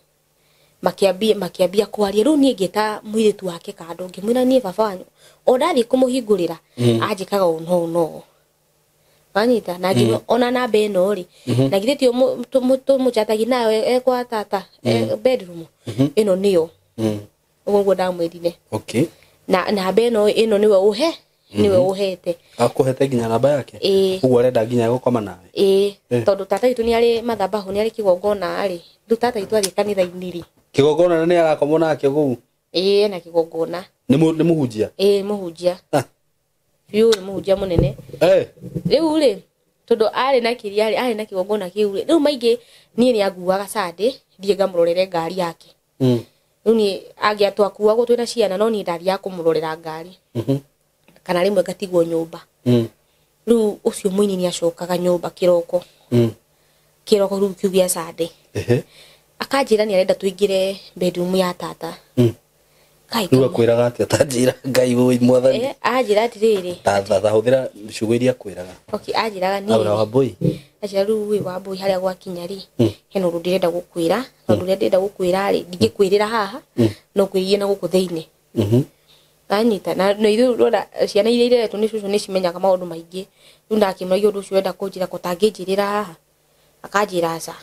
makĩambia kwaria. Rĩu niĩ ngĩta mũirĩtu wake kando ngĩmwĩra niĩ baba wanyu o ndathiĩ kũmũhingũrĩra anjĩkaga ũũ no ũũ no ũũ. Wanyita na ngĩmwĩra ona namba ĩno rĩ na githĩ ti tũmũchatagia nayo e kwa tata bedroom ĩno nĩyo. Ũguo nĩguo ndamwĩrire. Okay. Na namba ĩno nĩwe ũhe nĩwe ũhete. Akũhete nginya namba yake? Ĩĩ. Ũguo arenda nginya gũkoma nawe? Ĩĩ, tondũ tata witũ nĩ arĩ mathabahu nĩ arĩ kĩgongona rĩ. Rĩu tata witũ athiĩ kanitha-inĩ rĩ. Kĩgongona nĩ arakomwo nake kũu? Ĩĩ, ena kĩgongona. Nĩ mũhunjia? Ĩĩ, mũhunjia. Biũ nĩ mũhunjia mũnene. Rĩu rĩ tondũ arĩ na kĩrĩa rĩ arĩ na kĩgongona kĩu rĩ rĩu maingĩ niĩ nĩ anguaga Sunday thiĩ ngamũrorere ngari yake. Rĩu niĩ angĩatwakuagwo twĩna ciana no niĩ ndathiaga kũmũrorera ngari. Kana rĩmwe ngatigwo nyũmba. Rĩu ũcio mũini nĩ acokaga nyũmba kĩroko. Kĩroko rĩu kĩu gĩa Sunday. Akanjĩra nĩ arenda tũingĩre bedroom ya tata. Kai Rĩu akwĩraga atĩa? Ta njĩra Ngai ũĩ mwathani. Anjĩra atĩrĩrĩ. Ta hũthĩra ciugo iria akwĩraga. Okay, anjĩraga niĩ. Aura Wambui. Anjĩra rĩu wĩ Wambui harĩa gwakinya rĩ, hena ũndũ ndĩrenda gũkwĩra, na ũndũ ũrĩa ndĩrenda gũkwĩra rĩ, ndingĩkwĩrĩra haha, no ngwĩrire na gũkũ thĩinĩ. Anyita na ithuĩ ũrona ciana iria ireretwo nĩ cũcũ nĩ cimenyaga maũndũ maingĩ. Rĩu ndakĩmũragia ũndũ ũcio wenda kũnjĩra ko tangĩnjĩrĩra haha. Akanjĩra aca.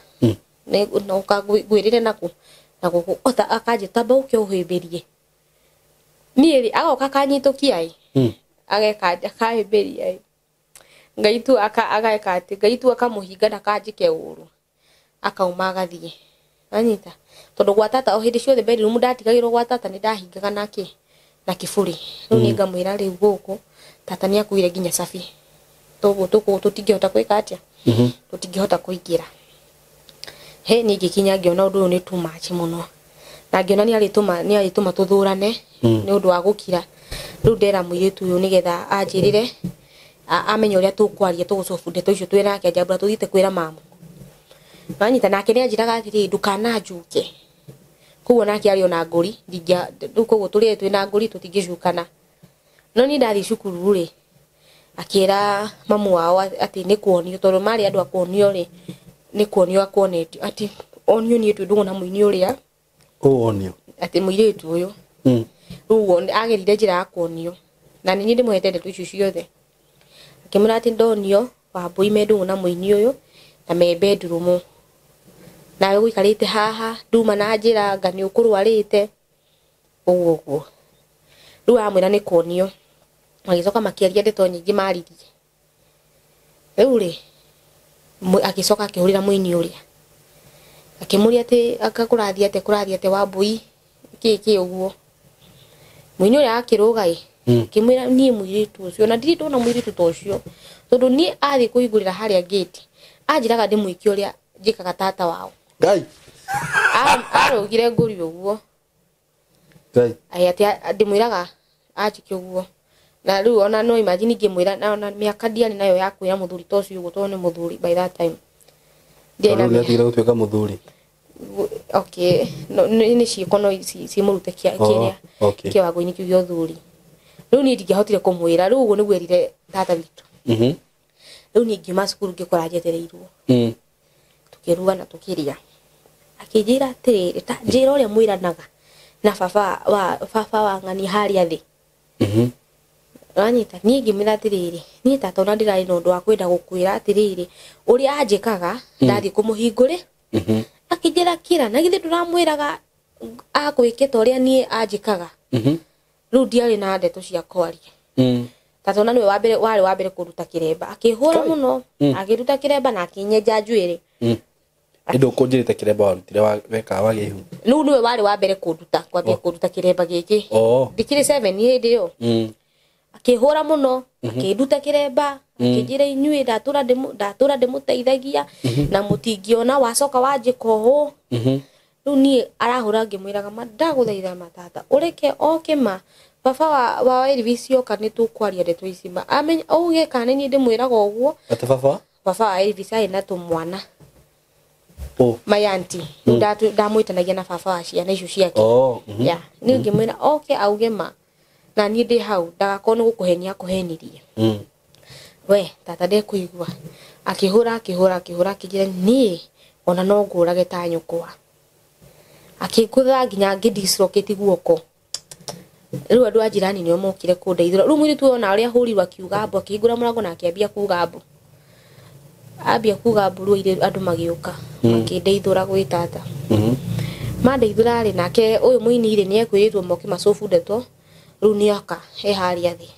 No ngwĩrĩre nakũ na gũkũ ota akanjĩra tamba ũke ũhĩmbĩrie. Niĩ rĩ agoka akanyitũkia ĩ. Ageka akahĩmbĩria ĩ. Ngai tu ageka atĩ Ngai tu akamũhinga ndakanjĩke ũru. Akauma agathiĩ. Anyita tondũ gwa tata o hĩndĩ ciothe bedroom ndatigagĩrwo gwa tata nĩ ndahingaga nake na kĩburi. Rĩu nĩ ngamwĩra rĩu gũkũ tata nĩ akuire nginya cabi. Toguo tũtingĩhota gwĩka atĩa? Tũtingĩhota kũingĩra. He niĩ ngĩkinya ngĩona ũndũ ũyũ nĩ too much mũno. Na ngĩona nĩ arĩtũma tũthũrane nĩ ũndũ wa gũkira. Rĩu ndera mũirĩtu ũyũ nĩgetha anjĩrĩre amenye ũrĩa tũkwaria tũgũcobu ndeto icio twĩ nake njambura tũthiĩte kwĩra mamu. Wanyita nake nĩ anjĩraga atĩrĩrĩ ndũkananjuke. Koguo nake arĩ ona ngũri rĩu koguo tũrĩ twĩ na ngũri tũtingĩcukana. No niĩ ndathiĩ cukuru rĩ akĩra mamu wao atĩ nĩ kuonio tondũ marĩ andũ a kuonio rĩ nĩ kuonio akuonetio atĩ onio niĩ twĩ ndũgũ na mũini ũrĩa onio atĩ mũirĩtu ũyũ. Rĩu agerire njĩra ya kuonio na nĩ niĩ ndĩmũhete ndeto icio ciothe. Akĩmwĩra atĩ ndonio Wambui me ndũgũ na mũini ũyũ na me bedroom. Nawe ũikarĩte haha nduma na njĩra anga nĩ ũkũrwarĩte ũguo ũguo. Rĩu amwĩra nĩ kuonio. Magĩcoka makĩaria ndeto nyingĩ maririe. Rĩu rĩ agĩcoka akĩhũrĩra mũini ũrĩa. Akĩmũria atĩ anga kũrathiĩ atĩa kũrathiĩ atĩa Wambui kĩ kĩ ũguo. Mũini ũrĩa akĩrũga ĩ akĩmwĩra niĩ mũirĩtu ũcio na ndirĩ ndona mũirĩtu ta ũcio tondũ niĩ athiĩ kũhingũrĩra harĩa gate anjĩraga ndĩmwĩke ũrĩa njĩkaga tata wao. Ngai. Arũgire ngũri ũguo. Ngai. Ai atĩ ndĩmwĩraga anjĩke ũguo. Na rĩu ona no imagine ingĩmwĩra na ona mĩaka ndiarĩ nayo ya kwĩra mũthuri ta ũcio ũguo tondũ nĩ mũthuri by that time. Ndiarĩ na Rĩu nĩatigire gũtuĩka mũthuri. Okay, no nĩ ciĩko no cimũrute kĩrĩa kĩwango-inĩ kĩu gĩa ũthuri. Rĩu niĩ ndingĩahotire kũmwĩra rĩu ũguo nĩguo erire tata witũ. Rĩu niĩ ngiuma cukuru ngĩkora njetereirwo. Tũkĩruga na tũkĩrĩa. Akĩnjĩra atĩrĩrĩ ta njĩra ũrĩa mwĩranaga na baba wa ng'ani harĩa thĩ. Wanyita niĩ ngĩmwĩra atĩrĩrĩ niĩ tata ona ndĩrarĩ na ũndũ wa kwenda gũkwĩra atĩrĩrĩ ũrĩa anjĩkaga ndathiĩ kũmũhingũrĩ. Akĩnjĩra kĩra na githĩ ndũramwĩraga akwĩke ta ũrĩa niĩ anjĩkaga. Rĩu ndiarĩ na ndeto cia kwaria. Tata ona nĩwe warĩ wa mbere kũruta kĩremba. Akĩhũra mũno, akĩruta kĩremba na akĩnyenja njuĩrĩ. Ĩndũ ũkũnjĩrĩte kĩremba warutire weka wagĩa ihu. Rĩu nĩwe warĩ wa mbere kũnduta, kwambia kũnduta kĩremba gĩkĩ. Ndikĩrĩ 7 hĩndĩ ĩyo. Akĩhũra mũno, akĩnduta kĩremba, akĩnjĩra inyuĩ ndatũra ndĩmũteithagia na mũtingĩona wacoka wanjĩka ũũ. Rĩu niĩ arahũra ngĩmwĩraga ma ndagũthaitha matata ũreke oke ma baba wa Elvis oka nĩ tũkwaria ndeto ici ma amenya auge kana nĩ niĩ ndĩmwĩraga ũguo. Atĩ baba? Baba wa Elvis arĩ na tũmwana. Oh. My auntie. Ndamwĩtanagia na baba wa ciana icio ciake. Oh. Mhm. Yeah. Niĩ ngĩmwĩra oke auge ma na niĩ ndĩ hau ndagakorwo nĩ gũkũhenia akũhenirie. We tata ndekũigua. Akĩhũra akĩhũra akĩhũra akĩnjĩra niĩ ona no ngũrage ta nyũkwa. Akĩngũtha nginya ngĩdislocate guoko. Rĩu andũ a jirani nĩo mokire kũndeithũra. Rĩu mũirĩtu ũyũ ona ũrĩa ahũrirwo akiuga mbu, akĩhingũra mũrango na akĩambia kuga mbu. Ambia kuga mbu rĩu andũ magĩũka makĩndeithũra gwĩ tata. Mandeithũra rĩ, nake ũyũ mũini rĩ nĩekwĩrĩtwo moke macobu ndeto. Rĩu nĩoka e harĩa thĩ.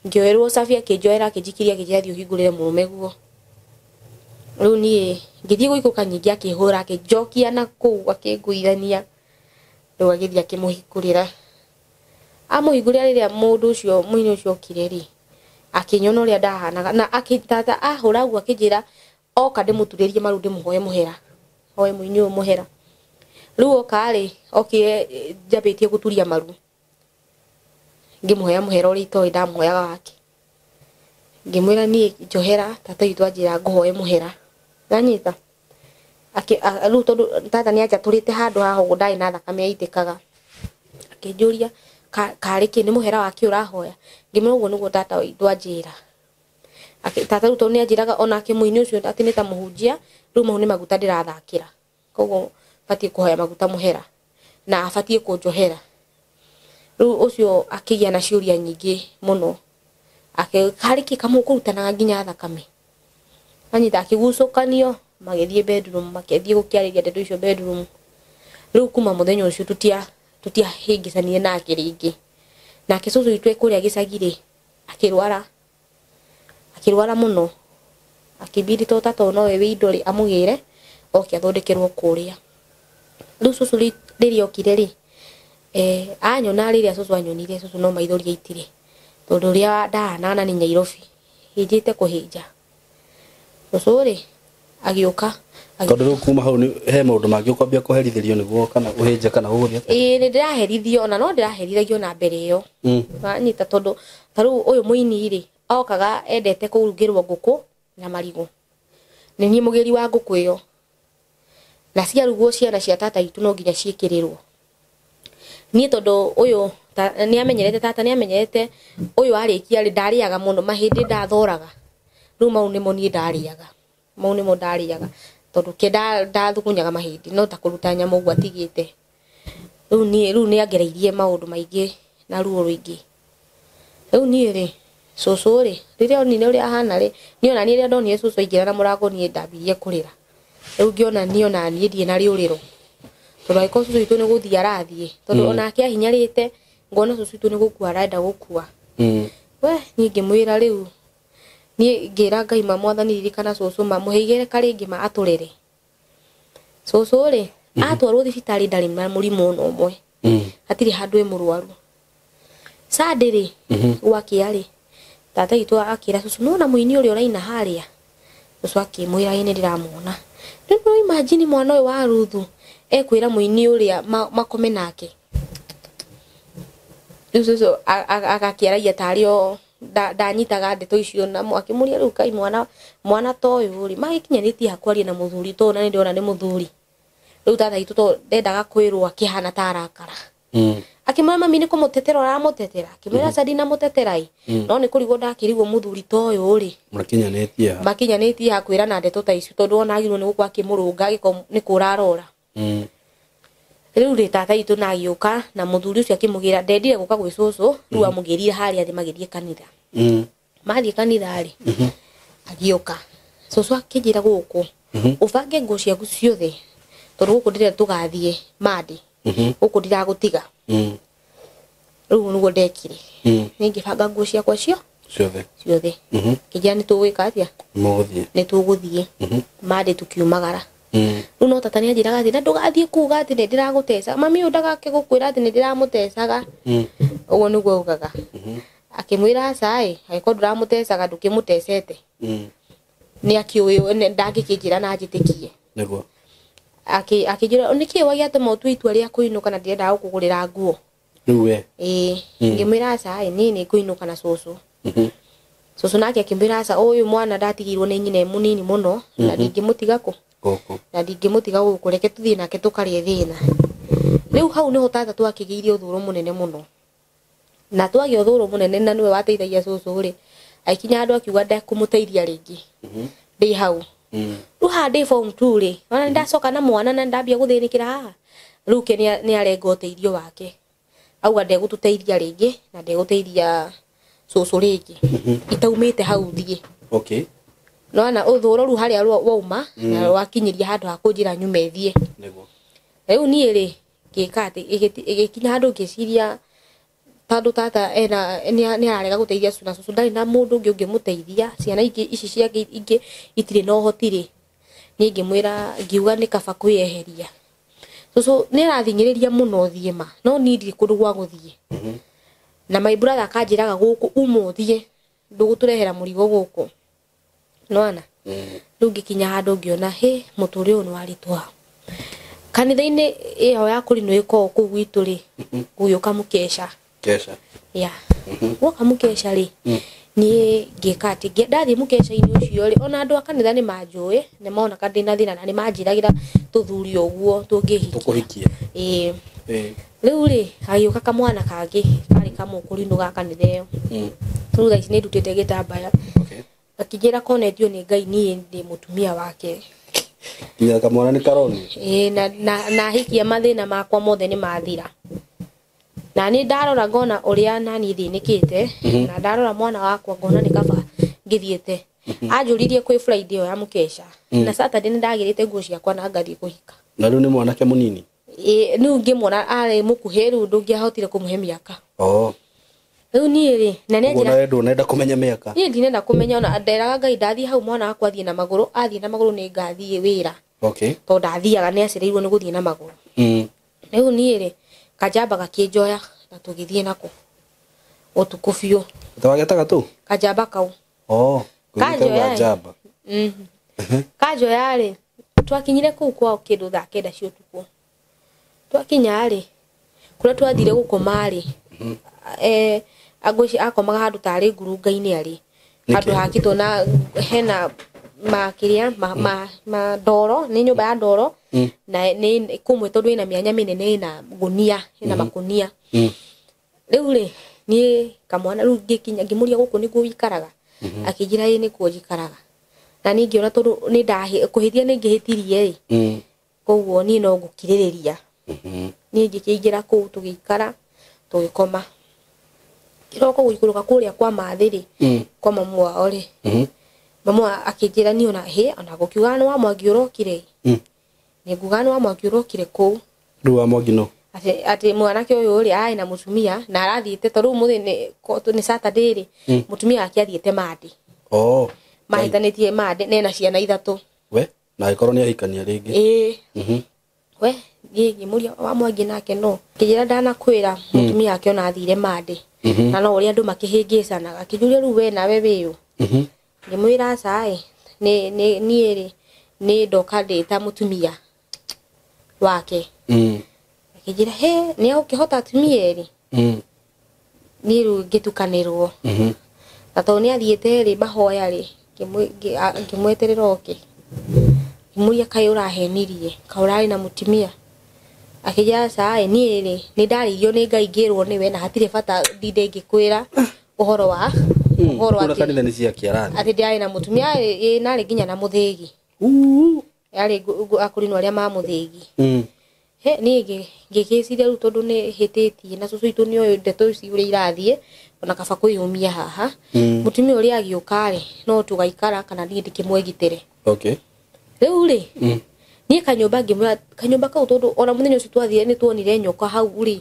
Ngĩoerwo cabi akĩnjoera akĩnjikiria akĩnjĩra thiĩ ũhingũrĩre mũrũme guo. Rĩu niĩ ngĩthiĩ gũikũrũka nyingĩ akĩhũra akĩnjokia na kũu akĩngũithania. Rĩu agĩthiĩ akĩmũhingũrĩra. Amũhingũrĩra rĩrĩa mũndũ ũcio mũini ũcio okire rĩ, akĩnyona ũrĩa ndahanaga na tata ahũra ũguo akĩnjĩra oka ndĩmũturĩrie maru ndĩmũhoe mũhera. Hoe mũini ũyũ mũhera. Rĩu oka rĩ, okire njambĩtie gũturia maru. Ngĩmũhoya mũhera ũrĩa itoĩ ndamũhoyaga wake. Ngĩmwĩra niĩ njohera tata witũ anjĩra ngũhoe mũhera. Nanyita. Rĩu tondũ tata nĩanjatũrĩte handũ haha ũguo ndarĩ na thakame yaitĩkaga. Akĩnjũria karĩ kĩ nĩ mũhera wake ũrahoya. Ngĩmwĩra ũguo nĩguo tata witũ anjĩra. Tata rĩu tondũ nĩanjĩraga onake mũini ũcio atĩ nĩ ta mũhunjia, rĩu mau nĩ maguta ndĩrathakĩra. Koguo batiĩ kũhoya maguta mũhera na abatiĩ kũnjohera. Rĩu ũcio akĩgĩa na ciũria nyingĩ mũno. Karĩ kĩ kamũkũrutanaga nginya thakame. Anyita akĩgucũkanio magĩthiĩ bedroom makĩthiĩ gũkĩarĩria ndeto icio bedroom. Rĩu kuma mũthenya ũcio tũtiahĩngĩcanire nake rĩngĩ. Nake cũcũ witũ e kũrĩa gĩcagi rĩ, akĩrwara. Akĩrwara mũno. Akĩbidi to tata nowe wĩ indo rĩ amũgĩre oke athondekerwo kũrĩa. Rĩu cũcũ rĩrĩa okire rĩ, anyona rĩrĩa cũcũ anyonire cũcũ no maithori aitire. Tondũ ũrĩa ndahanaga nĩ Nyairobi hĩnjĩte kũhĩnja. Cũcũ rĩ agĩũka. Tondũ rĩu kuma hau he maũndũ mangĩ ũkwambia kũherithĩrio nĩguo kana ũhĩnje kana ũgũthiĩ atĩa? Ĩĩ nĩ ndĩraherithio ona no ndĩraherithagio na mbere ĩyo. Wanyita tondũ ta rĩu ũyũ mũini rĩ okaga endete kũrugĩrwo ngũkũ na marigũ. Nĩ niĩ mũgĩri wa ngũkũ ĩyo. Na ciarugwo ciana cia tata witũ no nginya ciĩkĩrĩrwo. Niĩ tondũ ũyũ nĩamenyerete tata nĩamenyerete ũyũ arĩkia rĩ ndarĩaga mũno mahĩndĩ ndathoraga. Rĩu mau nĩmo niĩ ndarĩaga. Mau nĩmo ndarĩaga. Tondũ ke ndathugunyaga mahĩndĩ no ta kũruta nyama ũguo atigĩte. Rĩu niĩ rĩu nĩangereirie maũndũ maingĩ na ruo rũingĩ. Rĩu niĩ rĩ cũcũ rĩ rĩrĩa onire ũrĩa ahana rĩ niĩ ona niĩ rĩrĩa ndonire cũcũ aingĩra na mũrango niĩ ndambirie kũrĩra. Rĩu ngĩona niĩ ona niĩ ndirĩ na rĩũrĩro. Tondũ angĩkorwo cũcũ witũ nĩ gũthiĩ arathiĩ tondũ onake ahinyarĩte ngona cũcũ witũ nĩ gũkua arenda gũkua. We niĩ ngĩmwĩra rĩu niĩ ngĩra Ngai ma mwathani ririkana cũcũ ma mũhe igereka rĩngĩ ma atũrere. Cũcũ rĩ atwarwo thibitarĩ ndarĩ na mũrimũ ona ũmwe. Hatirĩ handũ e mũrwaru. Sunday rĩ gwakĩa rĩ tata witũ akĩra cũcũ nĩwona mũini ũrĩa ũraina harĩa. Cũcũ akĩmwĩra ĩĩ nĩndĩramuona. Rĩu no imagine mwana ũyũ wa Ruthu ekwĩra mũini ũrĩa makome nake. Rĩu cũcũ agakĩaragia tarĩ o ndanyitaga ndeto icio na akĩmũria rĩu kai mwana ta ũyũ rĩ magĩkinyanĩtie ha kwaria na mũthuri tondũ na nĩndĩrona nĩ mũthuri. Rĩu tata witũ tondũ ndendaga kwĩrwo akĩhana ta arakara. Akĩmwĩra mami nĩ kũmũtetera ũramũtetera. Akĩmwĩra aca ndinamũtetera ĩ. No nĩ kũrigwo ndakĩrigwo mũthuri ta ũyũ rĩ. Makinyanĩtie ha? Makinyanĩtie ha kwĩrana ndeto ta icio tondũ ona agĩrĩirwo nĩ gũkorwo akĩmũrũnga angĩkorwo nĩ kũra arora. Rĩu rĩ tata witũ na agĩũka na mũthuri ũcio akĩmũgĩra ndendire gũka gwĩ cũcũ rĩu amũgĩrire harĩa thĩ magĩthiĩ kanitha. Mathiĩ kanitha rĩ agĩũka. Cũcũ akĩnjĩra gũkũ ũbange nguo ciaku ciothe tondũ gũkũ ndĩrenda tũgathiĩ Monday. Gũkũ ndiragũtiga. Rĩu nĩguo ndekire. Niĩ ngĩbanga nguo ciakwa ciothe. Ciothe. Ngĩnjĩra nĩ tũgwĩka atĩa? Mũgũthiĩ. Nĩ tũgũthiĩ. Monday tũkiumagara. Rĩu no tata nĩanjĩraga atĩ na ndũgathiĩ kuga atĩ nĩ ndĩragũtecaga. Mami ũyũ ndagake gũkwĩra atĩ nĩ ndĩramũtecaga. Ũguo nĩguo augaga. Akĩmwĩra aca ĩ, angĩkorwo ndũramũtecaga ndũkĩmũtecete. Nĩ akĩũĩ ndangĩkĩnjĩra na njĩtĩkie. Nĩguo. Akĩnjĩra nĩkĩĩ wagĩatũma ũtue itua rĩa kũinũka na ndirendaga gũkũgũrĩra nguo. Rĩu we. Ĩĩ, ngĩmwĩra aca ĩ, niĩ nĩ ngũinũka na cũcũ. Cũcũ nake akĩmbĩra aca, ũyũ mwana ndatigirwo nĩ nyina e mũnini mũno na ndingĩmũtiga kũ? Gũkũ. Na ndingĩmũtiga gũkũ, reke tũthiĩ nake tũkarĩe thĩna. Rĩu hau nĩho tata twakĩgĩire ũthũro mũnene mũno. Na twagĩa ũthũro mũnene na nĩwe wateithagia cũcũ rĩ, agĩkinya handũ akiuga ndekũmũteithia rĩngĩ. Ndĩ hau. Rĩu haha ndĩ form 2 rĩ, ona nĩndacoka na mwana na ndambia gũthĩnĩkĩra haha. Rĩu ke nĩarenga ũteithio wake. Auga ndegũtũteithia rĩngĩ na ndegũteithia cũcũ rĩngĩ. Itaumĩte hau thiĩ. Okay. Nona ũthũro rĩu harĩa wauma na wakinyĩria handũ ha kũnjĩra nyume thiĩ. Nĩguo. Rĩu niĩ rĩ, ngĩka atĩ ĩgĩkinya handũ ngĩciria tondũ tata ena nĩ ararega gũteithia cũcũ na cũcũ ndarĩ na mũndũ ũngĩ ũngĩmũteithia, ciana ingĩ ici ciake ingĩ itirĩ na ũhoti rĩ, niĩ ngĩmwĩra ngiuga nĩ kaba kwĩyeheria. Cũcũ nĩ arathing'ĩrĩria mũno thiĩ ma, no niĩ ndirĩ kũndũ gwa gũthiĩ. Na my brother akanjĩraga gũkũ uma ũthiĩ, ndũgũtũrehera mũrigo gũkũ. Nĩwona? Rĩu ngĩkinya handũ ngĩona hĩ, mũtũrĩre ũyũ nĩ waritũha. Kanitha-inĩ ĩyo ya kũrinũ ĩkoragwo kũu gwitũ rĩ, gũgĩũka mũkeca. Kesha. Ya. Gwoka mũkeca rĩ, niĩ ngĩka atĩ ndathiĩ mũkeca-inĩ ũcio rĩ, ona andũ a kanitha nĩ manjũĩ, nĩ monaga ndĩna thĩna na nĩ manjĩragĩra tũthuri ũguo tũngĩhikia. Tũkũhikie. Ĩĩ. Ĩĩ. Rĩu rĩ, hagĩũka kamwana kangĩ karĩ kamũkũrinũ ga kanitha ĩyo. Rĩu thaa ici nĩ ndutĩte gĩtambaya. Okay. Akĩnjĩra konetio nĩ Ngai niĩ ndĩ mũtumia wake. Nginya kamwana nĩ karonio. Ĩĩ, na hikia mathĩna makwa mothe nĩ mathira. Na nĩ ndarora ngona ũrĩa nani thĩnĩkĩte, na ndarora mwana wakwa ngona nĩ kaba ngĩthiĩte. Anjũririe kwĩ Friday ĩyo ya mũkeca. Na Saturday nĩ ndagĩrĩte nguo ciakwa na ngathiĩ kũhika. Na rĩu nĩ mwanake mũnini? Ĩĩ, rĩu ngĩmuona arĩ mũkuhĩ rĩu ndũngĩahotire kũmũhe mĩaka. Oh. Rĩu niĩ rĩ, na nĩ Ũguo anjĩra nawe ndũnenda kũmenya mĩaka? Niĩ ndinenda kũmenya ona nderaga Ngai ndathiĩ hau mwana wakwa athiĩ na magũrũ, athiĩ na magũrũ nĩ ngathiĩ wĩra. Okay. Tondũ ndathiaga nĩ acereirwo nĩ gũthiĩ na magũrũ. Rĩu niĩ rĩ, kanjamba gakĩnjoya na tũgĩthiĩ nako ũtukũ biũ. Tawagetaga tũ? Kanjamba kau. Oh, Kanjoya ĩ. Njamba. Kanjoya rĩ, twakinyire kũu kwao kĩndũ thaa 9 cia ũtukũ. Twakinya rĩ, kũrĩa twathire gũkoma rĩ, ngwĩciria akomaga handũ tarĩ ngurunga-inĩ arĩ. Handũ hakĩtwo na hena makĩrĩa ma ndoro, nĩ nyũmba ya ndoro, na nĩ kũmwe tondũ ĩna mĩanya mĩnene ĩna ngũnia, ĩna makũnia. Rĩu rĩ, niĩ kamwana rĩu ngĩkinya ngĩmũria gũkũ nĩkuo wĩikaraga? Akĩnjĩra ĩĩ nĩkuo njikaraga. Na niĩ ngĩona tondũ nĩ kũhĩtia nĩ ngĩhĩtirie ĩ, koguo niĩ no ngũkirĩrĩria. Niĩ ngĩkĩingĩra kũu tũgĩikara, tũgĩkoma. Kĩroko gũikũrũka kũrĩa kwa mathĩ rĩ, kwa mamu wao rĩ, mamu akĩnjĩra niĩ ona hĩ, ona gũkiuga nĩ wa Mwangi ũrokire. Nĩ nguga nĩ wa Mwangi ũrokire kũu. Rĩu wa Mwangi no? Atĩ mwanake ũyũ rĩ, arĩ na mũtumia na arathiĩte tondũ rĩu mũthĩ nĩ Saturday rĩ, mũtumia wake athiĩte Mandi. Oh. Mahĩtanĩtie Mandi na ena ciana 3. We, na agĩkorwo nĩ ahikania rĩngĩ. Ĩĩ. We, niĩ ngĩmũria wa Mwangi nake no. Ngĩnjĩra ndanakwĩra mũtumia wake ona athire Mandi. Na no ũrĩa andũ makĩhĩngĩcanaga. Akĩnjũria rĩu we nawe wĩyũ. Ngĩmwĩra aca ĩ, niĩ rĩ, nĩ ndoka ndĩ ta mũtumia wake. Akĩnjĩra he, nĩ egũkĩhota atumia erĩ? Niĩ rĩu ngĩtukanĩrwo. Na tondũ nĩ athiĩte rĩ mahoya rĩ, ngĩmweterera oke. Ngĩmũria kaĩ ũrahenirie, kaĩ ũrarĩ na mũtumia? Akĩnjĩra aca ĩ, niĩ rĩ, nĩ ndarĩirio nĩ Ngai ngĩrwo nĩwe na hatirĩ bata ndinde ngĩkwĩra ũhoro wa ũhoro Kuna atĩ kanitha nĩ cia kĩarathi. Atĩ ndĩrarĩ na mũtumia, ĩ, narĩ nginya na mũthĩgi. Yarĩ akũrinũ arĩa ma mũthĩgi. He, niĩ ngĩgĩciria rĩu tondũ nĩ hĩtĩtie na cũcũ witũ nĩoĩ ndeto ici ũrĩa irathiĩ, ona kaba kwĩyũmia haha. Mũtumia ũrĩa agĩũka rĩ, no tũgaikara kana niĩ ndĩkĩmwĩgitĩre. Okay. Rĩu rĩ, niĩ kanyũmba ngĩmwĩra, kanyũmba kau tondũ ona mũthenya ũcio twathire nĩ tuonire nyoka hau rĩ,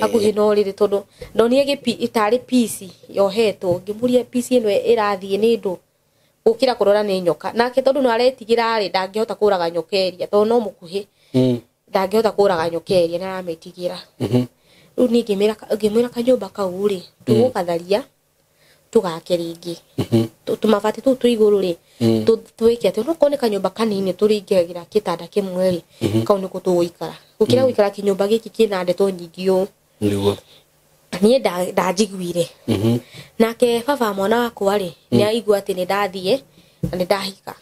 hakuhĩ na ũrĩrĩ tondũ ndonire tarĩ pici yohetwo, ngĩmũria pici ĩno ĩrathiĩ nĩ ndũ, gũkĩra kũrora nĩ nyoka. Nake tondũ no aretigĩra rĩ, ndangĩhota kũraga nyoka ĩrĩa, tondũ no mũkuhĩ. Ndangĩhota kũraga nyoka ĩrĩa, nĩ aramĩtigĩra. Rĩu niĩ ngĩmwĩra kanyũmba kau rĩ, tũgũgatharia, Tũgake rĩngĩ. Tũmabati tũu twĩ igũrũ rĩ, twĩke atĩ onokorwo nĩ kanyũmba kanini tũrĩingĩragĩra gĩtanda kĩmwe rĩ, kau nĩko tũgũikara gũkĩra gũikara kĩnyũmba gĩkĩ kĩna ndeto nyingĩ ũũ. Niguo. Niĩ ndanjiguire. Nake baba mwana wakwa rĩ, nĩ aigua atĩ nĩ ndathiĩ na nĩ ndahika.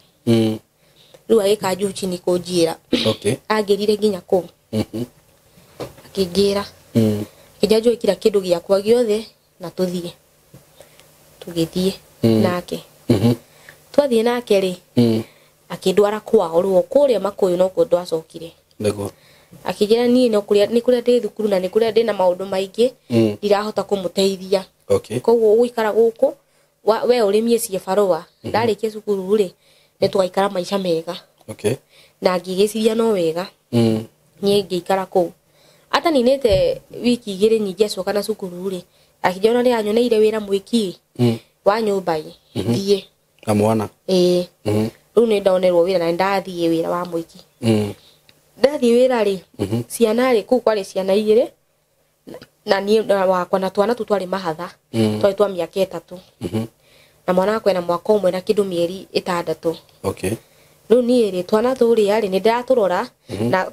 Rĩu agĩka juu chini kũnjĩra. Okay. Angĩrire nginya kũu. Akĩngĩra. Akĩnjĩra njoe kila kĩndũ gĩakwa gĩothe na tũthiĩ. Tũgĩthiĩ nake. Twathiĩ nake rĩ, akĩndwara kwao rĩu o kũrĩa Makũyũ nokuo twacokire. Niguo. Akĩnjĩra niĩ no kũrĩa nĩ kũrĩa ndĩ thukuru na nĩ kũrĩa ndĩna maũndũ maingĩ, ndirahota kũmũteithia. Okay. Koguo ũgũikara gũkũ we ũrĩmie ciĩbarũa, ndarĩkia cukuru rĩ, nĩ tũgaikara maica mega. Okay. Na ngĩgĩciria no wega. Niĩ ngĩikara kũu. Ataninĩte wiki igĩrĩ nyingĩ acoka na cukuru rĩ, akĩnjĩra ona nĩ anyoneire wĩra mwĩki wa nyũmba ĩ, thiĩ. Na mwana. Ĩĩ. Rĩu nĩ ndonerwo wĩra na nĩ ndathiĩ wĩra wa mwĩki. Ndathiĩ wĩra rĩ, ciana rĩ, kũu kwarĩ ciana igĩrĩ na niĩ na wakwa na twana tũu twarĩ mahatha. Twarĩ twa mĩaka 3. Na mwana wakwa ena mwaka ũmwe na kĩndũ mĩeri 6. Okay. Rĩu niĩ rĩ, twana tũrĩa rĩ, nĩ ndĩratũrora, na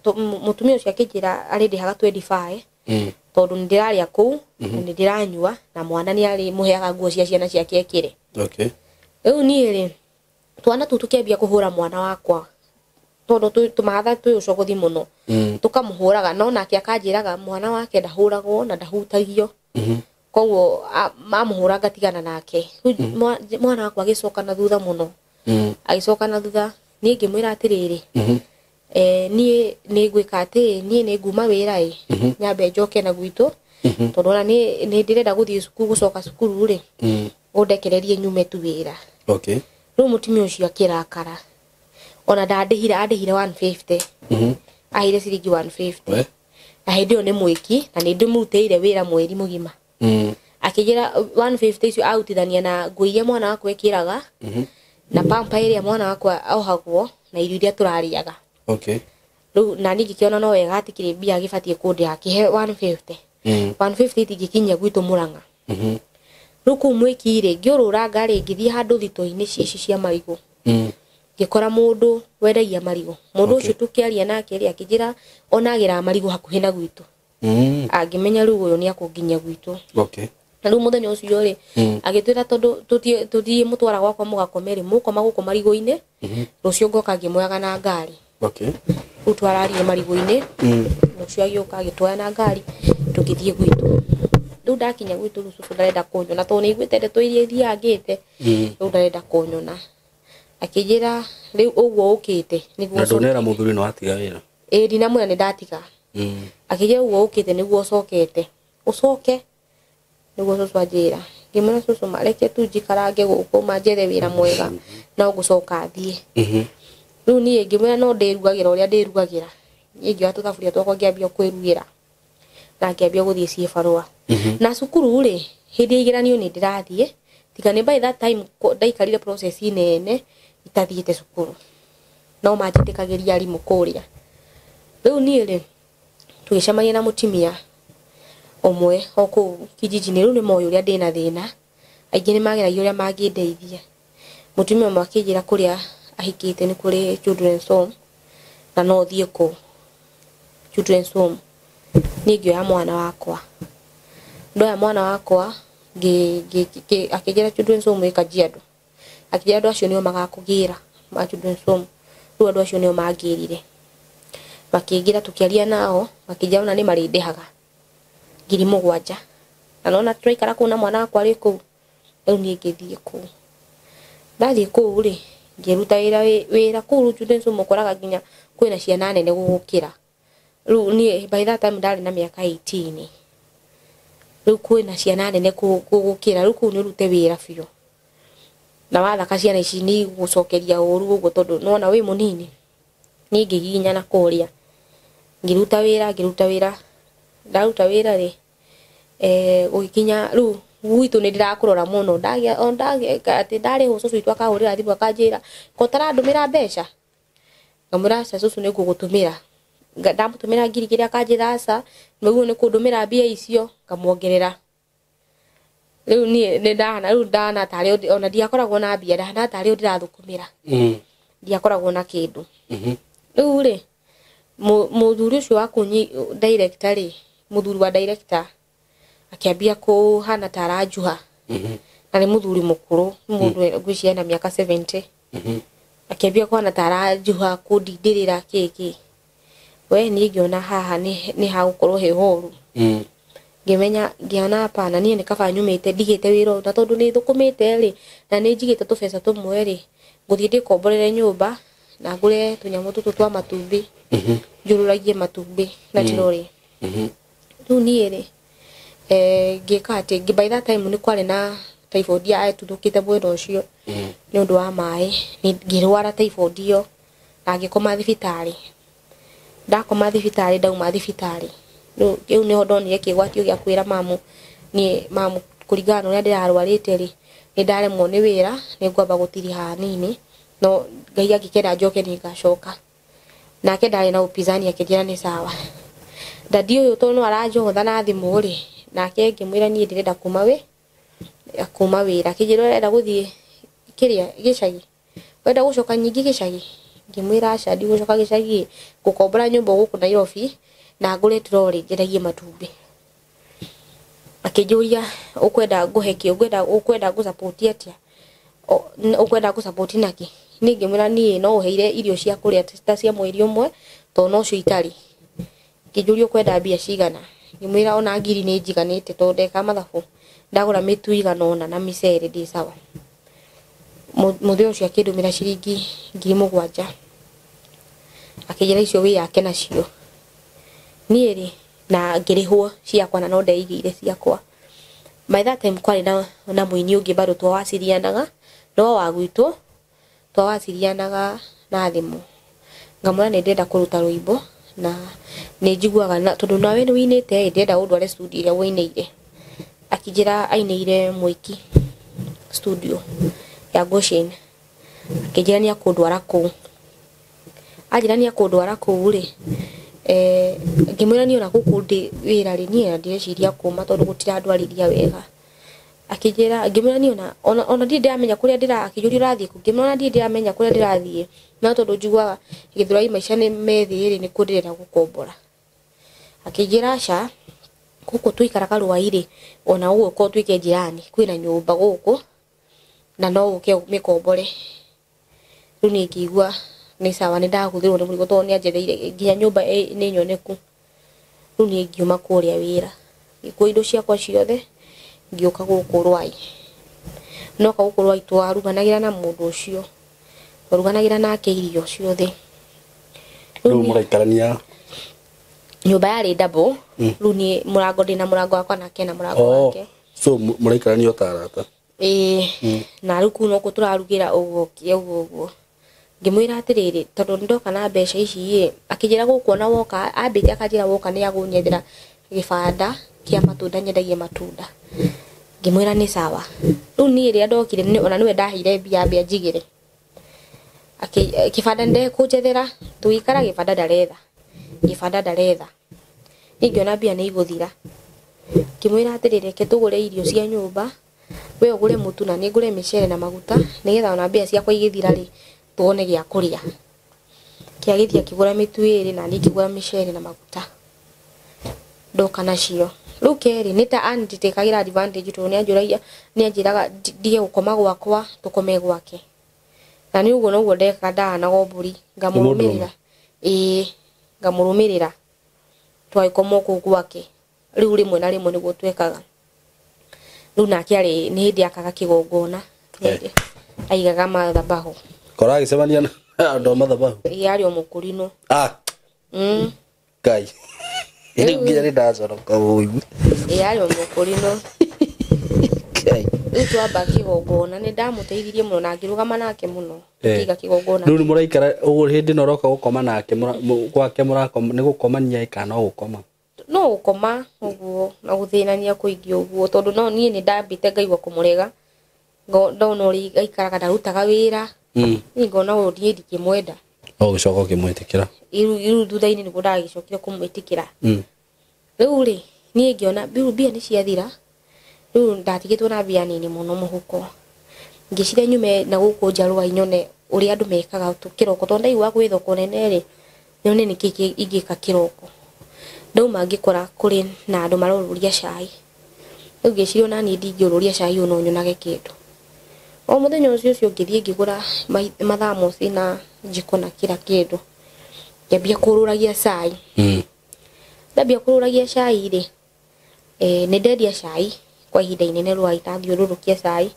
mũtumia ũcio akĩnjĩra arĩndĩhaga 25, tondũ nĩ ndĩrarĩa kũu, na nĩ ndĩranyua, na mwana nĩ arĩ mũheaga nguo cia ciana ciake ekĩre. Okay. Rĩu niĩ rĩ, twana tũu tũkĩambia kũhũra mwana wakwa, tondũ tũmahatha twĩ ũcogothi mũno. Tũkamũhũraga, no nake akanjĩraga mwana wake ndahũragwo na ndahutagio. Koguo mamũhũra ngatigana nake. Rĩu mwana wakwa agĩcoka na thutha mũno. Agĩcoka na thutha, niĩ ngĩmwĩra atĩrĩrĩ, niĩ nĩ ngwĩka atĩ, niĩ nĩ nguma wĩra ĩ, nyambe njoke na gwitũ, tondũ ona nĩ ndĩrenda gũthiĩ cukuru, gũcoka cukuru rĩ, ũndekererie nyume tu wĩra. Okay. Rĩu mũtumia ũcio akĩrakara. Ona ndandĩhire, andĩhire 150. Aheire ciringi 150. We? Na hĩndĩ ĩyo nĩ mwĩki, na nĩ ndĩmũrutĩire wĩra mweri mũgima. Akĩnjĩra 150 icio arutithania na nguo iria mwana wakwa ekĩraga, na pamper ĩrĩa mwana wakwa ohagwo, na irio iria tũrarĩaga. Okay. Rĩu na niĩ ngĩkĩona no wega hatikĩrĩ mbia agĩbatiĩ kũndĩha, akĩhe 150. 150 itingĩkinyia gwitũ Mũrang'a. Rĩu kũu mwĩki rĩ, ngĩũrũranga rĩ, ngĩthiĩ handũ thito-inĩ ici cia marigũ. Ngĩkora mũndũ wendagia marigũ. Mũndũ Okay. ũcio tũkĩaria nake rĩ, akĩnjĩra ona agĩraga marigũ hakuhĩ na gwitũ. Angĩmenya rĩu ũyũ nĩ akũnginyia gwitũ. Okay. Na rĩu mũthenya ũcio rĩ, agĩtwĩra tondũ tũthiĩ mũtwara gwakwa mũgakome rĩ, mũkoma gũkũ marigũ-inĩ, rũciũ ngoka ngĩmuoyaga na ngari. Okay. Rĩu twararire marigũ-inĩ, rũciũ agĩũka agĩtuoya na ngari, tũgĩthiĩ gwitũ. Rĩu ndakinya gwitũ rĩu cũcũ ndarenda kũnyona, tondũ nĩaiguĩte ndeto iria ithiangĩte, rĩu ndarenda kũnyona. Akĩnjĩra rĩu ũguo ũkĩte nĩguo Na ndũnera ũcokete. mũthuri nĩ watiga wĩra? Ĩĩ, ndinamwĩra nĩ ndatiga. Akĩnjĩra ũguo ũkĩte nĩguo ũcokete. Ũcoke nĩguo cũcũ anjĩra. Ngĩmwĩra cũcũ ma reke tu njikarange gũkũ manjethe wĩra mwega no ngũcoka thiĩ. Rĩu niĩ ngĩmwĩra no ndĩrugagĩra ũrĩa ndĩrugagĩra. Niĩ ngĩoya tũthaburia twakwa ngĩambia kwĩrugĩra. Na ngĩambia gũthiĩ ciĩbarũa. Na cukuru rĩ, hĩndĩ ya igeranio nĩ ndĩrathiĩ, tiga nĩ by that time ndaikarire process nene itathiĩte cukuru. No manjĩtĩkagĩria arimũ kũrĩa. Rĩu niĩ rĩ, tũgĩcemania na mũtumia ũmwe o kũu kijiji-inĩ. Rĩu nĩ moĩ ũrĩa ndĩna thĩna, aingĩ nĩ mageragia ũrĩa mangĩndeithia. Mũtumia ũmwe akĩnjĩra kũrĩa ahikĩte nĩ kũrĩ children's home na no thiĩ kũu children's home. Niĩ ngĩoya mwana wakwa, ndoya mwana wakwa akĩnjĩra children's home ĩ Kajiado. Akĩnjĩra andũ acio nĩo magakũgĩra ma children's home. Rĩu andũ acio nĩo mangĩrire, makĩngĩra, tũkĩaria nao, makĩnjĩra ona nĩ marĩndĩhaga ngiri mũgwanja. Na nona tũraikara kũu na mwana wakwa arĩ kũu. Rĩu niĩ ngĩthiĩ kũu. Ndathiĩ kũu rĩ, ngĩruta wĩra kũu rĩu children's home ũkoraga nginya kwĩna ciana nene gũgũkĩra. Rĩu niĩ by that time ndarĩ na mĩaka 18. Rĩu kwĩna ciana nene gũgũkĩra, rĩu kũu nĩ ũrute wĩra biũ. Na wathaka ciana ici nĩ igũgũcokeria ũru ũguo tondũ nĩwona wĩ mũnini. Niĩ ngĩgiginyana kũrĩa. Ngĩruta wĩra, ngĩruta wĩra. Ndaruta wĩra rĩ, gũgĩkinya rĩu gwitũ nĩ ndĩrakũrora mũno. Ndagĩa, o ndagĩa, atĩ ndarĩhwo cũcũ witũ akahũrĩra thimũ akanjĩra, ko ũtarandũmĩra mbeca? Ngamwĩra aca cũcũ nĩ ngũgũtũmĩra. Ndamũtũmĩra ngiri igĩrĩ akanjĩra aca, nĩguo nĩ kũndũmĩra mbia icio, ngamuongerera. Rĩu niĩ nĩ ndahana rĩu ndahana tarĩ ona ndiakoragwo na mbia, ndahana tarĩ ndĩrathũkũmĩra. Ndiakoragwo na kĩndũ. Rĩu rĩ mũthuri ũcio wa kũnyi director rĩ, mũthuri wa director akĩambia kũhana ta aranjuha. Na nĩ mũthuri mũkũrũ, nĩ mũndũ ngwĩciria ena mĩaka 70. Akĩambia kũhana ta aranjuha kũndindĩrĩra kĩ. We niĩ ngĩona haha nĩ hagũkorwo he horu. Ngĩmenya ngĩona hapana, niĩ nĩ kaba nyumĩte ndigĩte wĩra ũyũ, na tondũ nĩ thũkũmĩte rĩ na nĩ njigĩte tũbeca tũmwe rĩ, ngũthiĩ ndĩkomborere nyũmba na ngũre tũnyamũ tũtũ twa matumbĩ, njũrũragie matumbĩ na tirori. Rĩu niĩ rĩ ngĩka atĩ by that time nĩ kwarĩ na typhoid yatuthũkĩte mwena ũcio nĩ ũndũ wa maĩ. Ngĩrwara typhoid ĩyo na ngĩkoma thibitarĩ. Ndakoma thibitarĩ, ndauma thibitarĩ rĩu nĩho ndonire kĩgwatio gĩa kwĩra mamu, niĩ mamu kũringana na ũrĩa ndĩrarwarĩte rĩ, nĩ ndaremwo nĩ wĩra, nĩ ngwamba gũtiriha hanini, no Ngai angĩkenda njoke nĩ ngacoka. Nake ndarĩ na upinzani akĩnjĩra nĩ sawa. Dadi ũyũ tondũ no aranjotha na thimũ rĩ, nake ngĩmwĩra niĩ ndĩrenda kuma wĩra. Akĩnjĩra ũrenda gũthiĩ kĩrĩa gĩcagi, ũrenda gũcoka nyingĩ gĩcagi? Ngĩmwĩra aca, ndigũcoka gĩcagi, ngũkombora nyũmba gũkũ Nairobi na ngũre trori njendagie matumbĩ. Akĩnjũria ũkwenda ngũhe kĩ, ũkwenda ngũ-support atĩa, ũkwenda ngũ-support nakĩ? Niĩ ngĩmwĩra niĩ no ũheire irio cia kũrĩa ta cia mweri ũmwe tondũ nocio itarĩ. Akĩnjũria ũkwenda mbia cigana, ngĩmwĩra ona ngiri nĩ njiganĩte tondũ ndeka mathabu ndagũra mĩtu igana ũna na mĩcere ndĩ sawa. Mũthee ũcio akĩndũmĩra ciringi 7,000, akĩnjĩra icio wĩyake nacio. Niĩ rĩ na ngĩrĩhwo ciakwa na no ndeigĩire ciakwa. By that time kwarĩ na mũini ũngĩ bado twawacirianaga, no wa gwitũ twawacirianaga na thimũ. Ngamwĩra nĩ ndĩrenda kũruta rwĩmbo na nĩ njiguaga na tondũ nawe nĩ ũinĩte ĩ, ndĩrenda ũndware studio ĩrĩa ũinĩire. Akĩnjĩra ainĩire Mwiki studio ya Goshen. Akĩnjĩra nĩ akũndwara kũu. Anjĩra nĩ akũndwara kũu rĩ, ngĩmwĩra niĩ ona gũkũ ndĩ wĩra rĩ, niĩ ndireciria kuma tondũ gũtirandwarithia wega. Akĩnjĩra, ngĩmwĩra niĩ ona ndirĩ ndĩramenya kũrĩa akĩnjũria ũrathiĩ kũ, ngĩmwĩra ona ndirĩ ndĩramenya kũrĩa ndĩrathiĩ, no tondũ njiguaga Gĩthũrai maica nĩ methĩ rĩ, nĩkuo ndĩrenda gũkombora. Akĩnjĩra aca, gũkũ tũikaraga Rwai rĩ, ona ũguo ũtuĩke jirani, kwĩna nyũmba gũkũ na no ũke ũmĩkombore. Rĩu niĩ ngĩigua nĩ sawa, nĩ ndahũthĩrwo nĩ mũrigo tondũ nĩ anjetheire nginya nyũmba nĩ nyoneku. Rĩu niĩ ngiuma kũrĩa wĩra, ngĩkua indo ciakwa ciothe ngĩũka gũkũ Rwai. Noka gũkũ Rwai twaruganagĩra na mũndũ ũcio, twaruganagĩra nake irio ciothe. Rĩu mũraikarania nyũmba yarĩ double. Rĩu niĩ mũrango ndĩna mũrango wakwa nake na mũrango wake. So mũraikarania o ta arata? Ĩĩ, na rĩu kũu nokuo tũrarugĩra ũguo ũguo ũguo. Ngĩmwĩra atĩrĩrĩ, tondũ nĩndoka na mbeca ici ĩ, akĩnjĩra gũkũ ona woka, ambĩte akanjĩra woka nĩ agũnyethera gĩbanda kĩa matunda nyendagie matunda. Ngĩmwĩra nĩ sawa. Rĩu niĩ rĩrĩa ndokire ona nĩwe ndaheire mbia ambe anjigĩre. Kĩbanda ndekũnjethera, tũgĩikara gĩbanda ndaretha. Gĩbanda ndaretha. Niĩ ngĩona mbia nĩ igũthira. Ngĩmwĩra atĩrĩrĩ, reke tũgũre irio cia nyũmba, we ũgũre mũtu na niĩ ngũre mĩcere na maguta, nĩgetha ona mbia ciakwa igĩthira rĩ, tuone gĩa kũrĩa. Kĩagĩthiĩ akĩgũra mĩtu ĩrĩ na niĩ ngĩgũra mĩcere na maguta. Ndoka nacio. Rĩu kerĩ nĩ ta anditekagĩra advantage tondũ nĩ anjũragia, nĩ anjĩraga ndige gũkoma gwakwa tũkome gwake. Na nĩ ũguo noguo ndekaga, ndahanaga mbũri, ngamũrũmĩrĩra. Ĩĩ, ngamũrũmĩrĩra. Twagĩkoma kũu gwake. Rĩu rĩmwe na rĩmwe nĩguo twekaga. Rĩu nake arĩ nĩ hĩndĩ akaga kĩgongona. Aigaga mathabahu. Kora agĩcemania na andũ a mathabahu? Ĩĩ, arĩ o mũkũrinũ. Ngai. Rĩu nginya nĩ ndacoroka ũũ. Ĩĩ, arĩ o mũkũrinũ. Ngai. Rĩu twamba kĩgongona, nĩ ndamũteithirie mũno na ngĩrũgama nake mũno. Ngĩiga kĩgongona. Rĩu nĩ mũraikara ũguo hĩndĩ ĩno ũroka gũkoma nake, gwake mũrakoma, nĩ gũkomania kana no gũkoma? No gũkoma ũguo na gũthĩnania kũingĩ ũguo, tondũ no niĩ nĩ ndambĩte ngaigua kũmũrega. Ndona ũrĩa aikaraga ndarutaga wĩra. Niĩ ngona ũyũ niĩ ndingĩmwenda. No ũgĩcoka ũkĩmwĩtĩkĩra? Rĩu thutha-inĩ nĩguo ndagĩcokire kũmwĩtĩkĩra. Rĩu rĩ, niĩ ngĩona rĩu mbia nĩ ciathira. Rĩu ndatigĩtwo na mbia nini mũno mũhuko. Ngĩciria nyume na gũkũ njarũa nyone ũrĩa andũ mekaga kĩroko tondũ ndaiguaga gwĩ thoko nene rĩ, nyone nĩkĩ ingĩka kĩroko. Ndauma ngĩkora kũrĩ na andũ marorũria cai. Rĩu ngĩciria ona niĩ ndingĩũrũria cai ũyũ no nyonage kĩndũ. O mũthenya ũcio ũcio ngĩthiĩ ngĩgũra mathamoci na njiko na kila kĩndũ. Ngĩambia kũrũragia cai. Ndambia kũrũragia cai rĩ, nĩ ndendia cai kwa ihinda inene rwa itathiũrũrũkia cai.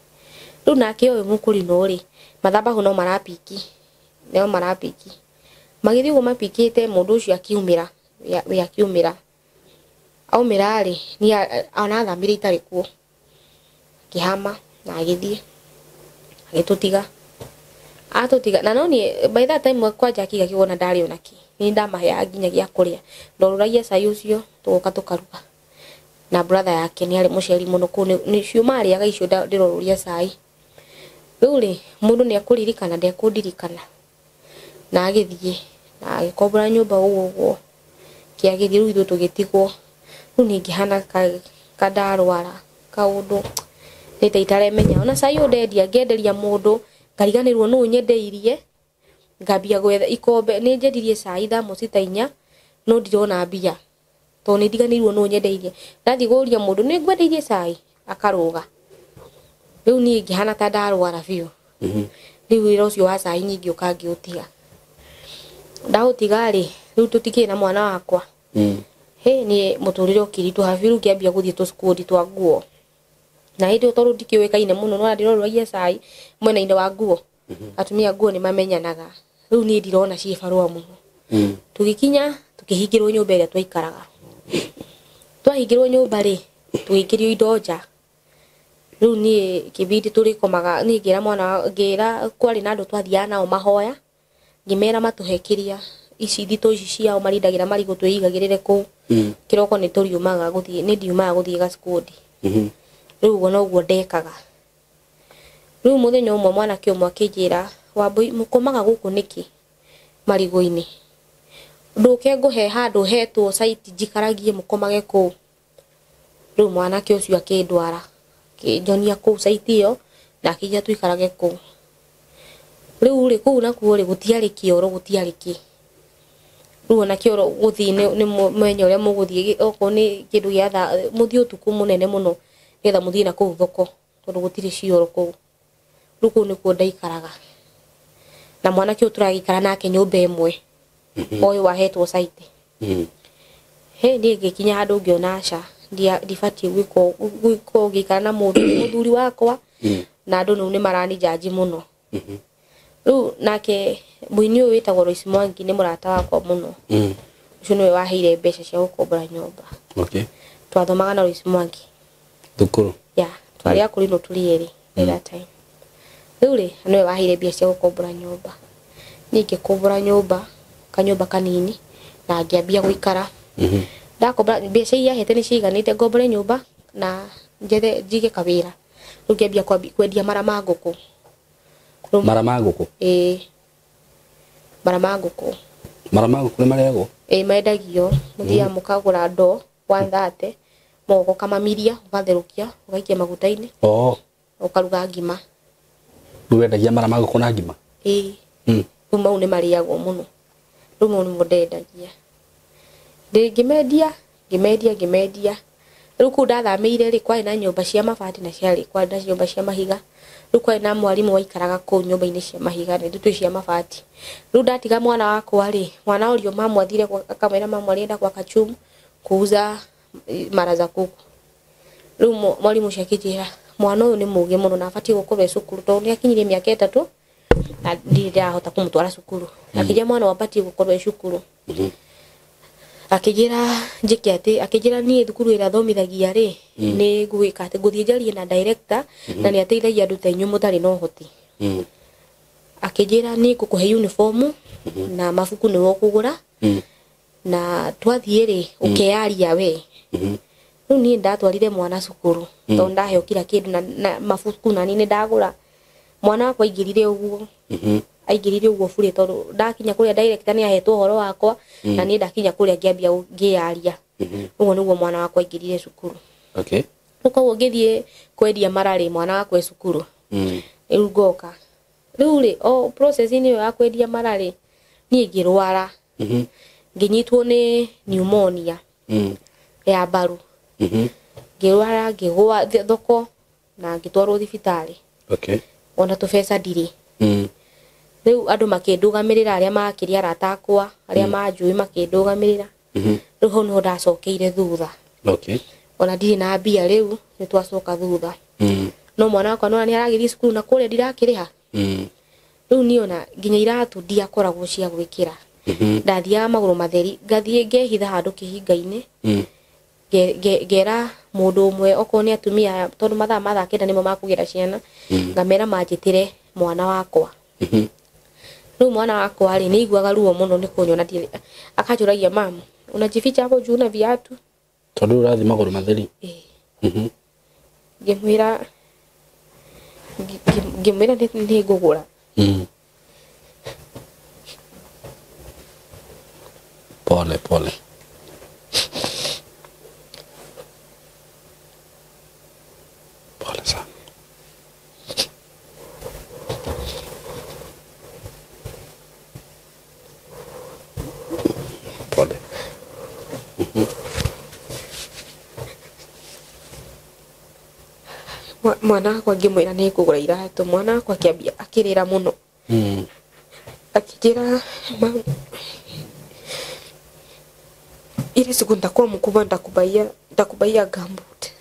Rĩu nake ũyũ mũkũrinũ rĩ, mathabahu no marapiki. No marapiki. Magĩthiĩ ũguo mapikĩte mũndũ ũcio akiumĩra, we akiumĩra. Aumĩra rĩ, niĩ ona athamire itarĩ kuo. Akĩhama na agĩthiĩ. Agĩtũtiga. Atũtiga na no niĩ by that time kwanja akiga kĩgona ndarĩ ona kĩ. Nĩ ndamaheaga nginya gĩa kũrĩa. Ndorũragia cai ũcio tũgoka tũkaruga. Na brother yake nĩ arĩ mũceri mũno kũu nĩcio marĩaga icio ndĩrorũria cai. Rĩu rĩ, mũndũ nĩ akũririkana ndekũndirikana. Na agĩthiĩ na agĩkombora nyũmba ũguo ũguo. Kĩagĩthiĩ rĩu ithuĩ tũgĩtigwo. Rĩu niĩ ngĩhana ka ndarwara kaũndũ nĩ ta itaremenya. Ona cai ũyũ ndendia ngenderia mũndũ ngariganĩrwo nũ nyendeirie. Ngambia gwetha ikombe nĩ njendirie cai thamoci ta inya no ndirona mbia. Tondũ nĩ ndiganĩirwo nũ nyendeirie. Ndathiĩ kũria mũndũ nĩ ngwendeirie cai akarũga. Rĩu niĩ ngĩhana ta ndarwara biũ. Rĩu wĩra ũcio wa cai niĩ ngĩũka ngĩũtiga. Ndaũtiga rĩ, rĩu tũtikĩrĩ na mwana wakwa. Hĩ niĩ mũtũrĩre ũkĩritũha biũ rĩu ngĩambia gũthiĩ tũcikundi twa nguo. Na hĩndĩ ĩyo tondũ ndikĩũĩkaine mũno no ndĩrorũragia cai mwena-inĩ wa nguo. Atumia a nguo nĩ mamenyanaga. Rĩu niĩ ndirona ciĩ barũa mũno. Tũgĩkinya tũkĩhingĩrwo nyũmba ĩrĩa twaikaraga. Twahingĩrwo nyũmba rĩ, tũgĩikĩrio indo nja. Rĩu niĩ kĩbindi tũrĩkomaga, niĩ ngĩra mwana ngĩra kwarĩ na andũ twathiaga nao mahoya, ngĩmera matũhe kĩrĩa ici thitũ ici ciao marindagĩra marigũ twĩigagĩrĩre kũu. Kĩroko nĩ tũriumaga gũthiĩ, nĩ ndiumaga gũthiĩ gacikundi. Rĩu ũguo noguo ndekaga. Rĩu mũthenya ũmwe mwanake ũmwe akĩnjĩra, Wambui mũkomaga gũkũ nĩkĩ marigũ-inĩ? Ndũke ngũhe handũ hetwo site njikaragie mũkomage kũu. Rĩu mwanake ũcio akĩndwara, akĩnjonia kũu site ĩyo na akĩnjĩra tũikarage kũu. Rĩu rĩ kũu nakuo rĩ gũtiarĩ kĩoro gũtiarĩ kĩ. Rĩu ona kĩoro gũthiĩ nĩ mũmenya ũrĩa mũgũthiĩ okorwo nĩ kĩndũ gĩa thaa mũthiĩ ũtukũ mũnene mũno nĩgetha mũthiĩ na kũu thoko tondũ gũtirĩ cioro kũu. Rĩu kũu nĩkuo ndaikaraga. Na mwanake ũyũ tũragĩikara nake nyũmba ĩmwe. Ũyũ wahetwo site. Hĩ niĩ ngĩkinya handũ ngĩona aca ndibatiĩ gwĩka ngĩikara na mũndũ mũthuri wakwa na andũ nĩu nĩ maranijudge mũno. Rĩu nake mũini ũyũ wĩtagwo Royce Mwangi nĩ mũrata wakwa mũno. Ũcio nĩwe waheire mbeca cia gũkombora nyũmba. Twathomaga na Royce Mwangi. Thukuru. Yeah, twarĩ akũrinũ tũrĩ erĩ by that time. Rĩu rĩ, nĩwe waheire mbia cia gũkombora nyũmba. Niĩ ngĩkombora nyũmba, kanyũmba kanini na ngĩambia gũikara. Ndakombora mbeca iria ahete nĩ ciaiganĩte ngombore nyũmba na njethe njige kawĩra. Rĩu ngĩambia kwendia mara ma ngũkũ. Mara ma ngũkũ? Ĩĩ. Mara ma ngũkũ. Mara ma ngũkũ nĩ marĩagwo? Ĩĩ mendagio. Mũthiaga mũkagũra ndoo 130, mũgoka ũkamamiria, ũgatherũkia, ũgaikia maguta-inĩ. Ũkaruga ngima. Rĩu wendagia mara ma ngũkũ na ngima? Ĩĩ. Rĩu mau nĩ marĩagwo mũno. Rĩu mau nĩmo ndendagia. Ngĩmendia, ngĩmendia, ngĩmendia. Rĩu kũu ndathamĩire rĩ, kwarĩ na nyũmba cia mabati na ciarĩ, kwarĩ na nyũmba cia mahiga. Rĩu kwarĩ na mwarimũ waikaraga kũu nyũmba-inĩ cia mahiga na ithuĩ twĩ cia mabati. Rĩu ndatiga mwana wakwa rĩ, mwana ũrĩa mamu athire akamwĩra mamu arenda gwaka chumu kuuza mara za kuku. Rĩu mwarimũ ũcio akĩnjĩra mwana ũyũ nĩ mũũgĩ mũno na abatiĩ gũkorwo e cukuru tondũ nĩ akinyirie mĩaka 3 na ndirĩ ndĩrahota kũmũtwara cukuru. Akĩnjĩra mwana ũyũ abatiĩ gũkorwo e cukuru. Akĩnjĩra njĩke atĩ, akĩnjĩra niĩ thukuru ĩrĩa athomithagia rĩ, nĩ ngwĩka atĩ ngũthiĩ njarie na director na nĩ ateithagia andũ ta inyuĩ mũtarĩ na ũhoti. Akĩnjĩra nĩ ngũkũhe uniform na mabuku nĩwe ũkũgũra na twathiĩ rĩ ũkeyaria we. Rĩu niĩ ndatwarire mwana cukuru tondũ ndaheo kila kĩndũ na mabuku na niĩ nĩ ndagũra. Mwana wakwa aingĩrire ũguo. Aingĩrire ũguo bure tondũ ndakinya kũrĩa director nĩ ahetwo ũhoro wakwa na niĩ ndakinya kũrĩa ngĩambia ngĩyaria. Ũguo nĩguo mwana wakwa aingĩrire cukuru. Rĩu koguo ngĩthiĩ kwendia mara rĩ, mwana wakwa e cukuru. Rĩu ngoka rĩu rĩ, o process-inĩ ĩyo ya kwendia mara rĩ, niĩ ngĩrwara. Ngĩnyitwo nĩ pneumonia ya mbaru. Ngĩrwara, ngĩgũa thoko na ngĩtwarwo thibitarĩ. Okay. Ona tũbeca ndirĩ. Rĩu andũ makĩndũgamĩrĩra, arĩa makĩria arata akwa arĩa manjũĩ makĩndũgamĩrĩra. Rĩu hau nĩho ndacokeire thutha. Okay. Ona ndirĩ na mbia, rĩu nĩ twacoka thutha. No mwana wakwa nona nĩ aragĩthiĩ cukuru na kũrĩa ndirakĩrĩha. Rĩu niĩ ona nginya iratũ ndiakoragwo cia gwĩkĩra. Ndathiaga magũrũ matheri, ngathiĩ ngehitha handũ kĩhinga-inĩ. Ngera mũndũ ũmwe, okorwo nĩ atumia aya, tondũ mathaa ma thaa 9 nĩmo makũgĩra ciana, ngamera manjĩtĩre mwana wakwa. Rĩu mwana wakwa rĩ, nĩ aiguaga ruo mũno nĩ kũnyona ndirĩ, akanjũragia, "Mamu, unajificha hapo juu na viatu?" Tondũ ũrathiĩ magũrũ matheri. Ĩĩ. Ngĩmwĩra ngĩmwĩra nĩ ngũgũra. Pole pole. Pole sana. Pole. Mwana wakwa ngĩmwĩra nĩ ngũgũra iratũ, mwana wakwa akĩambia akĩrĩra mũno. Akĩnjĩra, "Mama, ile siku nitakuwa mkubwa nitakubaia gumboot."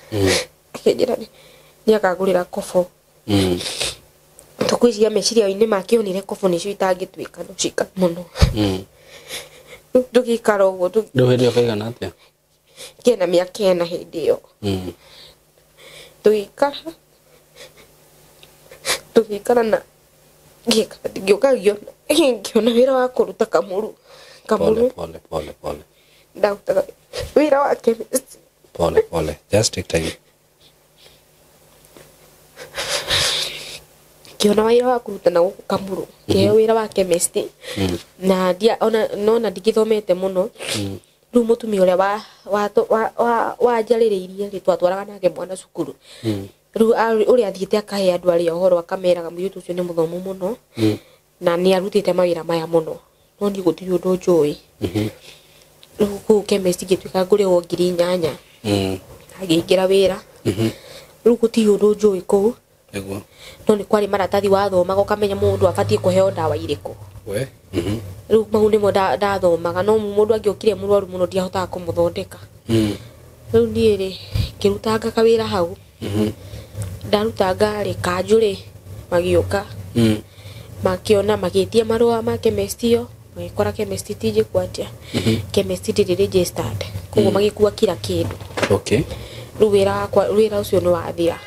Akĩnjĩra nĩ akagũrĩra kobo. Tũkwĩciria meciria-inĩ make onire kobo nĩcio itangĩtuĩka no cika mũno. Rĩu tũgĩikara ũguo. Rĩu hĩndĩ ĩyo kaigana atĩa? Kena mĩaka 4 hĩndĩ ĩyo. Tũgĩikara na ngĩũka ngĩona wĩra wa kũruta kamũru. Pole pole pole pole. Ndarutaga wĩra wa chemist. Pole pole. Just take time. Ngĩona wĩra wa kũruta na gũkũ kamũru, ngĩheo wĩra wa chemist. Na ndia ona nona ndingĩthomete mũno. Rĩu mũtumia ũrĩa wanjarĩrĩirie rĩ, twatwaraga nake mwana cukuru. Rĩu ũrĩa athiĩte akahe andũ arĩa ũhoro, akameraga mũirĩtu ũcio nĩ mũthomu mũno na nĩ arutĩte mawĩra maya mũno, no niĩ gũtirĩ ũndũ njũĩ. Rĩu kũu chemist ngĩtuĩka ngũrĩhwo 8,000. Ngĩingĩra wĩra. Rĩu gũtirĩ ũndũ njũĩ kũu. Nĩguo. No nĩ kwarĩ maratathi wathomaga ũkamenya mũndũ abatiĩ kũheo ndawa irĩkũ. We. Rĩu mau nĩmo ndathomaga, no mũndũ angĩokire mũrwaru mũno ndiahotaga kũmũthondeka. Rĩu niĩ rĩ, ngĩrutanga kawĩra hau. Ndarutanga rĩ, kanjũ rĩ magĩũka. Makĩona, magĩtia marũa ma chemist ĩyo, magĩkora chemist ti njĩku atĩa. Chemist ndĩrĩ registered, koguo magĩkua kila kĩndũ. Okay. Rĩu wĩra wakwa, wĩra ũcio nĩ wathira.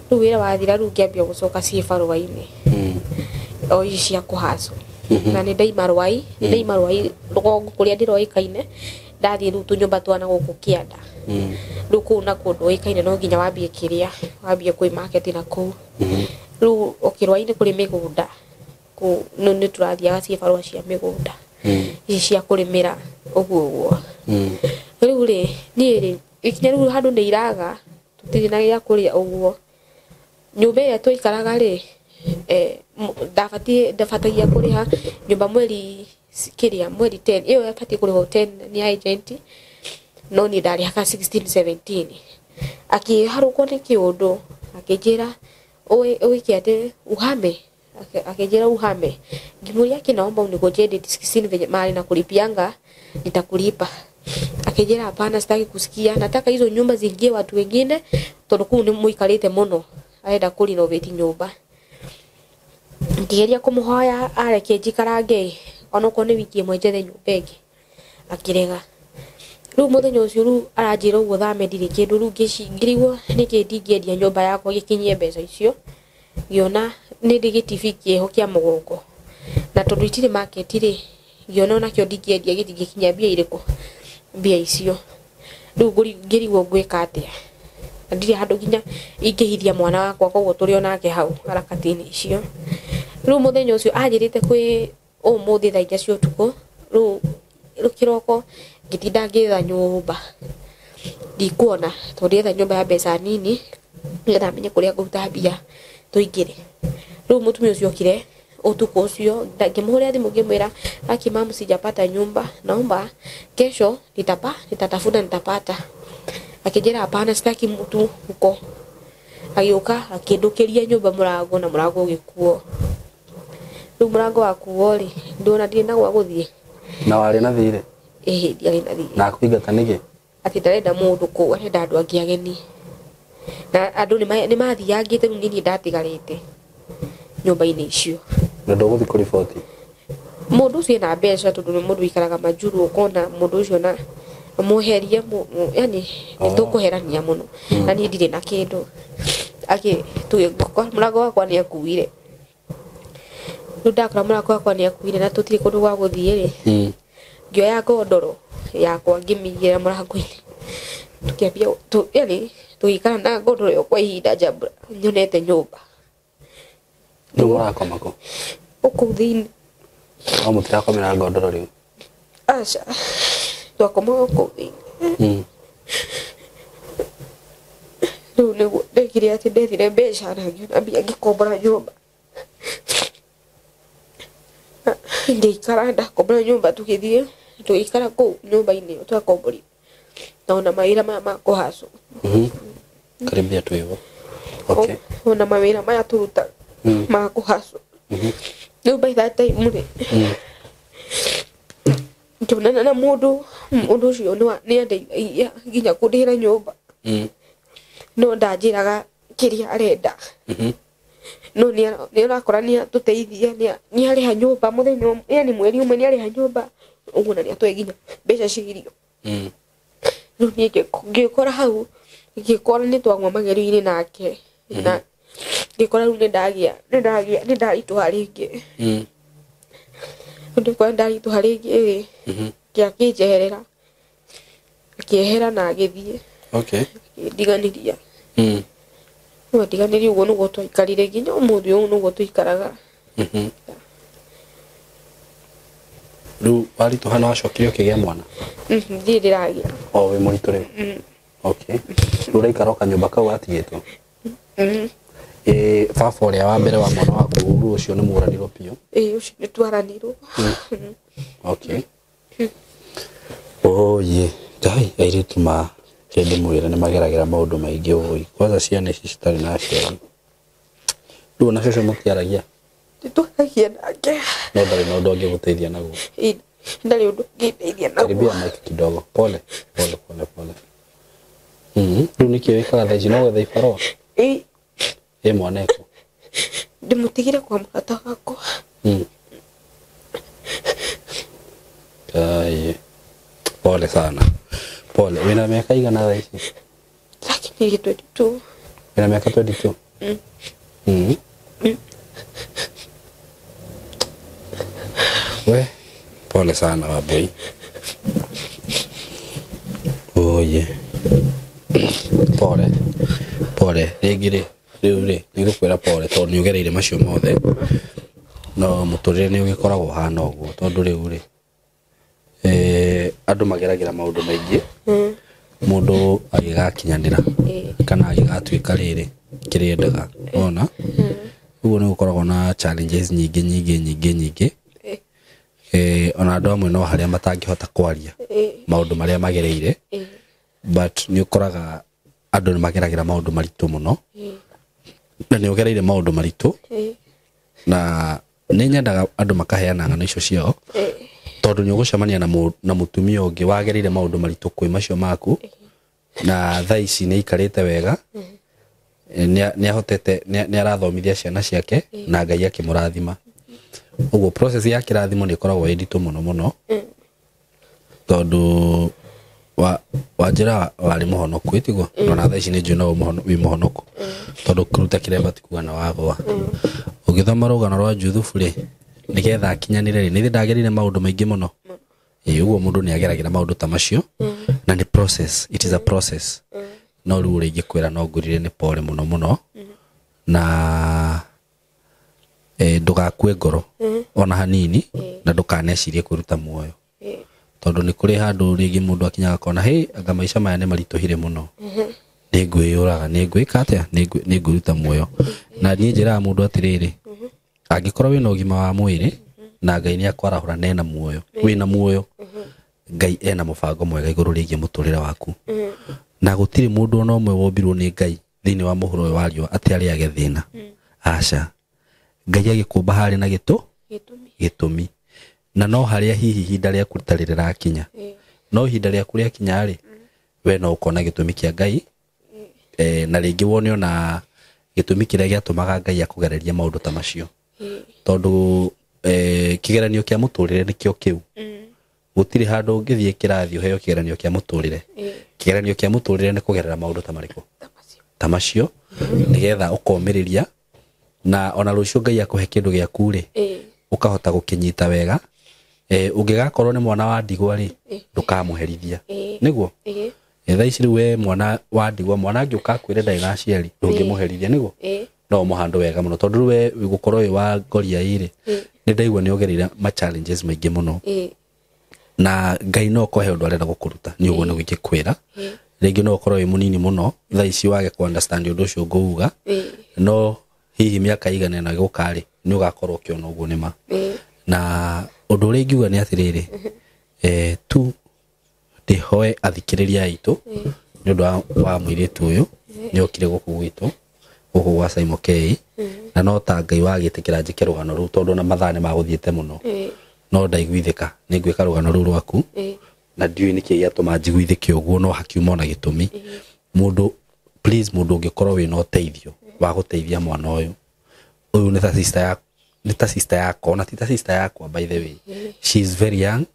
Rĩu wĩra wathira, rĩu ngĩambia gũcoka ciĩ barũa-inĩ. O ici cia kũhacwo. Na nĩ ndaima Rwai, nĩ ndaima Rwai rũgongo kũrĩa ndĩroĩkaine, ndathiĩ rĩu tũnyũmba twa na gũkũ kĩanda. Rĩu kũu nakuo ndũĩkaine, no nginya wambie kĩrĩa, wambie kwĩ market na kũu. Rĩu okay, Rwai-inĩ kũrĩ mĩgũnda kũu nĩ tũrathiaga ciĩ barũa cia mĩgũnda. Ici cia kũrĩmĩra ũguo ũguo. Rĩu rĩ, niĩ rĩ, ikinya rĩu handũ nĩ iraga, tũtirĩ na gĩa kũrĩa ũguo. Nyũmba ĩrĩa twaikaraga rĩ, ndabatiĩ, ndabatagia kũrĩha nyũmba mweri kĩrĩa, mweri 10, ĩyo yabatiĩ kũrĩhwo 10 nĩ agent, no niĩ ndarĩhaga 16 17. Akĩharũkwo nĩ kĩũndũ, akĩnjĩra ũĩke atĩ uhame, akĩnjĩra uhame. Ngĩmũria akĩ naomba unigojee date 16 venye mahali na kulipianga nitakulipa. Akĩnjĩra hapana, sitaki kusikia, nataka hizo nyumba ziingie watu wengine, tondũ kũu nĩ mũikarĩte mũno, arenda kũ renovate nyũmba. Ngĩgeria kũmũhoya areke njikarange onokorwo nĩ wiki ĩmwe njethe nyũmba ĩngĩ, akĩrega. Rĩu mũthenya ũcio rĩu aranjĩra ũguo thame ndirĩ kĩndũ, rĩu ngĩrigwo nĩkĩ ndingĩendia nyũmba yakwa gĩkinyie mbeca icio. Ngĩona nĩ ndĩ gĩtibi kĩho kĩa mũgongo, na tondũ itirĩ market rĩ, ngĩona onakĩo ndingĩendia gĩtingĩkinyia mbia irĩkũ, mbia icio. Rĩu ngĩrigwo ngwĩka atĩa, na ndirĩ handũ nginya ingĩhithia mwana wakwa, koguo tũrĩ onake hau harakati-inĩ icio. Rĩu mũthenya ũcio anjĩrĩte kwĩ ũmũthĩ thaa 4 cia ũtukũ, rĩu kĩroko ngĩtinda ngĩetha nyũmba. Ndikuona tondũ ndĩretha nyũmba ya mbeca nini nĩgetha menye kũrĩa ngũruta mbia tũingĩre. Rĩu mũtumia ũcio okire ũtukũ ũcio, ngĩmũhũrĩra thimũ ngĩmwĩra, aki mamu, sijapata nyumba, naomba kesho nitatafuta nitapata. Akĩnjĩra hapana, sitaki mtu huko. Agĩũka akĩndũkĩria nyũmba mũrango na mũrango ũgĩkuo. Rĩu mũrango wakuo rĩ, ndona ndirĩ na gwa gũthiĩ. Na warĩ na thirĩ? Ĩhĩ, ndiarĩ na thirĩ. Na akũingata nĩkĩ? Atĩ ndarenda mũndũ kũu, arenda andũ angĩ ageni. Na andũ nĩ mathiangĩte, rĩu niĩ ndatigarĩte nyũmba-inĩ icio. Na ndũgũthiĩ kũriboti? Mũndũ ũcio ena mbeca tondũ nĩ mũndũ ũikaraga majuru, ũkona mũndũ ũcio na mweherie, yani nĩ tũkũherania mũno. Na niĩ ndirĩ na kĩndũ. Mũrango wakwa nĩ akuire. Rĩu ndakora mũrango wakwa nĩ akuire na tũtirĩ kũndũ gwa gũthiĩ rĩ, ngĩoya ngondoro yakwa ngĩmĩigĩrĩra mũrango-inĩ. Tũkĩambia yani tũgĩikara na ngondoro ĩyo kwa ihinda njambura nyonete nyũmba. Rĩu mũrakoma kũ? Kũu thĩinĩ. No mũtirakomera ngondoro rĩu? Aca, twakomaga kũu thĩinĩ. Rĩu nĩguo ndekire atĩ ndethire mbeca na ngĩona mbia ngĩkombora nyũmba. Ngĩikara ndakombora nyũmba, tũgĩthiĩ tũgĩikara kũu nyũmba-inĩ ĩyo twakomborire. Na ona mawĩra maya ma kũhacwo. Karibia tu hivyo. Okay. Ona mawĩra maya tũrutaga ma kũhacwo. Rĩu by that time rĩ, ngĩonana na mũndũ, mũndũ ũcio nĩ andeithagia nginya kũndĩhĩra nyũmba. No ndanjĩraga kĩrĩa arenda. No nĩ ũrakora nĩ atũteithia, nĩ arĩha nyũmba mũthenya ũmwe, yani mweri ũmwe nĩ arĩha nyũmba ũguo, na nĩ atũhe nginya mbeca cia irio. Rĩu niĩ ngĩkora hau, ngĩkora nĩ twagwa magerio-inĩ nake, na ngĩkora rĩu nĩ ndagĩa nĩ ndaritũha rĩngĩ. Rĩu ndĩkora nĩ ndaritũha rĩngĩ rĩ, akĩnjeherera, akĩehera na agĩthiĩ. Okay. Akĩndiganĩria. Rĩu andiganĩria ũguo nĩguo twaikarire nginya ũmũthĩ ũyũ nĩguo tũikaraga. Rĩu waritũha na wacokire ũkĩgĩa mwana? Ndirĩ ndĩragĩa. O wĩ mũritũ rĩu? Okay. Rĩu ũraikara o kanyũmba kau watigĩtwo? Ĩ baba ũrĩa wa mbere wa mwana waku rĩu ũcio nĩ mũranirwo biũ? Ĩĩ, ũcio nĩ twaranirwo. Okay. Oye, ngai airĩtu ma hĩndĩ mwĩre nĩ mageragĩra maũndũ maingĩ ũĩ. Kwanza ciana ici citarĩ na aciari. Rĩu ona cũcũ mũtiaragia? Nĩtwaragia nake. No ndarĩ na ũndũ angĩgũteithia naguo. Ĩĩ, ndarĩ ũndũ ũngĩndeithia naguo. Karibia mic kidogo. Pole, pole, pole, pole. Rĩu nĩkĩ wĩkaga thaa ici, no gwetha ibarũa? Ĩĩ. Ĩ mwana ekũ? Ndĩmũtigire kwa mũrata wakwa. Ai. Pole sana. Pole. Wĩna mĩaka igana thaa ici? Ndakinyirie 22. Wĩna mĩaka 22? We, pole sana Wambui. Oye. Pole. Pole. Rĩngĩ rĩ, rĩu rĩ, nĩ ngũkwĩra pole tondũ nĩ ũgereire macio mothe. No mũtũrĩre nĩ ũgĩkoragwo ũhana ũguo tondũ rĩu rĩ, andũ mageragĩra maũndũ maingĩ. Mũndũ agĩgakinyanĩra kana agĩgatuĩka rĩrĩ kĩrĩa endaga, wona? Ũguo nĩ gũkoragwo na challenges nyingĩ nyingĩ nyingĩ nyingĩ. Ona andũ amwe no harĩa matangĩhota kwaria maũndũ marĩa magereire, but nĩ ũkoraga andũ nĩ mageragĩra maũndũ maritũ mũno, na nĩ ũgereire maũndũ maritũ, na nĩ nyendaga andũ makaheana ng'ano icio ciao, tondũ nĩ ũgũcemania na mũtumia ũngĩ wagereire maũndũ maritũ kwĩ macio maku, na thaa ici nĩ aikarĩte wega, nĩ ahotete, nĩ arathomithia ciana ciake na Ngai akĩmũrathima. Ũguo process ya kĩrathimo nĩ ĩkoragwo ĩ nditũ mũno mũno, tondũ wanjĩra warĩ mũhonoku ĩtiguo, na thaa ici nĩ njũĩ no wĩ mũhonoku, tondũ kũruta kĩremba ti kuga na wagũa. Ũgĩthoma rũgano rwa Juthubu rĩ, nĩgetha akinyanĩre rĩ, nĩ ndagerire maũndũ maingĩ mũno. Ĩĩ, ũguo mũndũ nĩ ageragĩra maũndũ ta macio, na nĩ process, it is a process. No rĩu ũrĩa ingĩkwĩra no ngwĩrire nĩ pole mũno mũno, na ndũgakue ngoro ona hanini, na ndũkanecirie kwĩruta muoyo. Tondũ nĩ kũrĩ handũ rĩngĩ mũndũ akinyaga akona, hey, anga maica maya nĩ maritũhire mũno, nĩ ngwĩyũraga, nĩ ngwĩka atĩa, nĩ ngwĩruta muoyo. Na niĩ njĩraga mũndũ atĩrĩrĩ, angĩkorwo wĩna ũgima wa mwĩrĩ na Ngai nĩ akwarahũra na ena muoyo, wĩna muoyo, Ngai ena mũbango mwega igũrũ rĩgiĩ mũtũrĩre waku. Na gũtirĩ mũndũ ona ũmwe wombirwo nĩ Ngai thĩinĩ wa mũhuro ũyũ wa riũa atĩ arĩage thĩna. Aca, Ngai agĩkũmba harĩ na gĩtũmi, na no harĩa hihi ihinda rĩaku rĩtarĩ rĩrakinya, no ihinda rĩaku rĩakinya rĩ, we no ũkona gĩtũmi kĩa Ngai, na rĩngĩ wone ona gĩtũmi kĩrĩa gĩatũmaga Ngai akũgererie maũndũ ta macio. Tondũ kĩgeranio kĩa mũtũrĩre nĩkĩo kĩu. Gũtirĩ handũ ũngĩthiĩ kĩrathi ũheo kĩgeranio kĩa mũtũrĩre. Kĩgeranio kĩa mũtũrĩre nĩ kũgerera maũndũ ta marĩkũ? Ta macio, nĩgetha ũkomĩrĩria, na ona rũciũ Ngai akũhe kĩndũ gĩaku rĩ, ũkahota gũkĩnyita wega. Ũngĩgakorwo nĩ mwana wa ndigwa rĩ, ndũkamũherithia. Nĩguo? Thaa ici rĩu we mwana wa ndigwa, mwana angĩũka akwĩre ndarĩ na aciari, ndũngĩmũherithia, nĩguo? No ũmũhandũ wega mũno, tondũ rĩu we gũkorwo wĩ wa ngoria ĩ rĩ, nĩ ndaigua nĩ ũgereire ma challenges maingĩ mũno. Na Ngai no akorwo he ũndũ arenda gũkũruta, nĩ ũguo nĩguo ingĩkwĩra. Rĩngĩ no ũkorwo wĩ mũnini mũno thaa ici wage kũ understand ũndũ ũcio ngũuga, no hihi mĩaka igana ĩna gũka rĩ, nĩ ũgakorwo ũkĩona ũguo nĩ ma. Na ũndũ ũrĩa ingiuga nĩ atĩrĩrĩ, tu ndĩhoe athikĩrĩria aitũ nĩ ũndũ wa mũirĩtu ũyũ nĩ okire gũkũ gwitũ, gũkũ gwa Saimo K, na no ta Ngai wagĩtĩkĩra njĩke rũgano rũu, tondũ ona mathaa nĩ magũthiĩte mũno, no ndaiguithĩka nĩ ngwĩka rũgano rũu rwaku, na ndiũĩ nĩkĩ gĩatũma njiguithĩke ũguo, no hakiuma ona gĩtũmi. Mũndũ, please, mũndũ ũngĩkorwo wĩna ũteithio wa gũteithia mwana ũyũ, ũyũ nĩ ta sister ya, nĩ ta sister yakwa, ona ti ta sister yakwa, by the way, she is very young.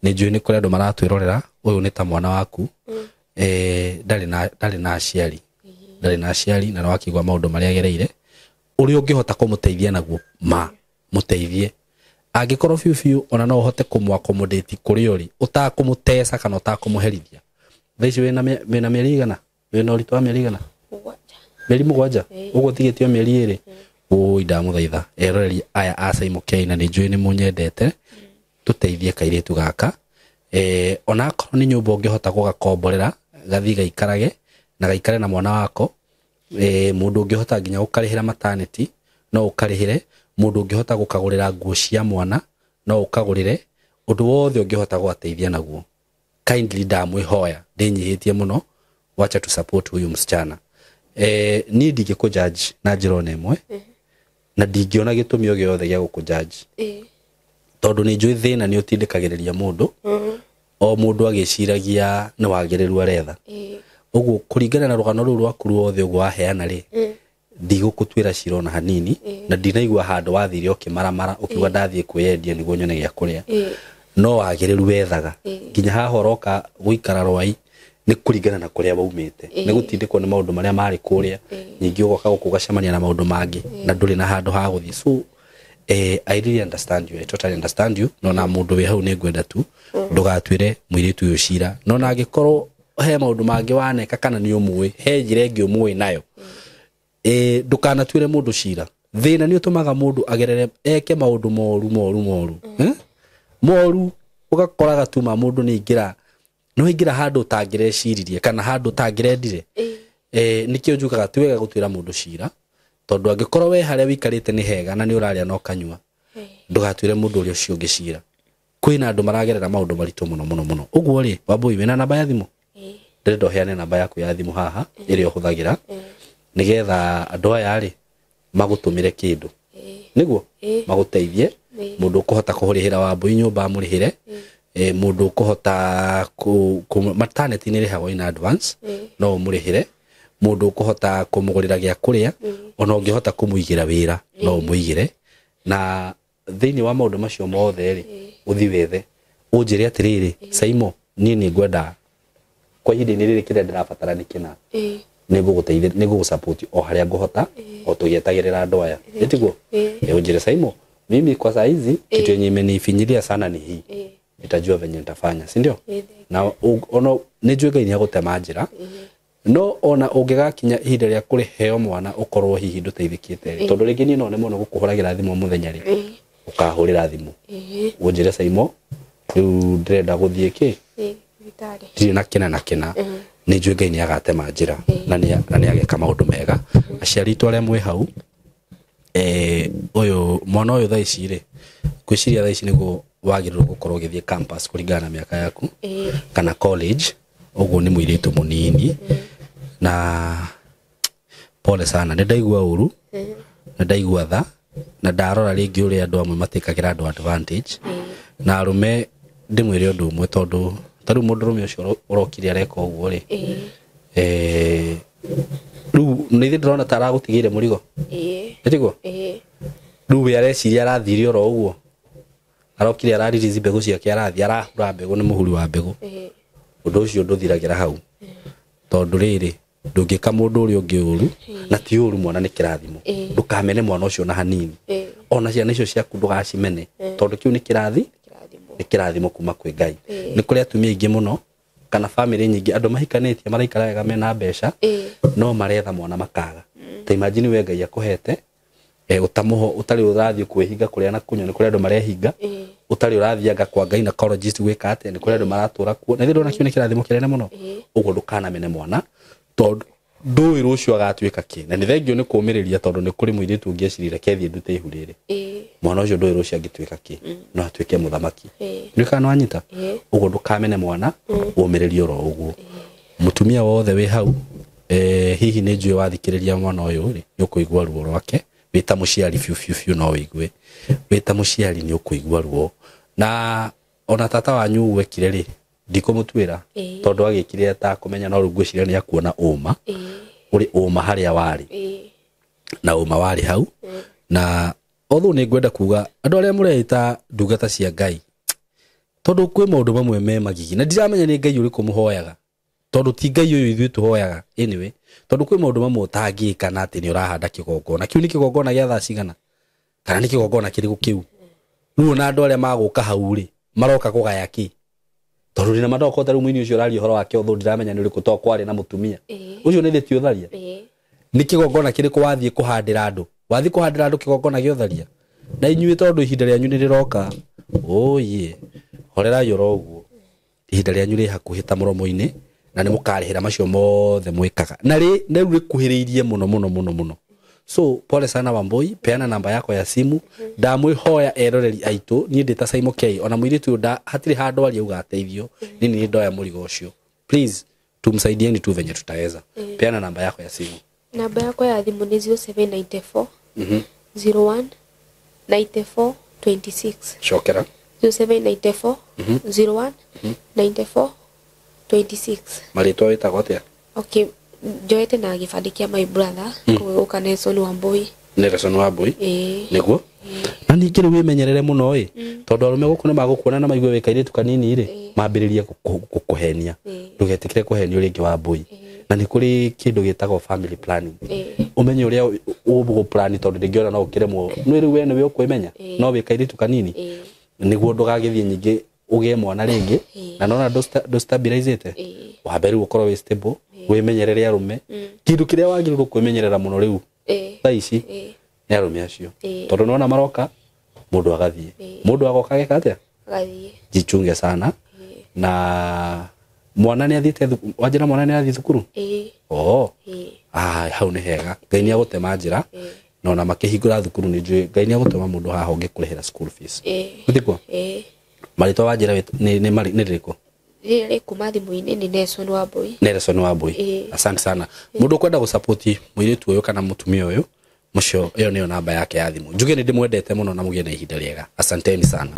Nĩ njũĩ nĩ kũrĩ andũ maratwĩrorera, ũyũ nĩ ta mwana waku. Ndarĩ na aciari, ndarĩ na aciari, na nĩ wakĩigua maũndũ marĩa agereire. Ũrĩa ũngĩhota kũmũteithia naguo, ma mũteithie. Angĩkorwo biũ biũ ona no ũhote kũmũ accommodate kũrĩa ũrĩ, ũtakũmũteca kana ũtakũmũherithia. Thaa ici wĩna mĩeri igana, wĩna ũritũ wa mĩeri igana? 7. Mĩeri 7, ũguo ũtigĩtio mĩeri 2. Ũi, ndamũthaitha eroreri aya a Saimo K, na nĩ njũĩ nĩ mũnyendete, tũteithie kairĩtu gaka. Ona akorwo nĩ nyũmba ũngĩhota gũgakomborera, gathiĩ gaikarage na gaikare na mwana wako. Mũndũ ũngĩhota nginya gũkarĩhĩra maternity no ũkarĩhĩre, mũndũ ũngĩhota gũkagũrĩra nguo cia mwana no ũkagũrĩre, ũndũ wothe ũngĩhota gũgateithia naguo, kindly ndamwĩhoya, ndĩnyihĩtie mũno, wacha to support huyu msichana. Niĩ ndingĩkũ judge na njĩra ona ĩmwe, na ndingĩona gĩtũmi o gĩothe gĩa gũkũ judge, tondũ nĩ njũĩ thĩna nĩ ũtindĩkagĩrĩria mũndũ, o mũndũ agĩciragia nĩ wagĩrĩru aretha. Ũguo kũringana na rũgano rũu rwaku ruothe ũguo waheana rĩ, ndigũkũtuĩra cira ona hanini, na ndinaigua handũ wathire ũkĩmaramara ũkiuga ndathiĩ kwĩyendia nĩguo nyone gĩa kũrĩa. No wagĩrĩru wethaga, nginya haha ũroka gũikara Rwai nĩ kũringana na kũrĩa waumĩte, nĩ gũtindĩkwo nĩ maũndũ marĩa marĩ kũrĩa, ningĩ ũgoka gũkũ ũgacemania na maũndũ mangĩ na ndũrĩ na handũ ha gũthiĩ. So I really understand you, I totally understand you. No na mũndũ wĩ hau nĩ ngwenda tu ndũgatuĩre mũirĩtu ũyũ cira, no na angĩkorwo he maũndũ mangĩ waneka kana nĩ ũmũĩ, he njĩra ĩngĩ ũmũĩ nayo, ndũkanatuĩre mũndũ cira. Thĩna nĩ ũtũmaga mũndũ agerere eke maũndũ moru moru moru, moru, ũgakoraga tu ma mũndũ nĩ aingĩra, nĩ waingĩra handũ ũtangĩreciririe kana handũ ũtangĩrendire. Nĩkĩo njugaga ti wega gũtuĩra mũndũ cira, tondũ angĩkorwo we harĩa wĩikarĩte nĩ hega na nĩ ũrarĩa na ũkanyua, ndũgatuĩre mũndũ ũrĩa ũcio ũngĩ cira. Kwĩna andũ maragerera maũndũ maritũ mũno mũno mũno. Ũguo rĩ, Wambui, wĩna namba ya thimũ? Ndĩrenda ũheane namba yaku ya thimũ haha ĩrĩa ũhũthagĩra, nĩgetha andũ aya rĩ magũtũmĩre kĩndũ, nĩguo magũteithie. Mũndũ ũkũhota kũrĩhĩra Wambui nyũmba amũrĩhĩre, mũndũ ũkũhota maternity nĩ ĩrĩhagwo in advance, no ũmũrĩhĩre, mũndũ ũkũhota kũmũgũrĩra gĩa kũrĩa, ona ũngĩhota kũmũigĩra wĩra no ũmũigĩre. Na thĩinĩ wa maũndũ macio mothe rĩ, ũthi wethe ũnjĩre atĩrĩrĩ, Saimo, niĩ nĩ ngwenda kwa ihinda-inĩ rĩrĩ kĩrĩa ndĩrabatara nĩ kĩna, nĩ ngũgũteithia, nĩ ngũgũsupport o harĩa ngũhota, o tũgĩetagĩrĩra andũ aya, nĩ tiguo? Ũnjĩre, Saimo, mimi kwa saa hizi kitu yenye imenifinyilia sana ni hii, nitajua venye nitafanya, si ndio? Na ona nĩ njũĩ Ngai nĩ agũtema njĩra, no ona ũngĩgakinya ihinda rĩa kũrĩheo mwana ũkorwo hihi ndũteithĩkĩte rĩ, tondũ rĩngĩ niĩ no nemwo nĩ gũkũhũragĩra thimũ mũthenya rĩ, ũkahũrĩra thimũ ũnjĩre, Saimo, Rĩu ndĩrenda gũthiĩ kĩ? Thibitarĩ. Ndirĩ na kĩna na kĩna. Nĩ njũĩ Ngai nĩ agatema njĩra na nĩ ageka maũndũ mega. Aciari aitũ arĩa mwĩ hau, ũyũ mwana ũyũ thaa ici rĩ, ngwĩciria thaa ici nĩguo wagĩrĩirwo gũkorwo ũgĩthiĩ campus kũringana na mĩaka yaku kana college, ũguo nĩ mũirĩtu mũnini. Na pole sana, nĩ ndaigua ũru, nĩ ndaigua tha, na ndarora rĩngĩ ũrĩa andũ amwe matĩkagĩra andũ advantage. Na arũme ndĩmwĩre ũndũ ũmwe, tondũ ta rĩu mũndũrũme ũcio ũrokire areka ũguo rĩ, rĩu nĩ ithe ndĩrona ta aragũtigĩire mũrigo. Nĩ tiguo? Rĩu we areciria arathire oro ũguo, arokire araririzi mbegũ ciake, arathiĩ arahura mbegũ, nĩ mũhuri wa mbegũ. Ũndũ ũcio ndũthiragĩra hau, tondũ rĩrĩ ndũngĩka mũndũ ũrĩa ũngĩ ũru, na ti ũru, mwana nĩ kĩrathimo. Ndũkamene mwana ũcio na hanini, ona ciana icio ciaku ndũgacimene, tondũ kĩu nĩ kĩrathi, nĩ kĩrathimo kuma kwĩ Ngai. Nĩ kũrĩ atumia aingĩ mũno kana bamĩrĩ nyingĩ andũ mahikanĩtie maraikara wega mena mbeca, no maretha mwana makaga. Ta imagine we Ngai akũhete ũtamũho, ũtarĩ ũrathiĩ kwĩhinga kũrĩa na kũnyua, nĩ kũrĩ andũ marehinga, ũtarĩ ũrathianga kwa gynecologist gwĩka atĩa, nĩ kũrĩ andũ maratũra kuo, na ithuĩ ndona kĩu nĩ kĩrathimo kĩnene mũno. Ũguo ndũkanamene mwana, tondũ ndũĩ rũciũ agatuĩka kĩ. Na nĩ thengio nĩ kũũmĩrĩria, tondũ nĩ kũrĩ mũirĩtu ũngĩ ecirire kethiĩ ndute ihu rĩrĩ, mwana ũcio ndũĩ rũciũ angĩtuĩka kĩ, no atuĩke mũthamaki. Nĩ kana wanyita? Ũguo ndũkamene mwana, ũmĩrĩrie oro ũguo. Mũtumia wothe wĩ hau, hihi nĩ njũĩ wathikĩrĩria mwana ũyũ rĩ, nĩ ũkũigua ruo rwake wĩ ta mũciari biũ biũ biũ, no wĩigue wĩ ta mũciari nĩ ũkũigua ruo. Na ona tata wanyu gwekire rĩ, ndikũmũtuĩra, tondũ agĩkire atakũmenya, no rĩu ngwĩciria nĩ akuona ũma ũrĩ ũma harĩa warĩ, na ũma warĩ hau. Na although nĩ ngwenda kuga andũ arĩa mũreĩta ndungata cia Ngai, tondũ kwĩ maũndũ mamwe me magigi na ndiramenya nĩ Ngai ũrĩkũ mũhoyaga, tondũ ti Ngai ũyũ ithuĩ tũhoyaga anyway, tondũ kwĩ maũndũ mamwe ũtangĩka na atĩ nĩ ũrahanda kĩgongona kĩu. Nĩ kĩgongona gĩa thaa cigana kana nĩ kĩgongona kĩrĩkũ kĩu? Rĩu ona andũ arĩa magũka hau rĩ, maroka kũgaya kĩ? Tondũ ndĩna mandoko ta rĩu mũini ũcio ũraria ũhoro wake, ũthũ ndiramenya nĩ ũrĩkũ, to kwarĩ na mũtumia ũcio nĩ thĩ ti ũtharia. Nĩ kĩgongona kĩrĩkũ wathiĩ kũhandĩra andũ? Wathiĩ kũhandĩra andũ kĩgongona gĩa ũtharia? Na inyuĩ tondũ ihinda rĩanyu nĩ rĩroka, oye, horerai oro ũguo, ihinda rĩanyu rĩ hakuhĩ ta mũromo-inĩ, na nĩ mũkarĩhĩra macio mothe mwĩkaga na rĩ na rĩu rĩkuhĩrĩirie mũno mũno mũno mũno. So pole sana Wambui, peana namba yako ya simu. Ndamwĩhoya eroreri aitũ, niĩ ndĩ ta Simon K, ona mũirĩtu ũyũ hatirĩ handũ aria uga ateithio, nini nĩ ndoya mũrigo ũcio. Please tumsaidieni tu venye tutaweza. Peana namba yako ya simu. Namba yakwa ya thimũ nĩ 0794 01 94 26. Cokera. 0794 01 94 26. Marĩtwa wĩtagwo atĩa? Okay, njoete na gĩbandĩ kĩa my brother, koguo gũka Nelson Wambui. Nelson Wambui? Ĩĩ. Nĩguo. Na ningĩ rĩu wĩmenyerere mũno ĩ, tondũ arũme gũkũ nĩ magũkuona na maigue wĩ kairĩtu kanini rĩ, mambĩrĩrie gũkũhenia. Ndũgetĩkĩre kũhenio rĩngĩ Wambui. Na nĩ kũrĩ kĩndũ gĩtagwo family planning. Ũmenye ũrĩa ũgũ plan, tondũ rĩngĩ ona no ũkĩremwo nĩ rĩu we nĩwe ũkwĩmenya, no wĩ kairĩtu kanini, nĩguo ndũgagĩthiĩ nyingĩ ũgĩe mwana rĩngĩ na nona ndũ-stabilizĩte. Wambe rĩu ũkorwo wĩ stable, wĩmenyerere arũme. Kĩndũ kĩrĩa wagĩrĩirwo kwĩmenyerera mũno rĩu thaa ici nĩ arũme acio, tondũ nĩwona maroka mũndũ agathiĩ, mũndũ agoka ageka atĩa? Agathiĩ. Jichunge sana. Na mwana nĩ athiĩte wanjĩra mwana nĩ athiĩ thukuru? Ĩĩ. Oh. Ĩĩ. Ah, hau nĩ hega, Ngai nĩ agũtema njĩra. Na ona makĩhingũra thukuru, nĩ njũĩ Ngai nĩ agũtema mũndũ haha ũngĩkũrĩhĩra school fees. Nĩtiguo? Ĩĩ. Marĩtwa wanjĩra nĩ rĩrĩkũ? Rĩrĩa rĩ kuma thimũ-inĩ nĩ Nelson Wambui. Nelson Wambui. Asante sana. Mũndũ ũkwenda gũsupport mũirĩtu ũyũ kana mũtumia ũyũ mũcio, ĩyo nĩyo namba yake ya thimũ. Njuge nĩ ndĩmwendete mũno na mũgĩe na ihinda rĩega. Asanteni sana.